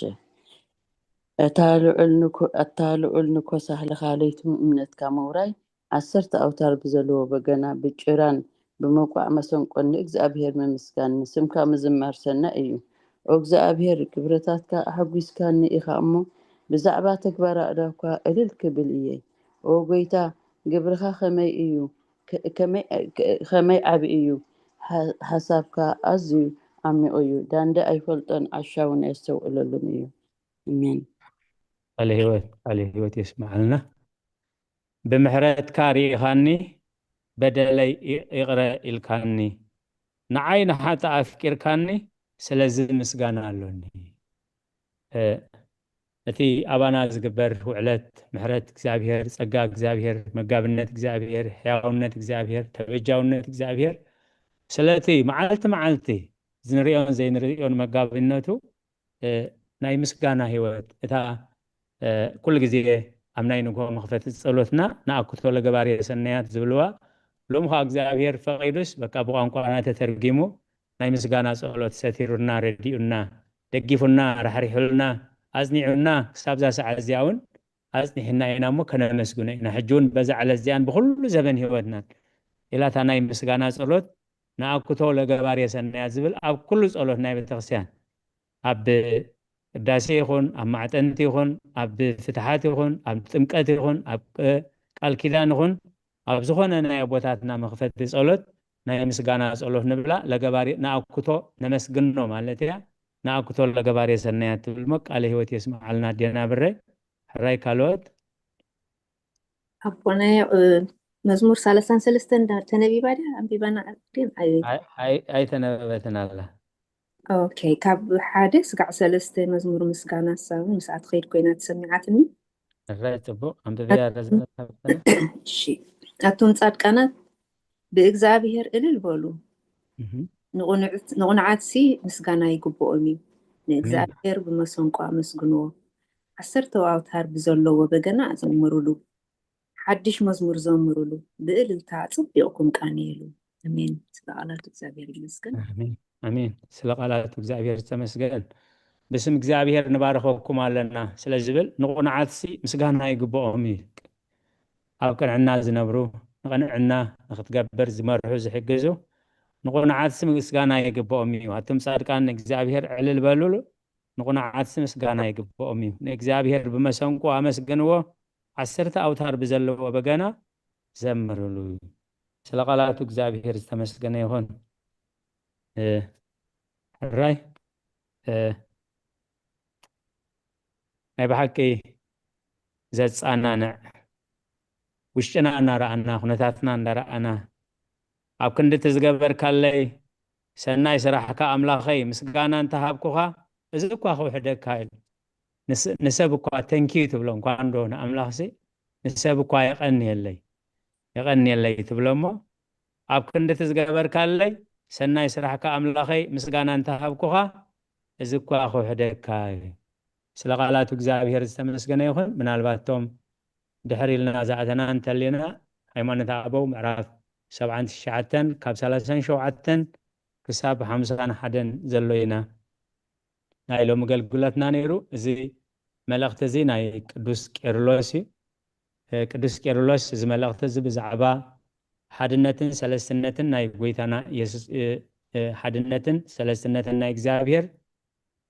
እታ ልዑል ንኮ-፣ እታ ልዑል ንኮሳህልኻ ለይቱ እምነትካ ምውራይ፣ ዓሰርተ ኣውታር ብዘለዎ በገና፣ ብጭራን ብመቋዕ መሰንቆን ንእግዚኣብሔር ምምስጋን፣ ንስምካ ምዝማር ሰናይ እዩ። ኦ እግዚኣብሔር፣ ግብርታትካ ኣሐጒስካኒ ኢኻ እሞ፣ ብዛዕባ ተግባር ኣእዳውካ እልል ክብል እየ። ኦ ጐይታ፣ ግብርኻ ከመይ እዩ፣ ከ-፣ ከመይ፣ ከ-፣ ከመይ ዓቢ እዩ። ሓ-፣ ሓሳብካ ኣዝዩ ዓሚቕ እዩ። ዳንደ ኣይፈልጦን፣ ዓሻ እውን ኣየስተውዕለሉን እዩ። ኣሜን። ቃለ ህይወት፣ ቃለ ህይወት የስምዓልና። ብምሕረትካ ርኢኻኒ፣ በደለይ ይ-፣ ይቕረ ኢልካኒ፣ ንዓይ ንሓጥእ ኣፍቂርካኒ፣ ስለዚ ምስጋና ኣሎኒ። እ፣ እቲ ኣባና ዝግበር ውዕለት ምሕረት እግዚኣብሔር፣ ጸጋ እግዚኣብሔር፣ መጋብነት እግዚኣብሔር፣ ሕያውነት እግዚኣብሔር፣ ተበጃውነት እግዚኣብሔር፣ ስለቲ መዓልቲ መዓልቲ ዝንሪኦን ዘይንሪኦን መጋቢነቱ፣ እ፣ ናይ ምስጋና ህይወት፣ እታ፣ እ፣ ኩሉ ግዜ ኣብ ናይ ንግሆ መኽፈቲ ጸሎትና ንኣኩቶ ለገባርየ ሰናያት ዝብልዋ፣ ሎም ኸኣ እግዚኣብሔር ፈቒዱስ በቃ ብቋንቋና ተተርጊሙ ናይ ምስጋና ጸሎት ሰቲሩና፣ ረዲኡና፣ ደጊፉና፣ ራሕሪሑልና፣ ኣጽኒዑና፣ ክሳብ እዛ ሰዓት እዚኣ እውን ኣጽኒሕና ኢና እሞ ከነመስግኖ ኢና። ሕጂ እውን በዛ ዕለት እዚኣን ብኹሉ ዘበን ህይወትናን ኢላ እታ ናይ ምስጋና ጸሎት ንኣኩቶ ለገባርየ ሰናያት ዝብል ኣብ ኩሉ ጸሎት ናይ ቤተክርስትያን፣ ኣብ ቅዳሴ ይኹን፣ ኣብ ማዕጠንቲ ይኹን፣ ኣብ ፍትሓት ይኹን፣ ኣብ ጥምቀት ይኹን፣ ኣብ ቅ-፣ ቃል ኪዳን ይኹን፣ ኣብ ዝኾነ ናይ ኣቦታትና መኽፈቲ ጸሎት ናይ ምስጋና ጸሎት ንብላ። ለገባሪ ንኣኩቶ ነመስግኖ ማለት እያ። ንኣኩቶ ለገባርየ ሰናያት ትብል እሞ ቃለ ህይወት የስምዓልና ኣዴና ብረይ። ሕራይ ካልኦት? ኣቦናዮ፣ እ፣ መዝሙር ሰላሳን ሰለስተን ዳ-፣ ተነቢባ ድያ? ኣንቢባና ግን ኣይ-፣ ኣይ-፣ ኣይ-፣ ኣይተነበበትን ኣላ። ኦኬ፣ ካብ ሓደ ስጋዕ ሰለስተ መዝሙር ምስጋና፣ እሳ እውን ምስኣ ትኸይድ ኮይና ተሰሚዓትኒ። ሕራይ ጽቡቕ፣ ኣንብበያ ረዘመት ሃብተነ። እሺ። ኣቱም ጻድቃናት ብእግዚኣብሔር እልል በሉ። እህ። ንቑንዕት-፣ ንቑንዓትሲ ምስጋና ይግብኦም እዩ። ኣሜን። ንእግዚኣብሔር ብመሰንቆ ኣመስግንዎ። ዓሰርተ ኣውታር ብዘለዎ በገና ዘምሩሉ። ሓድሽ መዝሙር ዘምሩሉ። ብእልልታ ጽቢቕኩም ቃንየሉ። ኣሜን። ስለ ቃላት እግዚኣብሔር ይመስገን። ኣሜን። ኣሜን። ስለ ቃላት እግዚኣብሔር ዝተመስገን። ብስም እግዚኣብሔር ንባርኸኩም ኣለና ስለ ዝብል ንቑንዓትሲ ምስጋና ይግብኦም እዩ። ኣብ ቅንዕና ዝነብሩ፣ ንቕንዕና ንኽትገብር ዝመርሑ፣ ዝሕግዙ ንቑንዓትሲ ምስጋና ይግብኦም እዩ። ኣቱም ጻድቃን ንእግዚኣብሔር ዕልል በሉሉ፣ ንቑንዓትሲ ምስጋና ይግብኦም እዩ። ንእግዚኣብሔር ብመሰንቆ ኣመስግንዎ፣ ዓሰርተ ኣውታር ብዘለዎ በገና ዘምርሉ። ስለ ቃላቱ እግዚኣብሔር ዝተመስገነ ይኹን። እ፣ ሕራይ፣ እ፣ ናይ ብሓቂ ዘጻናንዕ፣ ውሽጥና እናረኣና፣ ኩነታትና እንዳረኣና፣ ኣብ ክንዲ እቲ ዝገበርካለይ ሰናይ ስራሕካ ኣምላኸይ ምስጋና እንተሃብኩኻ፣ እዚ እኳ ክውሕደካ ኢሉ። ንስ-፣ ንሰብ እኳ ተንኪዩ ትብሎ እንኳ እንዶ ንኣምላኽሲ፣ ንሰብ እኳ የቐንየለይ፣ የቐንየለይ ትብሎ እሞ፣ ኣብ ክንዲ እቲ ዝገበርካለይ ሰናይ ስራሕካ ኣምላኸይ ምስጋና እንተሃብኩኻ፣ እዚ እኳ ክውሕደካ እዩ። ስለ ቃላቱ እግዚኣብሔር ዝተመስገነ ይኹን። ምናልባት እቶም ድሕር ኢልና ዝኣተና እንተሊና፣ ሃይማኖት ኣበው ምዕራፍ ሰብዓን ትሽዓተን ካብ ሰላሳን ሸውዓተን ክሳብ ሓምሳን ሓደን ዘሎ ኢና። ናይ ሎሚ ኣገልግሎትና ነይሩ። እዚ መልእኽቲ እዚ ናይ ቅዱስ ቄርሎስ እዩ። እ፣ ቅዱስ ቄርሎስ እዚ መልእኽቲ እዚ ብዛዕባ ሓድነትን ሰለስትነትን ናይ ጎይታና የሱስ፣ እ፣ እ፣ ሓድነትን ሰለስትነትን ናይ እግዚኣብሔር፣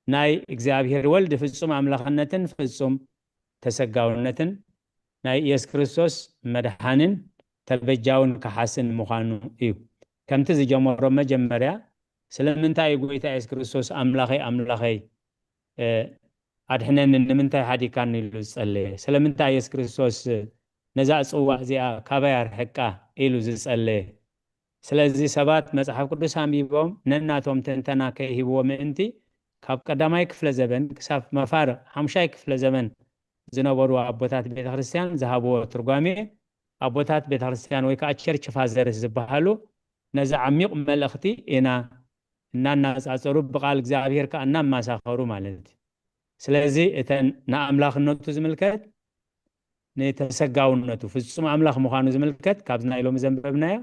ናይ እግዚኣብሔር ወልድ ፍጹም ኣምላኽነትን ፍጹም ተሰጋውነትን ናይ ኢየሱስ ክርስቶስ መድሓንን ተበጃውን ከሓስን ምዃኑ እዩ። ከምቲ ዝጀመሮ መጀመርያ፣ ስለምንታይ እዩ ጎይታ ኢየሱስ ክርስቶስ ኣምላኸይ፣ ኣምላኸይ፣ እ፣ ኣድሕነኒ፣ ንምንታይ ሓዲካኒ ኢሉ ዝጸለየ? ስለምንታይ ኢየሱስ ክርስቶስ ነዛ ጽዋእ እዚኣ ካባይ ኣርሕቃ ኢሉ ዝጸለየ? ስለዚ ሰባት መጽሓፍ ቅዱስ ኣንቢቦም ነናቶም ትንተና ከይህብዎ ምእንቲ፣ ካብ ቀዳማይ ክፍለ ዘበን ክሳብ መፋርቕ ሓሙሻይ ክፍለ ዘበን ዝነበሩ ኣቦታት ቤተ ክርስቲያን ዝሃብዎ ትርጓሜ፣ ኣቦታት ቤተ ክርስቲያን ወይ ከዓ ቸርች ፋዘርስ ዝበሃሉ ነዚ ዓሚቕ መልእኽቲ ኢና እናናጻጸሩ፣ ብቓል እግዚኣብሔር ከዓ እናማሳኸሩ ማለት እዩ። ስለዚ እተን ንኣምላኽነቱ ዝምልከት፣ ንተሰጋውነቱ፣ ፍጹም ኣምላኽ ምዃኑ ዝምልከት ካብዚ ናይ ሎሚ ዘንበብናዮ፣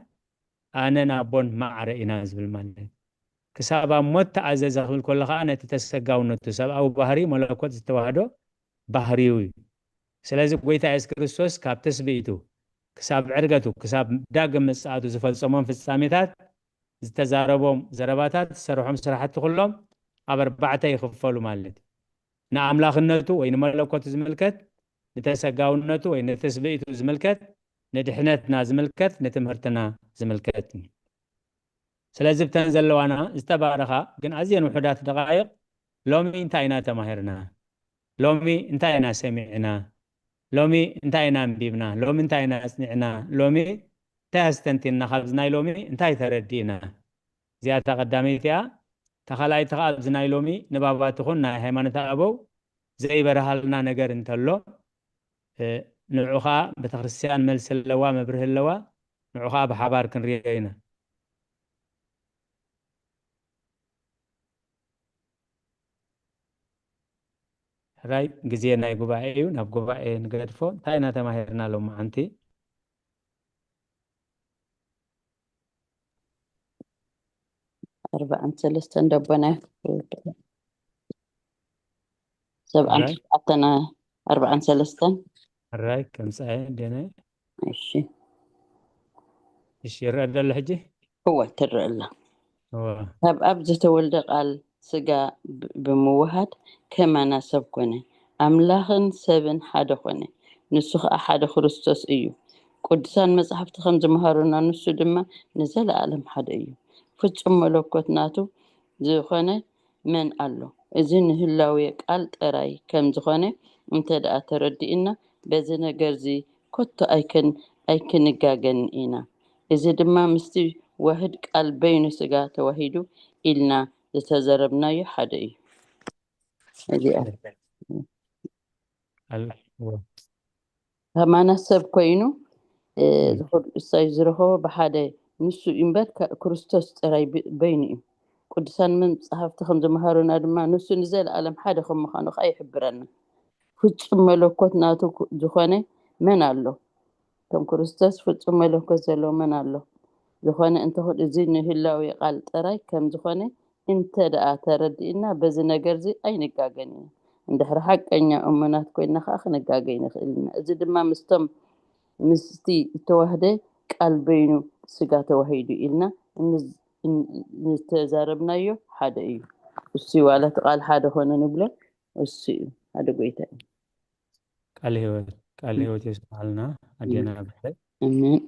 ኣነን ኣቦን ማዕረ ኢና ዝብል ማለት እዩ። ክሳብ ኣብ ሞት ተኣዘዘ ክብል ከሎ ከዓ ነቲ ተሰጋውነቱ፣ ሰብኣዊ ባህሪ መለኮት ዝተዋህዶ ባህሪው እዩ። ስለዚ ጎይታ የሱስ ክርስቶስ ካብ ትስብእቱ ክሳብ ዕርገቱ፣ ክሳብ ዳግም ምጽኣቱ ዝፈጸሞም ፍጻሜታት፣ ዝተዛረቦም ዘረባታት፣ ዝሰርሖም ስራሕቲ ኩሎም ኣብ ኣርባዕተ ይኽፈሉ ማለት እዩ። ንኣምላኽነቱ ወይ ንመለኮቱ ዝምልከት፣ ንተሰጋውነቱ ወይ ንትስብእቱ ዝምልከት፣ ንድሕነትና ዝምልከት፣ ንትምህርትና ዝምልከት። ስለዚ ብተን ዘለዋና ዝተባረኻ ግን ኣዝየን ውሑዳት ደቓይቕ ሎሚ እንታይ ኢና ተማሂርና? ሎሚ እንታይ ኢና ሰሚዕና? ሎሚ እንታይ ኢና ኣንቢብና? ሎሚ እንታይ ኢና ኣጽኒዕና? ሎሚ እንታይ ኣስተንቲንና? ካብዚ ናይ ሎሚ እንታይ ተረዲእና? እዚኣታ ቀዳመይቲ እያ። እታ ካልኣይቲ ከኣ ኣብዚ ናይ ሎሚ ንባባት ይኹን ናይ ሃይማኖት ኣበው ዘይበርሃልና ነገር እንተሎ፣ እ፣ ንዑ ኸኣ ቤተክርስትያን መልሲ ኣለዋ፣ መብርሂ ኣለዋ። ንዑ ኸኣ ብሓባር ክንሪኦ ኢና። ሕራይ ግዜ ናይ ጉባኤ እዩ። ናብ ጉባኤ ንገድፎ። እንታይ ኢና ተማሂርና ሎማዓንቲ? ኣርባዓን ሰለስተን ደቦና ሰብዓን ሕራይ። ትሽዓተን ኣርባዓን ሰለስተን። ሕራይ ከምጻኤ ደነ። እሺ። እሺ፣ ይረአ ደሎ ሕጂ? እወ፣ ትረአ ኣላ። እወ። ካብ ኣብ ዝተወልደ ቃል ስጋ ብ-፣ ብምውሃድ ከማና ሰብ ኮነ። ኣምላኽን ሰብን ሓደ ኮነ። ንሱ ኸኣ ሓደ ክርስቶስ እዩ። ቅዱሳን መጻሕፍቲ ከም ዝመሃሩና፣ ንሱ ድማ ንዘለኣለም ሓደ እዩ። ፍጹም መለኮት ናቱ ዝኾነ መን ኣሎ? እዚ ንህላዌ ቃል ጥራይ ከም ዝኾነ እንተ ደኣ ተረዲእና፣ በዚ ነገርዚ ኮቶ ኣይክን-፣ ኣይክንጋገን ኢና። እዚ ድማ ምስቲ ዋህድ ቃል በይኑ ስጋ ተዋሂዱ ኢልና ዝተዘረብናዮ ሓደ እዩ። እዚኣ። ኣል-፣ ወ-፣ ከማና ሰብ ኮይኑ፣ እ፣ እም። ዝኹሉ እሳይ ዝረኸቦ ብሓደ ንሱ እዩ እምበር፣ ከ-፣ ክርስቶስ ጥራይ ብ-፣ በይኑ እዩ። ቅዱሳን መጻሕፍቲ ከም ዝመሃሩና ድማ፣ ንሱ ንዘለኣለም ሓደ ከም ምዃኑ ከኣ ይሕብረና። ፍጹም መለኮት ናቱ ክ-፣ ዝኾነ መን ኣሎ? ከም ክርስቶስ ፍጹም መለኮት ዘለዎ መን ኣሎ? ዝኾነ እንተኹን፣ እዚ ንህላዌ ቃል ጥራይ ከም ዝኾነ እንተ ደኣ ተረዲእና፣ በዚ ነገርዚ ኣይንጋገን ኢና። እንድሕሪ ሓቀኛ እሙናት ኮይንና ከኣ ክንጋገ ንኽእል ኢና። እዚ ድማ ምስቶም፣ ምስቲ እተዋህደ ቃል በይኑ ስጋ ተዋሂዱ ኢልና እንዝ-፣ እን-፣ ዝተዛረብናዮ ሓደ እዩ። እሱ እዩ፣ ዋላ እቲ ቃል ሓደ ኾነ ንብሎ፣ እሱ እዩ፣ ሓደ ጎይታ እዩ። ቃል ህይወት፣ ቃል ህይወት የስምዓልና ኣዴና ብርሄ። ኣሜን።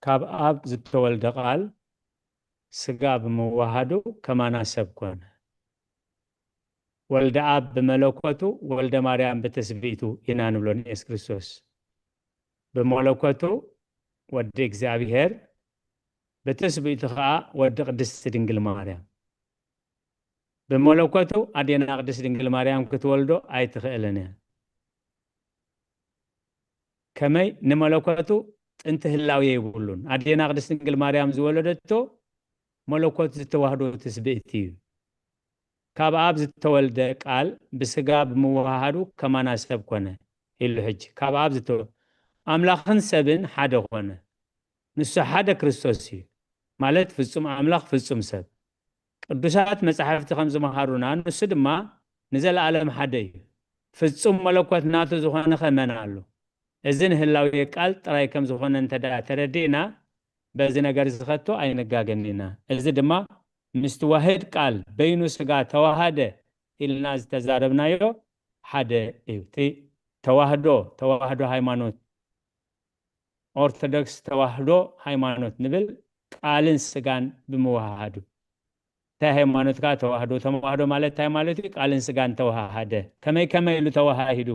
ካብ ኣብ ዝተወልደ ቃል ስጋ ብምውሃዱ ከማና ሰብ ኮነ። ወልደ ኣብ ብመለኮቱ፣ ወልደ ማርያም ብትስብእቱ ኢና ንብሎ ንየሱስ ክርስቶስ። ብመለኮቱ ወዲ እግዚኣብሔር፣ ብትስብእቱ ኸኣ ወዲ ቅድስቲ ድንግል ማርያም። ብመለኮቱ ኣዴና ቅድስት ድንግል ማርያም ክትወልዶ ኣይትኽእልን እያ። ከመይ? ንመለኮቱ ጥንቲ ህላዌ የብሉን። ኣዴና ቅድስት ድንግል ማርያም ዝወለደቶ መለኮት ዝተዋህዶ ትስብእቲ እዩ። ካብ ኣብ ዝተወልደ ቃል ብስጋ ብምውሃሃዱ ከማና ሰብ ኮነ ኢሉ። ሕጂ ካብ ኣብ ዝተ-፣ ኣምላኽን ሰብን ሓደ ኮነ። ንሱ ሓደ ክርስቶስ እዩ፣ ማለት ፍጹም ኣምላኽ ፍጹም ሰብ። ቅዱሳት መጻሕፍቲ ከም ዝመሃሩና፣ ንሱ ድማ ንዘለኣለም ሓደ እዩ። ፍጹም መለኮት ናቱ ዝኾነ ኸ መን ኣሎ? እዚ ንህላዌ ቃል ጥራይ ከም ዝኾነ እንተ ደኣ ተረዲእና፣ በዚ ነገር እዚ ኸቶ ኣይንጋገን ኢና። እዚ ድማ ምስቲ ዋህድ ቃል በይኑ ስጋ ተዋሃደ ኢልና ዝተዛረብናዮ ሓደ እዩ። እቲ ተዋህዶ፣ ተዋህዶ ሃይማኖት፣ ኦርቶዶክስ ተዋህዶ ሃይማኖት ንብል ቃልን ስጋን ብምውሃሃዱ። እንታይ ሃይማኖት ከኣ ተዋህዶ? ተዋህዶ ማለት እንታይ ማለት እዩ? ቃልን ስጋን ተዋሃሃደ። ከመይ ከመይ ኢሉ ተዋሃሂዱ?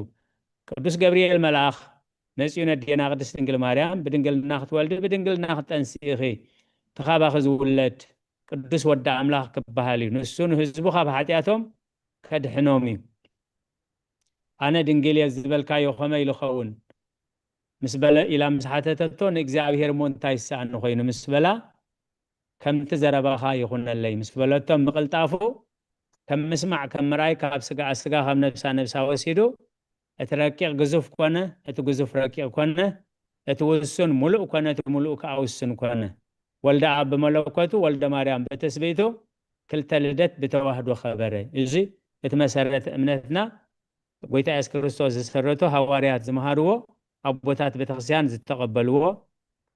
ቅዱስ ገብርኤል መልኣኽ መጺኡ ነዴና ቅድስት ድንግል ማርያም ብድንግልና ክትወልዲ ብድንግልና ክትጠንሲ ኢኺ። እቲ ካባኺ ዝውለድ ቅዱስ ወዲ ኣምላኽ ክበሃል እዩ። ንሱ ንህዝቡ ካብ ሓጢኣቶም ከድሕኖም እዩ። ኣነ ድንግል እየ ዝበልካዮ ከመይ ኢሉ ኸውን? ምስ በለ ኢላ ምስ ሓተተቶ፣ ንእግዚኣብሔር እሞ እንታይ ይሰኣኒ ኮይኑ? ምስ በላ፣ ከምቲ ዘረባኻ ይኹነለይ ምስ በለቶ፣ ምቕልጣፉ ከም ምስማዕ ከም ምርኣይ ካብ ስጋኣ ስጋ ካብ ነብሳ ነብሳ ወሲዱ፣ እቲ ረቂቕ ግዙፍ ኮነ፣ እቲ ግዙፍ ረቂቕ ኮነ፣ እቲ ውሱን ምሉእ ኮነ፣ እቲ ምሉእ ከኣ ውሱን ኮነ። ወልደ ኣብ ብመለኮቱ፣ ወልደ ማርያም ብትስብእቱ፣ ክልተ ልደት ብተዋህዶ ኸበረ። እዚ እቲ መሰረት እምነትና፣ ጎይታ የሱስ ክርስቶስ ዝሰረቶ፣ ሃዋርያት ዝመሃርዎ፣ ኣቦታት ቤተክርስትያን ዝተቐበልዎ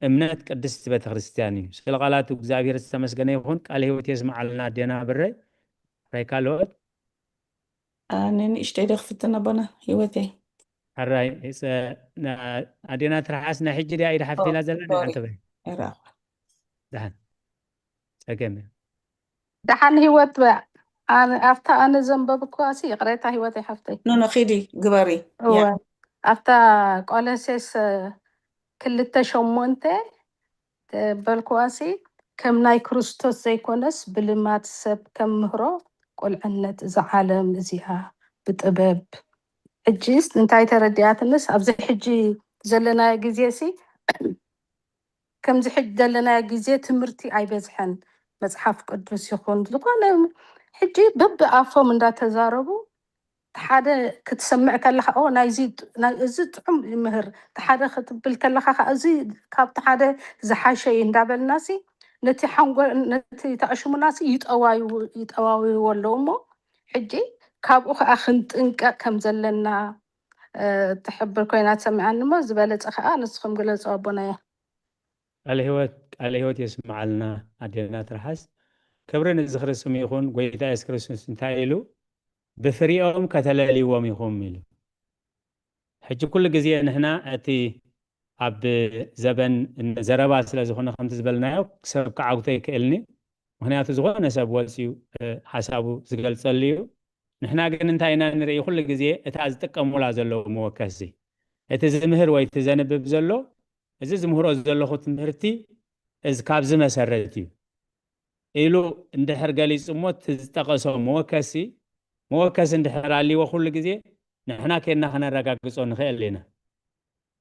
እምነት ቅድስት ቤተክርስትያን እዩ። ስለ ቃላቱ እግዚኣብሔር ዝተመስገነ ይኹን። ቃለ ህይወት የስምዓልና ኣዴና ብረይ። ራይ ካልኦት ኣነ ንእሽተይ ዶ ክፍትን ኣቦና ህይወተይ? ሕራይ። ኣዴና ትርሓስ ናይ ሕጂ ድያ ኢዳ ሓፊላ ዘላ? ሶሪ። ደሓን ተበይ። ይረኣኹ። ደሓን። ጸገም እዩ። ደሓን ህይወት በ-፣ ኣነ፣ ኣብታ ኣነ ዘንበብኩዋ ሲ፣ ይቕሬታ ህይወተይ ሓፍተይ። ኖ ኖ፣ ኺዲ ግበሪ። እወ። ያ። ኣብታ ቆሎሴስ ክልተ ሸሞንተ በልኩዋ ሲ፣ ከም ናይ ክርስቶስ ዘይኮነስ ብልማድ ሰብ ከም ምህሮ ቁልዕነት እዛ ዓለም እዚኣ ብጥበብ። ሕጂስ እንታይ ተረዲኣትንስ፣ ኣብዚ ሕጂ ዘለናዮ ግዜ ሲ፣ ከምዚ ሕጂ ዘለናዮ ግዜ ትምህርቲ ኣይበዝሐን። መጽሓፍ ቅዱስ ይኹን ዝኾነ ሕጂ በብኣፎም እንዳተዛረቡ፣ ሓደ ክትሰምዕ ከለኻ፣ "ኦ፣ ናይዚ፣ ናይ፣ እዚ ጥዑም ይምህር"፣ ሓደ ክትብል ከለኻ ከኣ፣ "እዚ ካብቲ ሓደ ዝሓሸ እዩ" እንዳበልናሲ፣ ነቲ ሓንጎል፣ ነቲ ተኣሽሙናሲ ይጠዋዩ-፣ ይጠዋውይዎ ኣለዉ እሞ፣ ሕጂ ካብኡ ከኣ ክንጥንቀቕ ከም ዘለና፣ እ፣ ትሕብር ኮይና ትሰምዓኒ እሞ፣ ዝበለጸ ከኣ ንስኹም ግለጹ ኣቦናየ። ቃለ ህይወት፣ ቃለ ህይወት የስምዓልና ኣዴና ትርሓስ። ክብሪ ንዝኽሪ ስም ይኹን። ጎይታ የሱስ ክርስቶስ እንታይ ኢሉ? "ብፍሪኦም ከተለልይዎም ኢኹም" ኢሉ። ሕጂ ኩሉ ግዜ ንሕና እቲ ኣብ ዘበን ዘረባ ስለ ዝኾነ፣ ከምቲ ዝበልናዮ፣ ሰብ ክዓግቶ ይክእልኒ። ምኽንያቱ ዝኾነ ሰብ ወፂኡ፣ እ፣ ሓሳቡ ዝገልጸሉ እዩ። ንሕና ግን እንታይ ኢና ንርኢ? ኩሉ ግዜ እታ ዝጥቀሙላ ዘለዉ መወከሲ፣ እቲ ዝምህር ወይ እቲ ዘንብብ ዘሎ፣ "እዚ ዝምህሮ ዘለኹ ትምህርቲ እዚ ካብዚ መሰረት እዩ" ኢሉ እንድሕር ገሊጹ እሞ፣ እቲ ዝጠቐሶ መወከሲ፣ መወከሲ እንድሕር ኣልይዎ፣ ኩሉ ግዜ ንሕና ኬድና ከነረጋግጾ ንኽእል ኢና።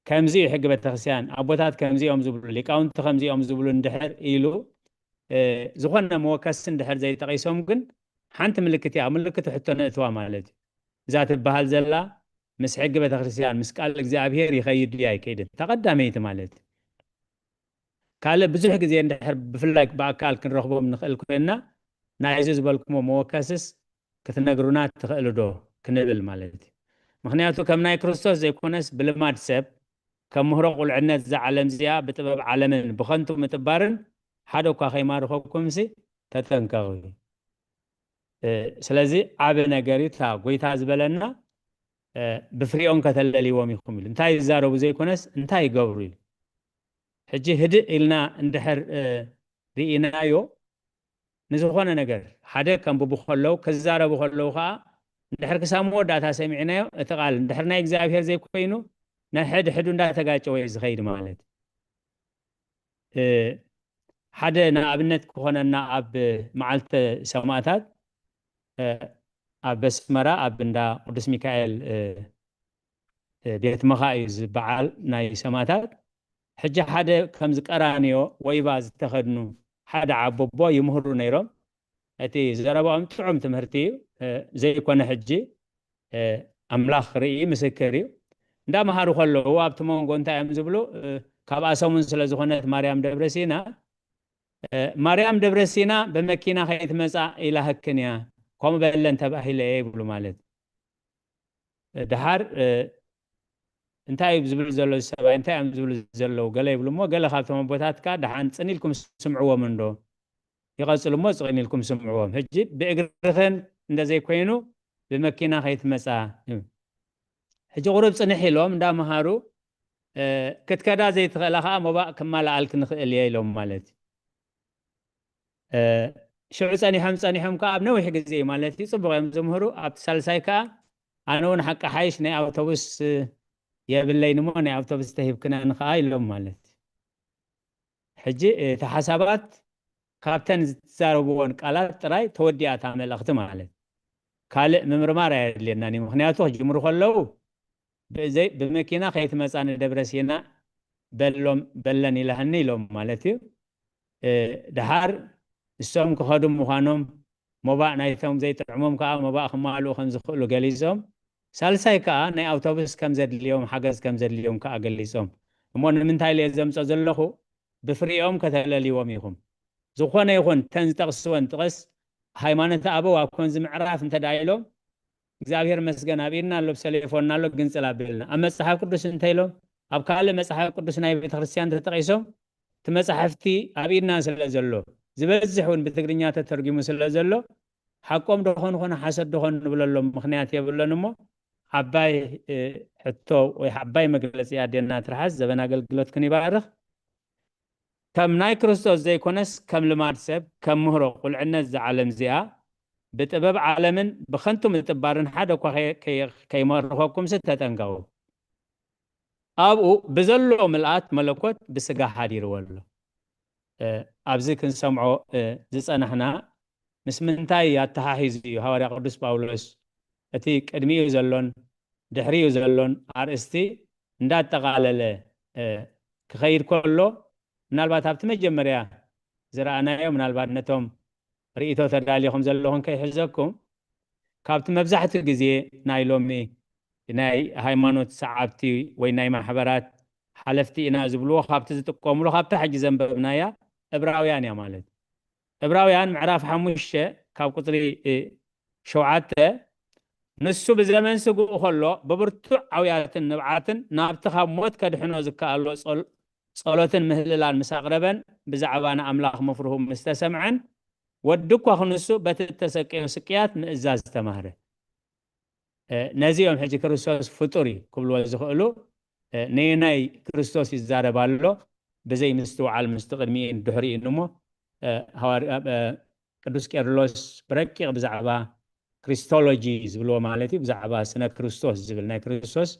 "ከምዚ እዩ ሕጊ ቤተክርስትያን፣ ኣቦታት ከምዚ እዮም ዝብሉ፣ ሊቃውንቲ ከምዚ እዮም ዝብሉ" እንድሕር ኢሉ፣ እ፣ ዝኾነ መወከሲ እንድሕር ዘይጠቒሶም ግን፣ ሓንቲ ምልክት እያ፣ ምልክት ሕቶ ነእትዋ ማለት እዩ። እዛ ትበሃል ዘላ ምስ ሕጊ ቤተክርስትያን፣ ምስ ቃል እግዚኣብሔር ይኸይድ ድዩ ኣይከይድን? እታ ቀዳመይቲ ማለት እዩ። ካልእ ብዙሕ ግዜ እንድሕር ብፍላይ ብኣካል ክንረኽቦም ንኽእል ኮይንና፣ ናይዚ ዝበልኩሞ መወከስስ ክትነግሩና ትኽእሉ ዶ? ክንብል ማለት እዩ። ምኽንያቱ ከም ናይ ክርስቶስ ዘይኮነስ ብልማድ ሰብ ከም ምህሮ ቁልዕነት እዛ ዓለም እዚኣ ብጥበብ ዓለምን ብኸንቱ ምጥባርን ሓደ እኳ ከይማርኸኩምሲ ተጠንቀቑ። እ፣ ስለዚ ዓቢ ነገር እዩ። እታ ጎይታ ዝበለና፣ እ፣ "ብፍሪኦም ከተለልይዎም ኢኹም" ኢሉ። እንታይ ይዛረቡ ዘይኮነስ እንታይ ይገብሩ ኢሉ። ሕጂ ህድእ ኢልና እንድሕር፣ እ፣ ርኢናዮ፣ ንዝኾነ ነገር ሓደ ከንብቡ ከለዉ፣ ክዛረቡ ከለዉ ከኣ እንድሕር ክሳብ መወዳእታ ሰሚዕናዮ፣ እቲ ቃል እንድሕር ናይ እግዚኣብሔር ዘይኮይኑ፣ ነሕድሕዱ እንዳተጋጨወ እዩ ዝኸይድ ማለት። እ፣ ሓደ ንኣብነት ክኾነና፣ ኣብ መዓልተ ሰማእታት፣ እ፣ ኣብ ኣስመራ ኣብ እንዳ ቅዱስ ሚካኤል፣ እ፣ እ፣ ቤት መኻ እዩ ዝበዓል ናይ ሰማእታት። ሕጂ ሓደ ከምዚ ቀራንዮ ወይባ ዝተኸድኑ ሓደ ዓቦቦ ይምህሩ ነይሮም። እቲ ዘረባኦም ጥዑም ትምህርቲ እዩ። እ፣ ዘይኮነ ሕጂ፣ እ፣ ኣምላኽ ርኢ ምስክር እዩ። እንዳመሃሩ ከለዉ ኣብቲ መንጎ እንታይ እዮም ዝብሉ? እ፣ ካብኣ ሰሙን ስለ ዝኾነት ማርያም ደብረ ሲና፣ እ፣ "ማርያም ደብረ ሲና ብመኪና ከይትመጻ ኢላህክን እያ፣ ከምኡ በለን ተባሂለ እየ" ይብሉ ማለት። እ፣ ደሓር፣ እ፣ "እንታይ እዩ ዝብል ዘሎ እዚ ሰብኣይ? እንታይ እዮም ዝብሉ ዘለዉ?" ገለ ይብሉ እሞ፣ ገለ ካብቶም ኣቦታት ከኣ፣ "ደሓን ጽን ኢልኩም ስምዕዎም እንዶ፣ ይቐጽሉ እሞ ጽን ኢልኩም ስምዕዎም። ሕጂ ብእግርኽን እንደ ዘይኮይኑ ብመኪና ከይትመጻ" ይብሉ። ሕጂ ቁሩብ ጽንሕ ኢሎም እንዳመሃሩ፣ እ፣ "ክትከዳ ዘይትኽእላ ከኣ ሞባእ ክማልኣልኪ ንኽእል እየ" ኢሎም ማለት እዩ። እ፣ ሽዑ ጸኒሖም ጸኒሖም ከኣ ኣብ ነዊሕ ግዜ እዩ ማለት እዩ፣ ጽቡቕ እዮም ዝምህሩ። ኣብቲ ሳልሳይ ከኣ፣ "ኣነ እውን ሓቂ ሓይሽ ናይ ኣውቶቡስ የብለይን እሞ ናይ ኣውቶቡስ ተሂብክናኒ ከኣ" ኢሎም ማለት እዩ። ሕጂ እቲ ሓሳባት ካብተን ዝዛረብዎን ቃላት ጥራይ ተወዲኣ እታ መልእኽቲ ማለት። ካልእ ምምርማር ኣየድልየናን እዩ። ምኽንያቱ ክጅምሩ ከለዉ ብዘይ-፣ "ብመኪና ከይትመጻ ንደብረ ሲና በሎም፣ በለን ኢላህኒ" ኢሎም ማለት እዩ። እ፣ ደሓር ንሶም ክኸዱ ምዃኖም፣ ሞባእ ናይቶም ዘይጥዕሞም ከኣ ሞባእ ክማልኡ ከም ዝኽእሉ ገሊጾም፣ ሳልሳይ ከኣ ናይ ኣውቶቡስ ከም ዘድልዮም፣ ሓገዝ ከም ዘድልዮም ከኣ ገሊጾም። እሞ ንምንታይ ኢለ ዘምጾ ዘለኹ፣ "ብፍሪኦም ከተለልይዎም ኢኹም"። ዝኾነ ይኹን ተን ዝጠቕስወን ጥቕስ፣ ሃይማኖተ ኣበው ኣብ ከምዚ ምዕራፍ እንተ ደኣ ኢሎም፣ እግዚኣብሔር መስገን ኣብ ኢድና ኣሎ፣ ብሰሌፎንና ኣሎ፣ ግንጽል ኣቢልና። ኣብ መጽሓፍ ቅዱስ እንተ ኢሎም፣ ኣብ ካልእ መጽሓፍ ቅዱስ ናይ ቤተ ክርስቲያን ተጠቒሶም፣ እቲ መጻሕፍቲ ኣብ ኢድና ስለ ዘሎ፣ ዝበዝሕ እውን ብትግርኛ ተተርጒሙ ስለ ዘሎ፣ ሓቆም ዶ ኾኑ ኾነ ሓሰድ ዶ ኾኑ ንብለሎም ምኽንያት የብለን እሞ፣ ዓባይ ሕቶ ወይ ዓባይ መግለፂ ኣዴና ትርሓስ፣ ዘበን ኣገልግሎትክን ይባርኽ። ከም ናይ ክርስቶስ ዘይኮነስ ከም ልማድ ሰብ፣ ከም ምህሮ ቁልዕነት እዛ ዓለም እዚኣ ብጥበብ ዓለምን ብኸንቱ ምጥባርን ሓደ እኳ ከይመርኸኩምሲ ተጠንቀቑ። ኣብኡ ብዘሎ ምልኣት መለኮት ብስጋ ሓዲርዎ ኣሎ። ኣብዚ ክንሰምዖ ዝጸናሕና ምስ ምንታይ ኣተሓሒዙ እዩ ሃዋርያ ቅዱስ ጳውሎስ እቲ ቅድሚኡ ዘሎን ድሕሪኡ ዘሎን ኣርእስቲ እንዳጠቓለለ ክኸይድ ከሎ፣ ምናልባት ኣብቲ መጀመርያ ዝረኣናዮ፣ ምናልባት ነቶም ርእይቶ ተዳሊኹም ዘለኹም ከይሕዘኩም፣ ካብቲ መብዛሕትኡ ግዜ ናይ ሎሚ ናይ ሃይማኖት ሰዓብቲ ወይ ናይ ማሕበራት ሓለፍቲ ኢና ዝብልዎ ካብቲ ዝጥቀምሉ ካብታ ሕጂ ዘንበብናያ እብራውያን እያ ማለት እዩ። እብራውያን ምዕራፍ ሓሙሽተ ካብ ቁፅሪ ሸውዓተ፣ ንሱ ብዘመን ስግኡ ከሎ ብብርቱዕ ዓውያትን ንብዓትን ናብቲ ካብ ሞት ከድሕኖ ዝከኣሎ ጸሎትን ምህልላን ምስ ኣቕረበን ብዛዕባ ንኣምላኽ ምፍርሁ ምስ ተሰምዐን፣ ወዲ እኳ ክንሱ በቲ እተሰቀዮ ስቅያት ምእዛዝ ተማህረ። ነዚ እዮም ሕጂ ክርስቶስ ፍጡር እዩ ክብልዎ ዝኽእሉ። ነየናይ ክርስቶስ ይዛረብ ኣሎ? ብዘይ ምስትውዓል ምስቲ ቅድሚኡን ድሕሪኡን እሞ፣ ቅዱስ ቄርሎስ ብረቂቕ ብዛዕባ ክሪስቶሎጂ ዝብልዎ ማለት እዩ፣ ብዛዕባ ስነ ክርስቶስ ዝብል ናይ ክርስቶስ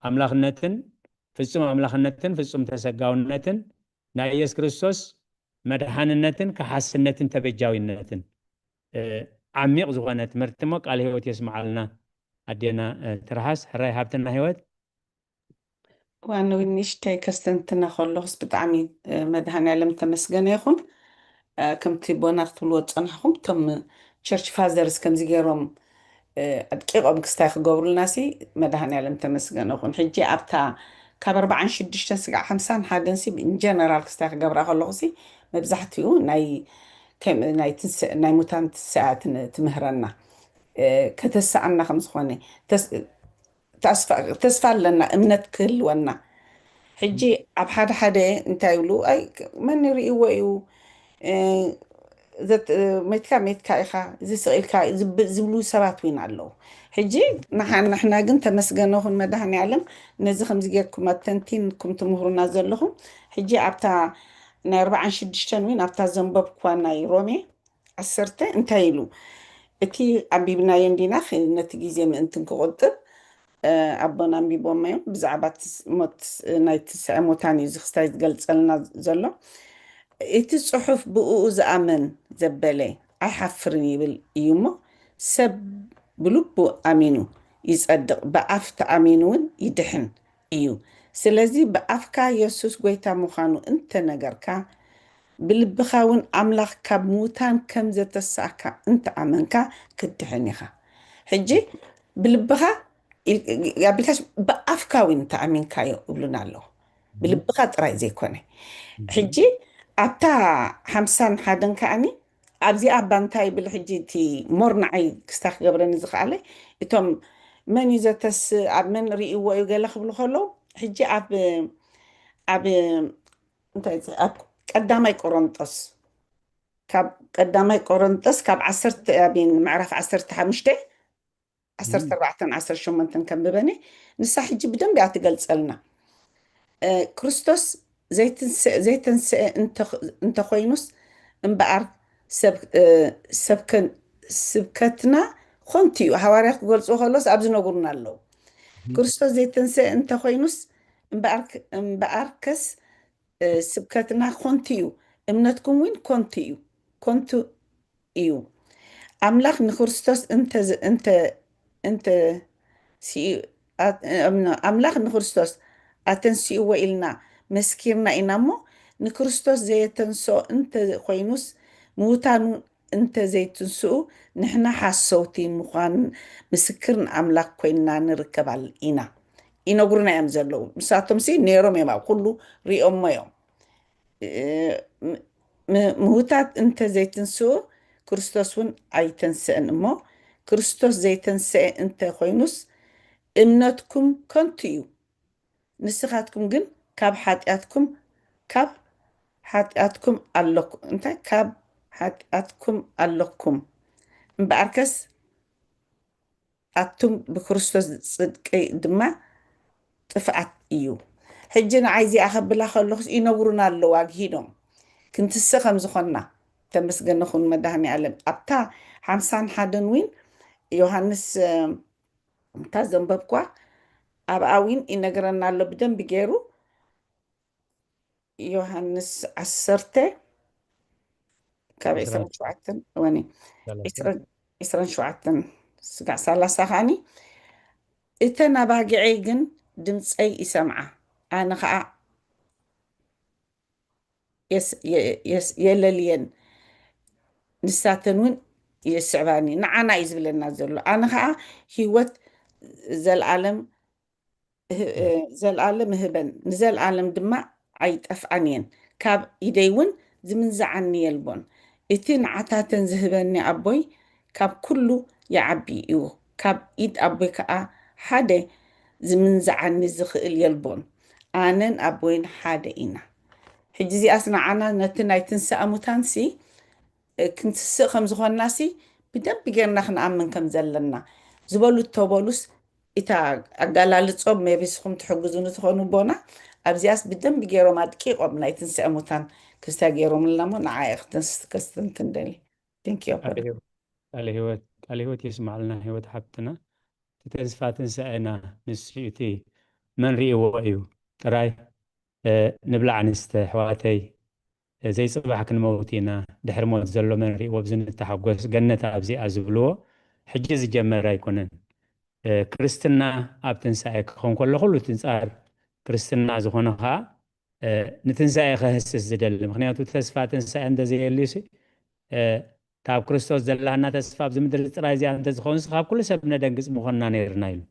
ኣምላኽነትን ፍጹም ኣምላኽነትን ፍጹም ተሰጋውነትን ናይ ኢየሱስ ክርስቶስ መድሓንነትን ከሓስነትን ተበጃዊነትን ዓሚቕ ዝኾነ ትምህርቲ እሞ ቃል ህይወት የስምዓልና። ኣዴና ትርሓስ ሕራይ ሃብትና ህይወት። ዋን ንሽተይ ከስተንትና ከለኹስ ብጣዕሚ መድሃን ያለም ተመስገነ ይኹን። ከምቲ ቦና ክትብልዎ ዝፀናሕኹም እቶም ቸርች ፋዘርስ ከምዚ ገይሮም ኣድቂቖም ክስታይ ክገብሩልና ሲ መድሃን ያለም ተመስገነ ይኹን። ሕጂ ኣብታ ካብ ኣርባዓን ሽዱሽተን ስጋዕ ሓምሳን ሓደን ሲ ኢንጀነራል ክስታይ ክገብራ ከለኹ ሲ መብዛሕትኡ ናይ ሙታን ትንስኣ ትምህረና ከተስኣና ከምዝኾነ ተስፋ ኣለና፣ እምነት ክህልወና። ሕጂ ኣብ ሓደ ሓደ እንታይ ይብሉ፣ ኣይ መን ይርእይዎ እዩ፣ መትካ መትካ ኢኻ፣ እዚ ስቕ ኢልካ ዝብሉ ሰባት እውን ኣለዉ። ሕጂ ንሕና ግን ተመስገነ ኹን መድሃኒ ዓለም ነዚ ከምዚ ጌርኩም ኣተንቲንኩም ትምህሩና ዘለኹም። ሕጂ ኣብታ ናይ ኣርባዓን ሽዱሽተን እውን ኣብታ ዘንበብኳ ናይ ሮሜ ዓሰርተ እንታይ ኢሉ? እቲ ኣንቢብናዮ እንዲና ነቲ ግዜ ምእንትን ክቑጥብ ኣቦና ኣንቢቦሞ እዮም። ብዛዕባ ናይ ትስዐ ሞታን እዩ እዚ ክስታይ ዝገልጸልና ዘሎ። እቲ ጽሑፍ ብእኡ ዝኣመን ዘበለ ኣይሓፍርን ይብል እዩ እሞ ሰብ ብልቡ ኣሚኑ ይጸድቕ፣ ብኣፍ ተኣሚኑ እውን ይድሕን እዩ። ስለዚ ብኣፍካ የሱስ ጎይታ ምዃኑ እንተነገርካ ብልብኻ እውን ኣምላኽ ካብ ምዉታን ከም ዘተስኣካ እንተኣመንካ ክትድሕን ኢኻ። ሕጂ ብልብኻ ኣቢልካሽ ብኣፍካ እውን እንተኣሚንካዮ እብሉና ኣለዉ። ብልብኻ ጥራይ ዘይኮነ። ሕጂ ኣብታ ሓምሳን ሓደን ከኣኒ ኣብዚኣ እባ እንታይ ይብል ሕጂ እቲ ሞር ንዓይ ክስታ ክገብረኒ ዝኽኣለ እቶም መን እዩ ዘተስእ ኣብ መን ርእይዎ እዩ ገለ ክብሉ ከለዉ ሕጂ ኣብ ኣብ እንታይ ኣብ ቀዳማይ ቆሮንጦስ ካብ ቀዳማይ ቆሮንጦስ ካብ ዓሰርተ ኣብን ምዕራፍ ዓሰርተ ሓሙሽተ ዓሰርተ ኣርባዕተን ዓሰርተ ሸሞንተን ከንብበኒ ንሳ ሕጂ ብደንብ እያ ትገልጸልና። ክርስቶስ ዘይተንስአ እንተኾይኑስ እምበኣር ስብከትና ኾንቲ እዩ። ሃዋርያት ክገልፅዎ ከሎስ ኣብዚ ነጉርና ኣለዉ። ክርስቶስ ዘይተንስአ እንተኾይኑስ እምበኣርከስ ስብከትና ኾንቲ እዩ፣ እምነትኩም እውን ኮንቱ እዩ ኮንቱ እዩ። ኣምላኽ ንክርስቶስ እንተ ኣምላኽ ንክርስቶስ ኣተንሲእዎ ኢልና መስኪርና ኢና እሞ ንክርስቶስ ዘየተንስኦ እንተ ኮይኑስ ምዉታኑ እንተ ዘይትንስኡ ንሕና ሓሰውቲ ምዃን ምስክር ንኣምላኽ ኮይንና ንርከብ ኢና ይነግሩና እዮም ዘለዉ። ንሳቶም ሲ ነይሮም እዮም ኣብ ኩሉ ሪኦሞ እዮም። ምዉታት እንተ ዘይትንስኡ ክርስቶስ እውን ኣይተንስእን እሞ ክርስቶስ ዘይተንስአ እንተ ኮይኑስ እምነትኩም ከንቱ እዩ። ንስኻትኩም ግን ካብ ሓጢኣትኩም ካብ ሓጢኣትኩም ኣለኩም እንታይ ካብ ሓጢኣትኩም ኣለኩም እምበኣርከስ ኣቱም ብክርስቶስ ጽድቂ ድማ ጥፍኣት እዩ። ሕጂ ንዓይ እዚኣ ከብላ ከለኹስ ይነግሩና ኣለዉ ኣግሂዶም። ክንትስእ ከም ዝኾንና ተመስገን ይኹን መድኃኔ ዓለም። ኣብታ ሓምሳን ሓደን እውን ዮሃንስ፣ እ፣ እታ ዘንበብኳ ኣብኣ እውን ይነግረና ኣሎ ብደንቢ ገይሩ። ዮሃንስ ዓሰርተ ካብ ዕስራን ሸውዓተን ወኒ ዕስራን ሸውዓተን ስጋዕ ሰላሳ ከዓኒ፣ እተን ኣባጊዐይ ግን ድምፀይ ይሰምዓ፣ ኣነ ከዓ የስ- የ- የስ- የለልየን፣ ንሳተን እውን ይስዕባኒ። ንዓና እዩ ዝብለና ዘሎ። ኣነ ከዓ ህይወት ዘለዓለም እህ- እ፣ ዘለዓለም እህበን፣ ንዘለዓለም ድማ ኣይጠፍኣን እየን። ካብ ኢደይ እውን ዝምንዝዓኒ የልቦን። እቲ ንዓታተን ዝህበኒ ኣቦይ ካብ ኩሉ ይዓቢ እዩ። ካብ ኢድ ኣቦይ ከዓ ሓደ ዝምንዝዓኒ ዝኽእል የልቦን። ኣነን ኣቦይን ሓደ ኢና። ሕጂ እዚኣስ ንዓና ነቲ ናይ ትንሳእ ሙታንሲ፣ እ፣ ክንትስእ ከም ዝኾንናሲ ብደንብ ጌርና ክንኣምን ከም ዘለና ዝበሉ እተበሉስ፣ እታ ኣጋላልጾም maybe ንስኹም ትሕግዙኒ ትኾኑ ኣቦና። ኣብዚኣስ ብደንብ ጌሮም ኣድቂቖም ናይ ትንሳኤ ሙታን ክስተ ጌሮምልና እሞ ንዓኣ እየ ክተንስ-፣ ከስተንትን ደሊ። Thank you ኣቦና። ቃለ ህይወት፣ ቃለ ህይወት፣ ቃለ ህይወት የስማዕልና ህይወት ሓብትና። እቲ ተስፋ ትንሳኤና ንሱ እዩ፣ እቲ መን ርእይዎ እዩ ጥራይ። እ፣ ንብላዕ ኣንስተ ኣሕዋተይ፣ እ፣ ዘይጽባሕ ክንመውት ኢና፣ ድሕሪ ሞት ዘሎ መን ርእይዎ፣ ኣብዚ ንተሓጎስ፣ ገነት ኣብዚኣ ዝብልዎ ሕጂ ዝጀመረ ኣይኮነን። እ፣ ክርስትና ኣብ ትንሳኤ ክኸውን ከሎ ኩሉ ትንጻር ክርስትና ዝኾነ ኸኣ፣ እ፣ ንትንሳኤ ከህስስ ዝደሊ። ምኽንያቱ ተስፋ ትንሳኤ እንተዘየልዩሲ፣ እ፣ ካብ ክርስቶስ ዘላህና ተስፋ ኣብዚ ምድሪ ጥራይ እዚኣ እንተዝኸውንስ ካብ ኩሉ ሰብ ነደንግጽ ምኾንና ነይርና ኢሉ።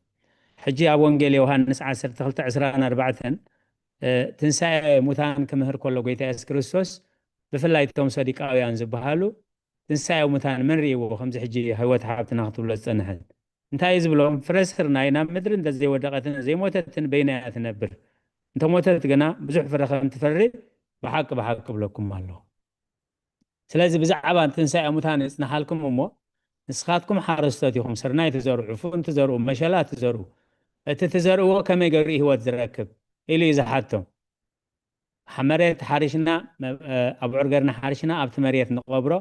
ሕጂ ኣብ ወንጌል ዮሃንስ ዓሰርተ ክልተ ዕስራን ኣርባዕተን፣ እ፣ ትንሳኤ ሙታን ክምህር ከሎ ጎይታ የሱስ ክርስቶስ ብፍላይ እቶም ሰዱቃውያን ዝበሃሉ ትንሳኤ ሙታን መን ርእይዎ ከምዚ ሕጂ ህይወት ሓብትና ክትብሎ ዝጸንሐት? እንታይ እዩ ዝብሎም? ፍረ ስርናይ ናብ ምድሪ እንተዘይወደቐትን ዘይሞተትን በይና እያ ትነብር። እንተሞተት ግና ብዙሕ ፍረ ከም ትፈሪ ብሓቂ ብሓቂ እብለኩም ኣለኹ። ስለዚ ብዛዕባ ትንሳኤ ሙታን የጽንሓልኩም እሞ፣ ንስኻትኩም ሓረስቶት ኢኹም፣ ስርናይ ትዘርዑ፣ ፉን ትዘርኡ፣ መሸላ ትዘርኡ። እቲ ትዘርእዎ ከመይ ገይሩ ህይወት ዝረክብ? ኢሉ እዩ ዝሓቶም። መሬት ሓሪሽና፣ መ-፣ እ፣ ኣብዑር ገርና ሓሪሽና ኣብቲ መሬት ንቐብሮ፣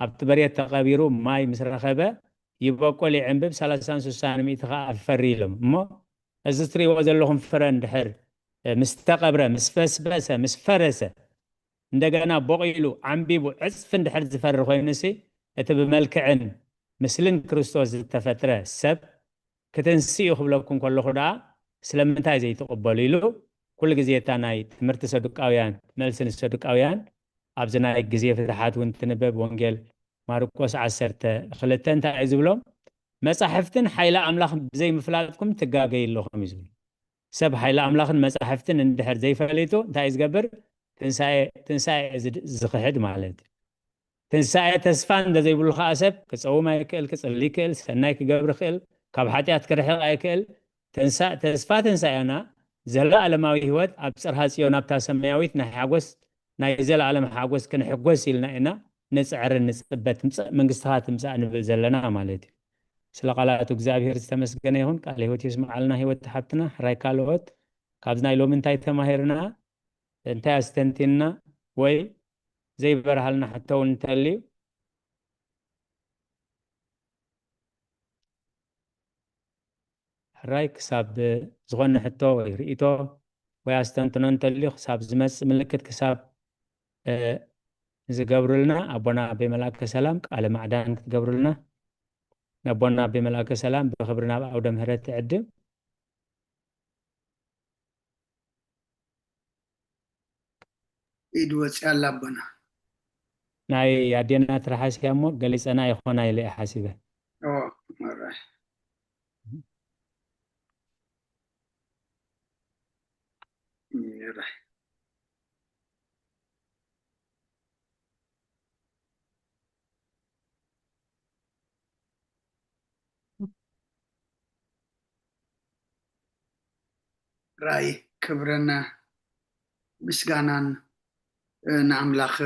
ኣብቲ መሬት ተቐቢሩ ማይ ምስ ረኸበ ይበቁል፣ ይዕንብብ፣ ሰላሳን ስሳን ሚእቲ ኸዓ ይፈሪ ኢሎም። እሞ እዚ ትሪእዎ ዘለኹም ፍረ እንድሕር፣ እ፣ ምስ ተቐብረ፣ ምስ በስበሰ፣ ምስ ፈረሰ፣ እንደገና ቦቒሉ፣ ዓንቢቡ፣ ዕጽፊ እንድሕር ዝፈሪ ኮይኑሲ፣ እቲ ብመልክዕን ምስልን ክርስቶስ ዝተፈጥረ ሰብ ክትንስእ እዩ ክብለኩም ከለኹ ደኣ ስለምንታይ ዘይትቕበሉ ኢሉ ኩሉ ግዜ እታ ናይ ትምህርቲ ሰዱቃውያን፣ መልሲ ንሰዱቃውያን ኣብዚ ናይ ግዜ ፍትሓት እውን ትንበብ ወንጌል ማርቆስ ዓሰርተ ክልተ እንታይ እዩ ዝብሎም? መጻሕፍትን ሓይሊ ኣምላኽ ብዘይምፍላጥኩም ትጋገዩ ኣለኹም እዩ ዝብሉ። ሰብ ሓይሊ ኣምላኽን መጻሕፍትን እንድሕር ዘይፈሊጡ እንታይ እዩ ዝገብር? ትንሳኤ፣ ትንሳኤ እዩ ዝድ-፣ ዝኽሕድ ማለት እዩ። ትንሳኤ ተስፋ እንተዘይብሉ ኸዓ ሰብ ክጸውም ኣይክእል፣ ክጽሊ ይክእል፣ ሰናይ ክገብር ይክእል፣ ካብ ሓጢኣት ክርሕቕ ኣይክእል። ትንሳ-፣ ተስፋ ትንሳኤና ዘለኣለማዊ ህይወት ኣብ ጽርሃ ጽዮን ኣብታ ሰማያዊት ናይ ሓጎስ ናይ ዘለኣለም ሓጎስ ክንሕጎስ ኢልና ኢና ንጽዕርን ንጽበ። ትምጻእ መንግስትኻ ትምጻእ ንብል ዘለና ማለት እዩ። ስለ ቃላቱ እግዚኣብሔር ዝተመስገነ ይኹን። ቃለ ህይወት የስምዓልና ህይወት ሓብትና። ሕራይ ካልኦት ካብዚ ናይ ሎሚ እንታይ ተማሂርና? እንታይ ኣስተንቲንና? ወይ ዘይበርሃልና ሕቶ እውን እንተልዩ? ሕራይ ክሳብ ዝኾነ ሕቶ ወይ ርእይቶ ወይ ኣስተንትኖ እንተልዩ ክሳብ ዝመጽእ ምልክት ክሳብ፣ እ፣ ዝገብሩልና ኣቦና ኣቤ መልኣከ ሰላም ቃለ ማዕዳን ክትገብሩልና ነቦና ኣቤ መልኣከ ሰላም ብኽብሪ ናብ ዓውደ ምህረት ትዕድም። ኢድ ወፂኣ ኣላ ኣቦና። ናይ ኣዴና ትርሓስ እያ እሞ ገሊፀና ይኾና ኢለ እየ ሓሲበ። ኦ፣ መራይ። ይራሕ። ራእይ ክብርን ምስጋናን፣ እ፣ ንኣምላኽ፣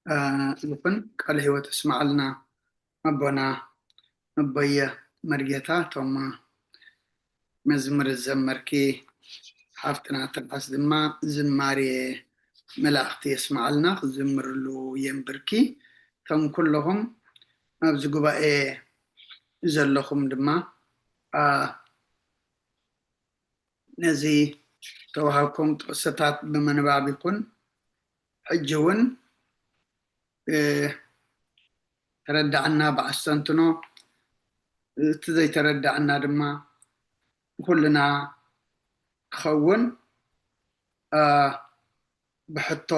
እ፣ ይኹን። ቃለ ህይወት ኣስምዓልና። ኣቦና ኣቦየ መርጌታ፣ እቶም መዝሙር ዝዘመርኪ ሓፍትና ትርዓስ ድማ ዝማሬ መላእኽቲ የስምዓልና፣ ክዝምርሉ የንብርኪ። እቶም ኩለኹም ኣብዚ ጉባኤ ዘለኹም ድማ፣ ኣ፣ ነዚ ተዋሃብኩም ጥቕስታት ብምንባብ ይኹን፣ ሕጂ እውን፣ እ፣ ተረዳእና ብኣስተንትኖ፣ እቲ ዘይተረዳእና ድማ ንኹልና ክኸውን፣ እ፣ ብሕቶ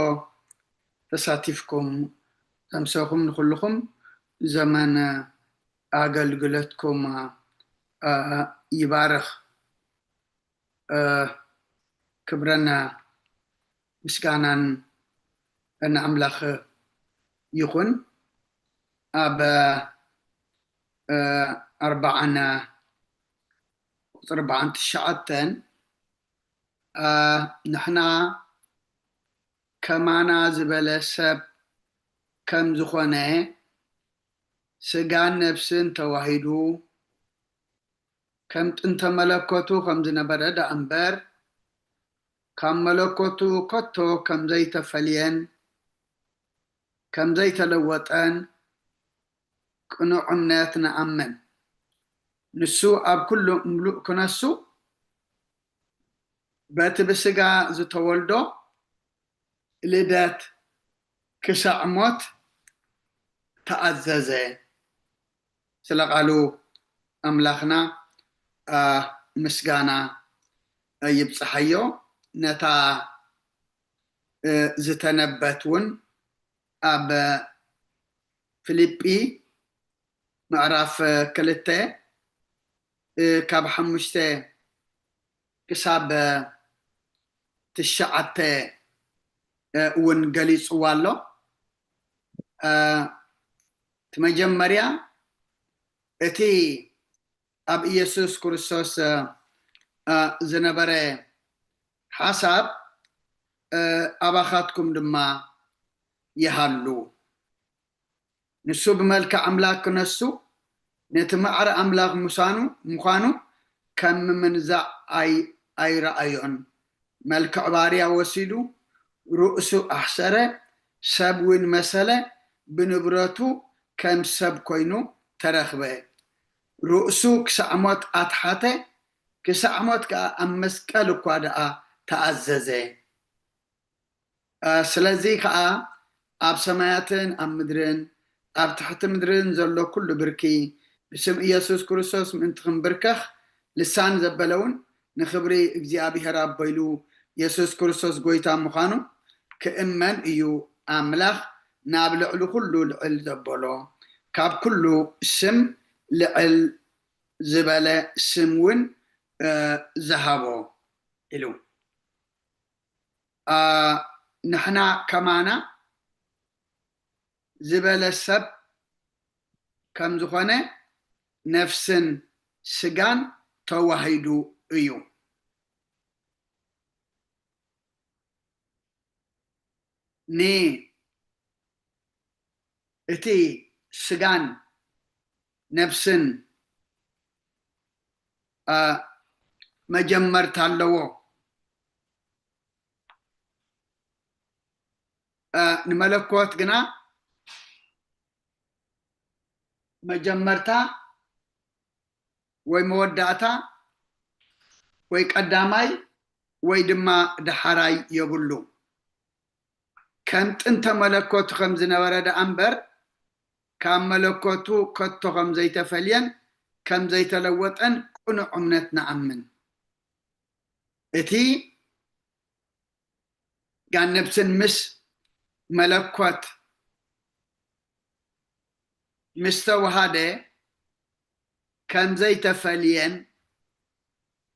ተሳቲፍኩም ዘምሰኹም ንኹልኹም ዘመን ኣገልግሎትኩም፣ እ፣ ይባርኽ። እ፣ ክብርን ምስጋናን ንኣምላኽ ይኹን። ኣብ፣ እ፣ ኣርባዓን፣ ቁጽሪ ኣርባዓን ትሽዓተን፣ እ፣ ንሕና ከማና ዝበለ ሰብ ከም ዝኾነ፣ ስጋን ነፍስን ተዋሂዱ፣ ከም ጥንተ መለኮቱ ከም ዝነበረ ደኣ እምበር፣ ካብ መለኮቱ ከቶ ከም ዘይተፈልየን ከም ዘይተለወጠን ቅኑዕ እምነት ንኣምን። ንሱ ኣብ ኩሉ ምሉእ ክነሱ፣ በቲ ብስጋ ዝተወልዶ ልደት ክሳዕ ሞት ተኣዘዘ። ስለ ቃሉ ኣምላኽና፣ ኣ፣ ምስጋና ይብጽሓዮ። ነታ፣ እ፣ ዝተነበት እውን ኣብ ፊልጲ ምዕራፍ ክልተ፣ እ፣ ካብ ሓሙሽተ ክሳብ ትሽዓተ፣ እ፣ እውን ገሊጽዋ ኣሎ። እ፣ እቲ መጀመርያ እቲ ኣብ ኢየሱስ ክርስቶስ፣ እ፣ እ፣ ዝነበረ ሓሳብ፣ እ፣ ኣባኻትኩም ድማ ይሃሉ። ንሱ ብመልክዕ ኣምላኽ ክነሱ፣ ነቲ ማዕረ ኣምላኽ ምሳኑ፣ ምዃኑ ከም ምምንዛዕ ኣይ-፣ ኣይረኣዮን። መልክዕ ባርያ ወሲዱ፣ ርእሱ ኣሕሰረ፣ ሰብ እውን መሰለ፣ ብንብረቱ ከም ሰብ ኮይኑ ተረኽበ። ርእሱ ክሳዕ ሞት ኣትሓተ፣ ክሳዕ ሞት ከኣ ኣብ መስቀል እኳ ደኣ ተኣዘዘ። እ፣ ስለዚ ከኣ ኣብ ሰማያትን ኣብ ምድርን ኣብ ትሕቲ ምድርን ዘሎ ኩሉ ብርኪ ብስም ኢየሱስ ክርስቶስ ምእንቲ ክንብርከኽ፣ ልሳን ዘበለ እውን ንኽብሪ እግዚኣብሔር ኣቦ ኢሉ የሱስ ክርስቶስ ጐይታ ምዃኑ ክእመን እዩ ኣምላኽ ናብ ልዕሊ ኩሉ ልዕል ዘበሎ። ካብ ኩሉ ስም ልዕል ዝበለ ስም እውን፣ እ፣ ዝሃቦ ኢሉ። ኣ፣ ንሕና ከማና ዝበለ ሰብ ከም ዝኾነ ነፍስን ስጋን ተዋሂዱ እዩ። ን-፣ እቲ ስጋን ነፍስን፣ ኣ፣ መጀመርታ ኣለዎ። እ፣ ንመለኮት ግና መጀመርታ ወይ መወዳእታ ወይ ቀዳማይ ወይ ድማ ደሓራይ የብሉ። ከም ጥንተ መለኮቱ ከም ዝነበረ ደኣ እምበር፣ ካብ መለኮቱ ከቶ ከም ዘይተፈልየን ከም ዘይተለወጠን ቅኑዕ እምነት ንኣምን። እቲ ጋን ነብስን ምስ መለኮት ምስ ተዋሃደ ከም ዘይተፈልየን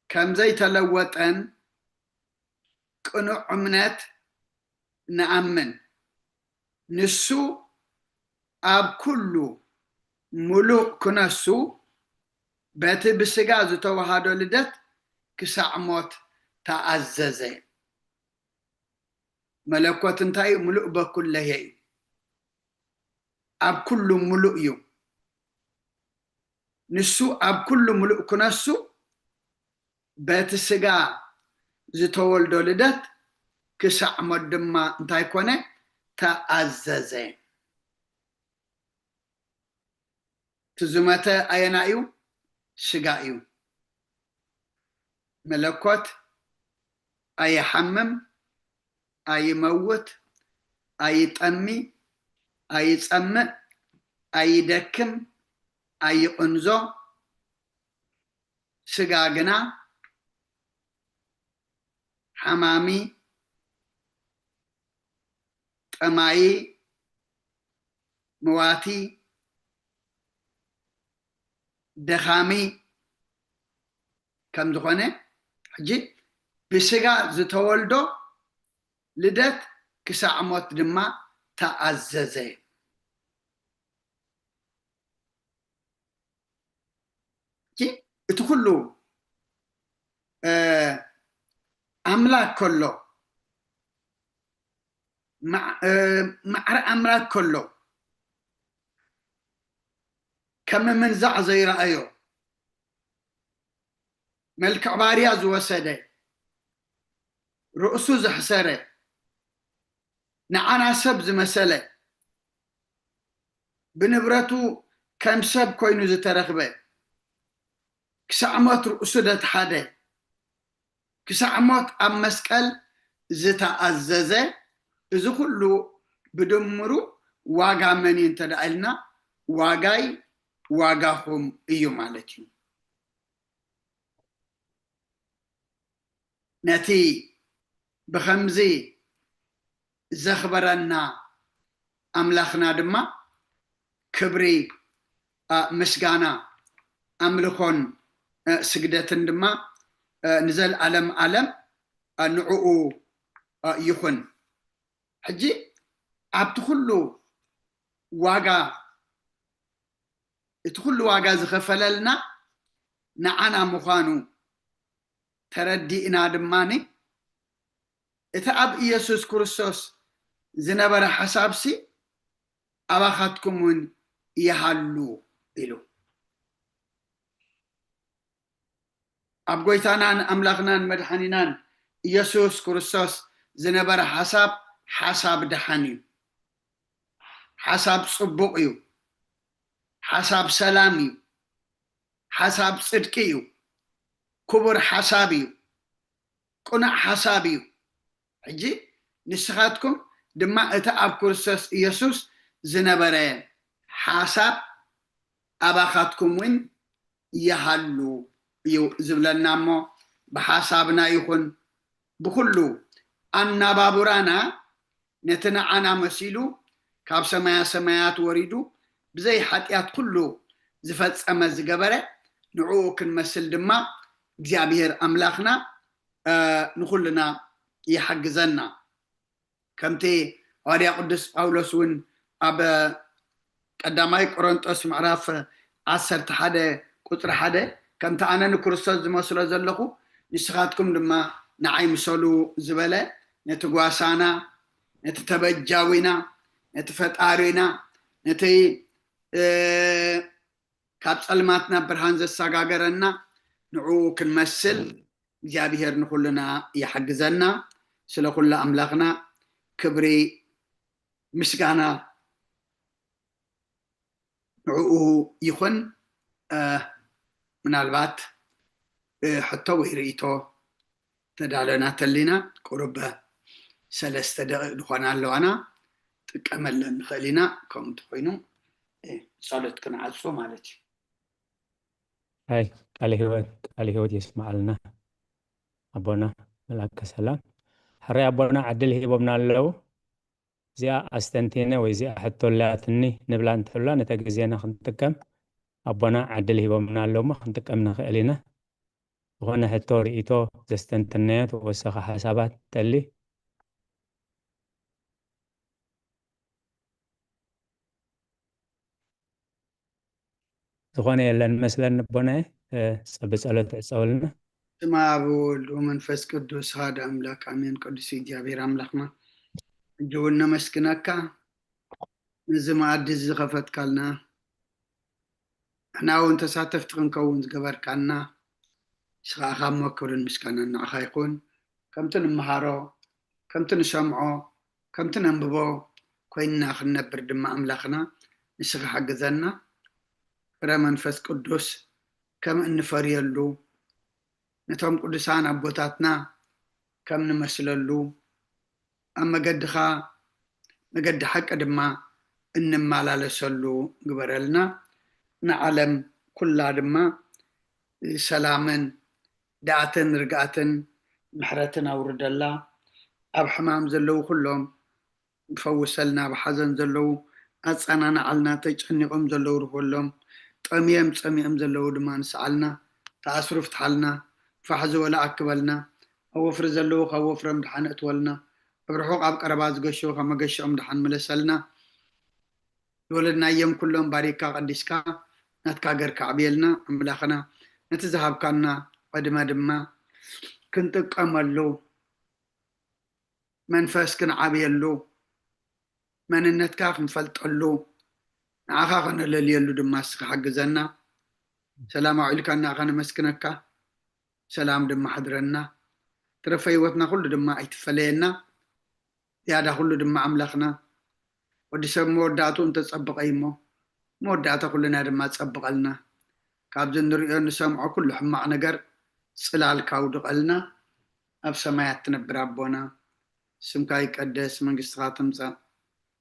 ከም ዘይተለወጠን ቅኑዕ እምነት ንኣምን። ንሱ ኣብ ኩሉ ምሉእ ክነሱ በቲ ብስጋ ዝተዋሃዶ ልደት ክሳዕ ሞት ተኣዘዘ። መለኮት እንታይ እዩ? ምሉእ በኩለሄ እዩ። ኣብ ኩሉ ምሉእ እዩ። ንሱ ኣብ ኩሉ ምሉእ ክነሱ በቲ ስጋ ዝተወልዶ ልደት ክሳዕ ሞት ድማ እንታይ ኮነ? ተኣዘዘ። እቲ ዝመተ ኣየና እዩ? ስጋ እዩ። መለኮት ኣይሓምም፣ ኣይመውት፣ ኣይጠሚ፣ ኣይጸምእ፣ ኣይደክም፣ ኣይቕንዞ። ስጋ ግና ሓማሚ፣ ጠማዪ፣ መዋቲ፣ ደኻሚ ከም ዝኾነ፣ ሕጂ ብስጋ ዝተወልዶ ልደት ክሳዕ ሞት ድማ ተኣዘዘ። እቲ ኩሉ ኣምላክ ከሎ፣ ማዕረ ኣምላክ ከሎ፣ ከም ምንዛዕ ዘይረኣዮ፣ መልክዕ ባርያ ዝወሰደ፣ ርእሱ ዘሕሰረ፣ ንዓና ሰብ ዝመሰለ፣ ብንብረቱ ከም ሰብ ኮይኑ ዝተረኽበ፣ ክሳዕ ሞት ርእሱ ደትሓደ፣ ክሳዕ ሞት ኣብ መስቀል ዝተኣዘዘ፣ እዚ ኩሉ ብድምሩ ዋጋ መን እዩ እንተ ደኣ ኢልና፣ ዋጋይ ዋጋኹም እዩ ማለት እዩ። ነቲ ብኸምዚ ዘኽበረና ኣምላኽና ድማ ክብሪ፣ ምስጋና፣ ኣምልኾን ስግደትን ድማ ንዘለኣለም ኣለም ንዕኡ ይኹን። ሕጂ ኣብቲ ኩሉ ዋጋ፣ እቲ ኩሉ ዋጋ ዝኸፈለልና ንዓና ምዃኑ ተረዲእና ድማ፣ እቲ ኣብ ኢየሱስ ክርስቶስ ዝነበረ ሓሳብሲ ኣባኻትኩም እውን ይሃሉ ኢሉ። ኣብ ጎይታናን ኣምላኽናን መድሓኒናን ኢየሱስ ክርስቶስ ዝነበረ ሓሳብ፣ ሓሳብ ደሓን እዩ። ሓሳብ ጽቡቕ እዩ። ሓሳብ ሰላም እዩ። ሓሳብ ጽድቂ እዩ። ክቡር ሓሳብ እዩ። ቅኑዕ ሓሳብ እዩ። ሕጂ ንስኻትኩም ድማ እቲ ኣብ ክርስቶስ ኢየሱስ ዝነበረ ሓሳብ ኣባኻትኩም እውን ይሃሉ እዩ ዝብለና እሞ፣ ብሓሳብና ይኹን ብኹሉ ኣናባቡራና ነቲ ንዓና መሲሉ ካብ ሰማያ ሰማያት ወሪዱ ብዘይ ሓጢኣት ኩሉ ዝፈጸመ ዝገበረ፣ ንዕኡ ክንመስል ድማ እግዚኣብሔር ኣምላኽና ንኹልና ይሓግዘና። ከምቲ ሃዋርያ ቅዱስ ጳውሎስ እውን ኣብ ቀዳማይ ቆሮንጦስ ምዕራፍ ዓሰርተ ሓደ ቁጽሪ ሓደ፣ ከምቲ ኣነ ንክርስቶስ ዝመስሎ ዘለኹ ንስኻትኩም ድማ ንዓይ ምሰሉ ዝበለ፣ ነቲ ጓሳና፣ ነቲ ተበጃዊና፣ ነቲ ፈጣሪና፣ ነቲ ካብ ጸልማት ናብ ብርሃን ዘሰጋገረና ንዕኡ ክንመስል እግዚኣብሔር ንኹልና ይሓግዘና። ስለ ኩሉ ኣምላኽና ክብሪ ምስጋና ንዕኡ ይኹን። ምናልባት ሕቶ ወይ ርእይቶ ተዳለና ተሊና፣ ቁሩብ ሰለስተ ደቂቕ ዝኾና ኣለዋና፣ ጥቀመለን ንኽእል ኢና። ከምኡ እንተኾይኑ ጸሎት ክንዓጾ ማለት እዩ። ኣይ ቃለ ህይወት ቃለ ህይወት የስምዓልና ኣቦና መልኣከ ሰላም። ሕራይ ኣቦና ዕድል ሂቦምና ኣለዉ። እዚኣ ኣስተንቲነ ወይ እዚኣ ሕቶ ኣላትኒ ንብላ እንተላ ነተ ግዜና ክንጥቀም ኣቦና ዕድል ሂቦምና ኣለዉ እሞ ክንጥቀም ንኽእል ኢና። ዝኾነ ሕቶ ርእይቶ ዘስተንትነዮ ተወሰኸ ሓሳባት ተሊ ዝኾነ የለን መስለኒ ኣቦናየ። ብጸሎት ዕጸውልና። ስማ ብወልድ ወመንፈስ ቅዱስ ሓደ ኣምላክ ኣሜን። ቅዱስ እግዚኣብሔር ኣምላክና ሕጂ እውን ነመስግነካ ነዚ መኣዲ እዚ ዝኸፈትካልና ንሕና እውን ተሳተፍቲ ክንከውን ዝገበርካና ንስኻ ኢኻ እሞ ክብርን ምስጋናን ንዓኻ ይኹን። ከምቲ ንምሃሮ፣ ከምቲ ንሰምዖ፣ ከምቲ ነንብቦ ኮይንና ክንነብር ድማ ኣምላኽና ንስኻ ሓግዘና። ፍረ መንፈስ ቅዱስ ከም እንፈርየሉ፣ ነቶም ቅዱሳን ኣቦታትና ከም ንመስለሉ፣ ኣብ መገድኻ መገዲ ሓቂ ድማ እንመላለሰሉ ግበረልና። ንዓለም ኩላ ድማ ሰላምን ዳኣትን ርግኣትን ምሕረትን ኣውርደላ። ኣብ ሕማም ዘለዉ ኩሎም ፈውሰልና። ኣብ ሓዘን ዘለዉ ኣጸናንዓልና። ተጨኒቖም ዘለዉ ርህወሎም። ጠምዮም ጸሚኦም ዘለዉ ድማ ንስዓልና። ተኣስሩ ፍትሓልና። ፋሕ ዝበሉ ኣክበልና። ኣብ ወፍሪ ዘለዉ ካብ ወፍሮም ድሓን እትወልና። ኣብ ርሑቕ ኣብ ቀረባ ዝገሹ ካብ መገሽኦም ድሓን ምለሰልና። ዝወለድናዮም ኩሎም ባሪካ ቀዲስካ ናትካ ገርካ ኣዕብየልና ኣምላኽና። ነቲ ዝሃብካና ዕድመ ድማ ክንጥቀመሉ መንፈስ ክንዓብየሉ፣ መንነትካ ክንፈልጠሉ፣ ንዓኻ ከነለልየሉ ድማ እስኻ ሓግዘና። ሰላም ኣውዒልካና ከነመስግነካ፣ ሰላም ድማ ሓድረና። ትረፈ ህይወትና ኩሉ ድማ ኣይትፈለየና። ዝያዳ ኩሉ ድማ ኣምላኽና፣ ወዲ ሰብ መወዳእትኡ እንተጸብቐ እዩ እሞ፣ መወዳእታ ኩልና ድማ ጸብቐልና። ካብዚ እንርእዮ እንሰምዖ ኩሉ ሕማቕ ነገር ጽላልካ ኣውድቐልና። ኣብ ሰማያት ትነብር ኣቦና፣ ስምካ ይቀደስ፣ መንግስትኻ ትምጻእ፣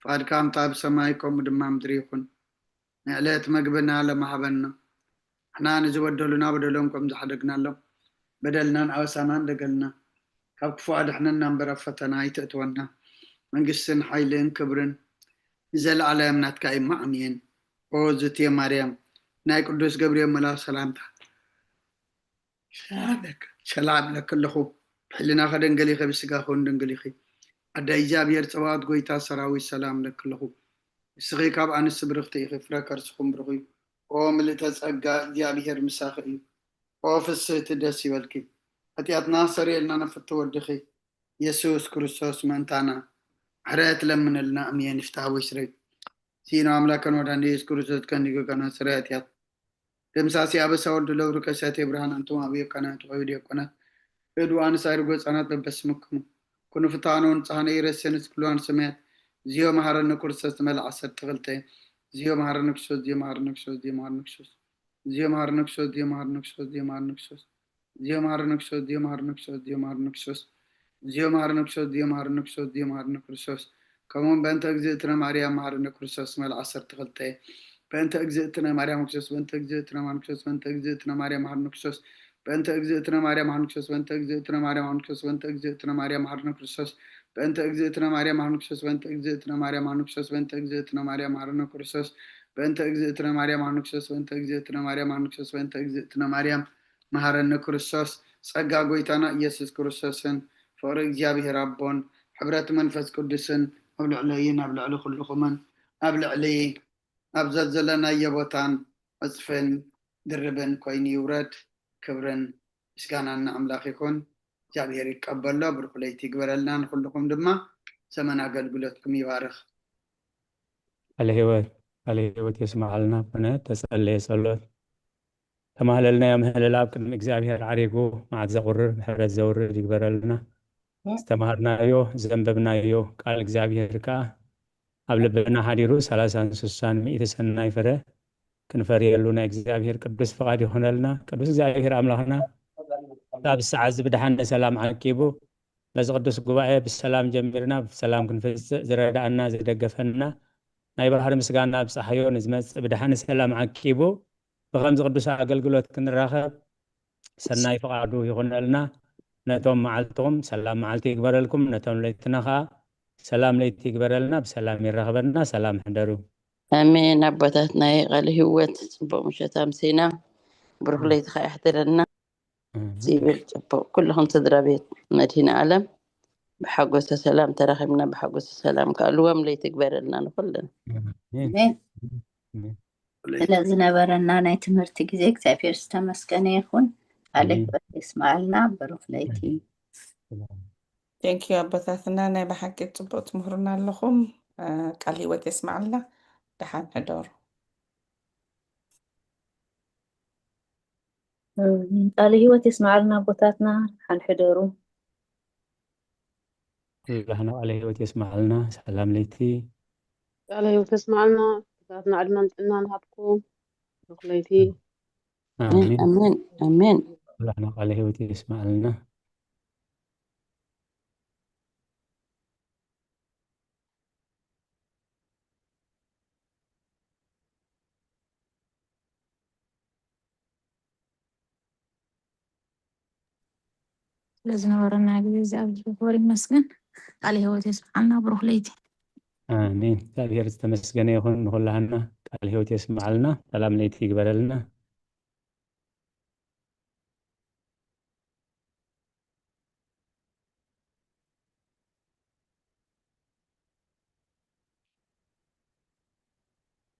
ፍቓድካ ከምታ ኣብ ሰማይ ከምኡ ድማ ምድሪ ይኹን። ንዕለት መግብና ሎሚ ሃበና። ንሕና ንዝበደሉና በደሎም ከም ዝሓደግናሎም፣ በደልናን ኣበሳናን ደገልና። ካብ ክፉእ ኣድሕነና እምበር ኣብ ፈተና ኣይተእትወና። መንግስትን ሓይልን ክብርን ንዘለኣለም ናትካ እዩ እሞ ኣሜን። ኦ ዝትየ ማርያም፣ ናይ ቅዱስ ገብርኤል መልኣኽ ሰላምታ ሰላም ለክ-፣ ሰላም ለክ ኣለኹ። ብሕልናኸ ደንገል ኢኸ፣ ብስጋኸ እውን ደንገል ኢኺ። ኣደ እግዚኣብሔር ጸባኦት፣ ጎይታ ሰራዊት፣ ሰላም ለክ ኣለኹ። ንስኺ ካብ ኣንስቲ ብርኽቲ ኢኺ፣ ፍረ ከርስኹም ብሩኽ እዩ። ኦ ምልእተ ጸጋ፣ እግዚኣብሔር ምሳኺ እዩ። ኦ ፍስህቲ፣ ደስ ይበልኪ። ሓጢኣትና ሰሪየልና፣ ነፍቲ ወድኺ የሱስ ክርስቶስ ምእንታና ምሕረት ለምነልና። ኣሜን። ፍትሐ ወይ ስረይ ሲኖ ኣምላከን ወዳን ኢየሱስ ክርስቶስ ከንዲጎ ከና ስረ ሓጢኣት ደምሳሲ ኣበሳ ወልድ ለብሩ ከሳቴ ብርሃን ኣንቱም ኣብ የቀናት ወይ ዲያቆናት እድዋን ሳይር ጎጻናት በበስምክሙ ኩኑ ፍታኖን ጻህነ ይረሰንስ ክልዋን ሰማያት ዚዮ መሃረነ ክርስቶስ መልዓ ዓሰርተ ክልተ ዚዮ መሃረነ ክርስቶስ ዚዮ መሃረነ ክርስቶስ ዚዮ መሃረነ ክርስቶስ ዚዮ መሃረነ ክርስቶስ ዚዮ መሃረነ ክርስቶስ ዚዮ መሃረነ ክርስቶስ ዚዮ መሃረነ ክርስቶስ ዚዮ መሃረነ ክርስቶስ ዚዮ መሃረነ ክርስቶስ ዚዮ መሃረነ ክርስቶስ ዚዮ መሃረነ ክርስቶስ ዚዮ መሃረነ ክርስቶስ ከምኡውን በእንተ እግዝእትነ ማርያም መሃረነ ክርስቶስ መልዓ ዓሰርተ ክልተ በእንተ እግዝእትነ ማርያም ክርስቶስ በእንተ እግዝእትነ ማርያም ክርስቶስ በእንተ እግዝእትነ ማርያም መሃረነ ክርስቶስ በእንተ እግዝእትነ ማርያም መሃረነ ክርስቶስ በእንተ እግዝእትነ ማርያም መሃረነ ክርስቶስ በእንተ እግዝእትነ ማርያም መሃረነ ክርስቶስ በእንተ እግዝእትነ ማርያም መሃረነ ክርስቶስ በእንተ እግዝእትነ ማርያም መሃረነ ክርስቶስ በእንተ እግዝእትነ ማርያም መሃረነ ክርስቶስ በእንተ እግዝእትነ ማርያም መሃረነ ክርስቶስ በእንተ እግዝእትነ ማርያም መሃረነ ክርስቶስ ጸጋ ጎይታና ኢየሱስ ክርስቶስን ፍቕሪ እግዚኣብሔር ኣቦን ሕብረት መንፈስ ቅዱስን ኣብ ልዕለይን ኣብ ልዕሊ ኩልኹምን ኣብ ልዕሊ ኣብ ዘዘለናዮ ቦታን ዕጽፍን ድርብን ኮይኑ ይውረድ። ክብርን ምስጋናን ንኣምላኽ ይኹን። እግዚኣብሔር ይቀበሎ። ብሩኽ ለይቲ ይግበረልና። ንኹልኹም ድማ ዘመን ኣገልግሎትኩም ይባርኽ። ቃለ ህይወት፣ ቃለ ህይወት የስምዓልና። ኮነ ተጸለየ ጸሎት ተማህለልናዮ ምህለላ ኣብ ቅድሚ እግዚኣብሔር ዓሪጉ መዓት ዘቑርር ምሕረት ዘውርድ ይግበረልና። ዝተማሃርናዮ ዘንበብናዮ ቃል እግዚኣብሔር ከኣ ኣብ ልብና ሓዲሩ ሰላሳን ስሳን ሚእቲ ሰናይ ፍረ ክንፈርየሉ ናይ እግዚኣብሔር ቅዱስ ፍቓድ ይኹነልና። ቅዱስ እግዚኣብሔር ኣምላኽና ካብ ሰዓት እዚ ብድሓን ንሰላም ዓቂቡ በዚ ቅዱስ ጉባኤ ብሰላም ጀሚርና ብሰላም ክንፍጽእ ዝረዳእና ዝደገፈና ናይ ባህሪ ምስጋና ኣብጽሓዮ ንዝመጽእ ብድሓን ሰላም ዓቂቡ ብኸምዚ ቅዱስ ኣገልግሎት ክንራኸብ ሰናይ ፍቓዱ ይኹነልና። ነቶም መዓልትኹም ሰላም መዓልቲ ይግበረልኩም፣ ነቶም ለይትና ኸዓ ሰላም ለይቲ ይግበረልና። ብሰላም ይራኸበና። ሰላም ሕደሩ። ኣሜን። ኣቦታትና ቃለ ህይወት ጽቡቕ ምሸት ኣምሲና ብሩኽ ለይቲ ኸዓ ይሕደረና። ዝብል ጽቡቕ ኩልኹም ስድራ ቤት መድህን ዓለም ብሓጎሰ ሰላም ተራኺብና ብሓጎሰ ሰላም ከኣልዎም ለይቲ ግበረልና ንኹልና። ስለ ዝነበረና ናይ ትምህርቲ ግዜ እግዚኣብሔር ዝተመስገነ ይኹን። ቃለ ህይወት የስምዓልና። ብሩኽ ለይቲ። ቴንኪዩ ኣቦታትና፣ ናይ ብሓቂ ጽቡቕ ትምህሩና ኣለኹም። ቃል ህይወት የስምዓልና። ደሓን ሕደሩ። ቃለ ህይወት የስማዕልና ኣቦታትና። ሓንሕደሩ። ኩላህና ቃለ ህይወት የስማዕልና። ሰላም ለይቲ። ቃለ ህይወት የስማዕልና ኣቦታትና። ዕድመን ጥዕናን ይሃብኩም። ብሩኽ ለይቲ። ኣሜን። ኣሜን ኣሜን። ኩላህና ቃለ ህይወት የስማዕልና። ስለዝነበረና ግዜ እግዚኣብሔር ክብር ይመስገን። ቃለ ህይወት የስምዓልና። ብሩኽ ለይቲ። ኣሜን። እግዚኣብሔር ዝተመስገነ ይኹን። ንኹላህና ቃለ ህይወት የስምዓልና። ሰላም ለይቲ ይግበረልና።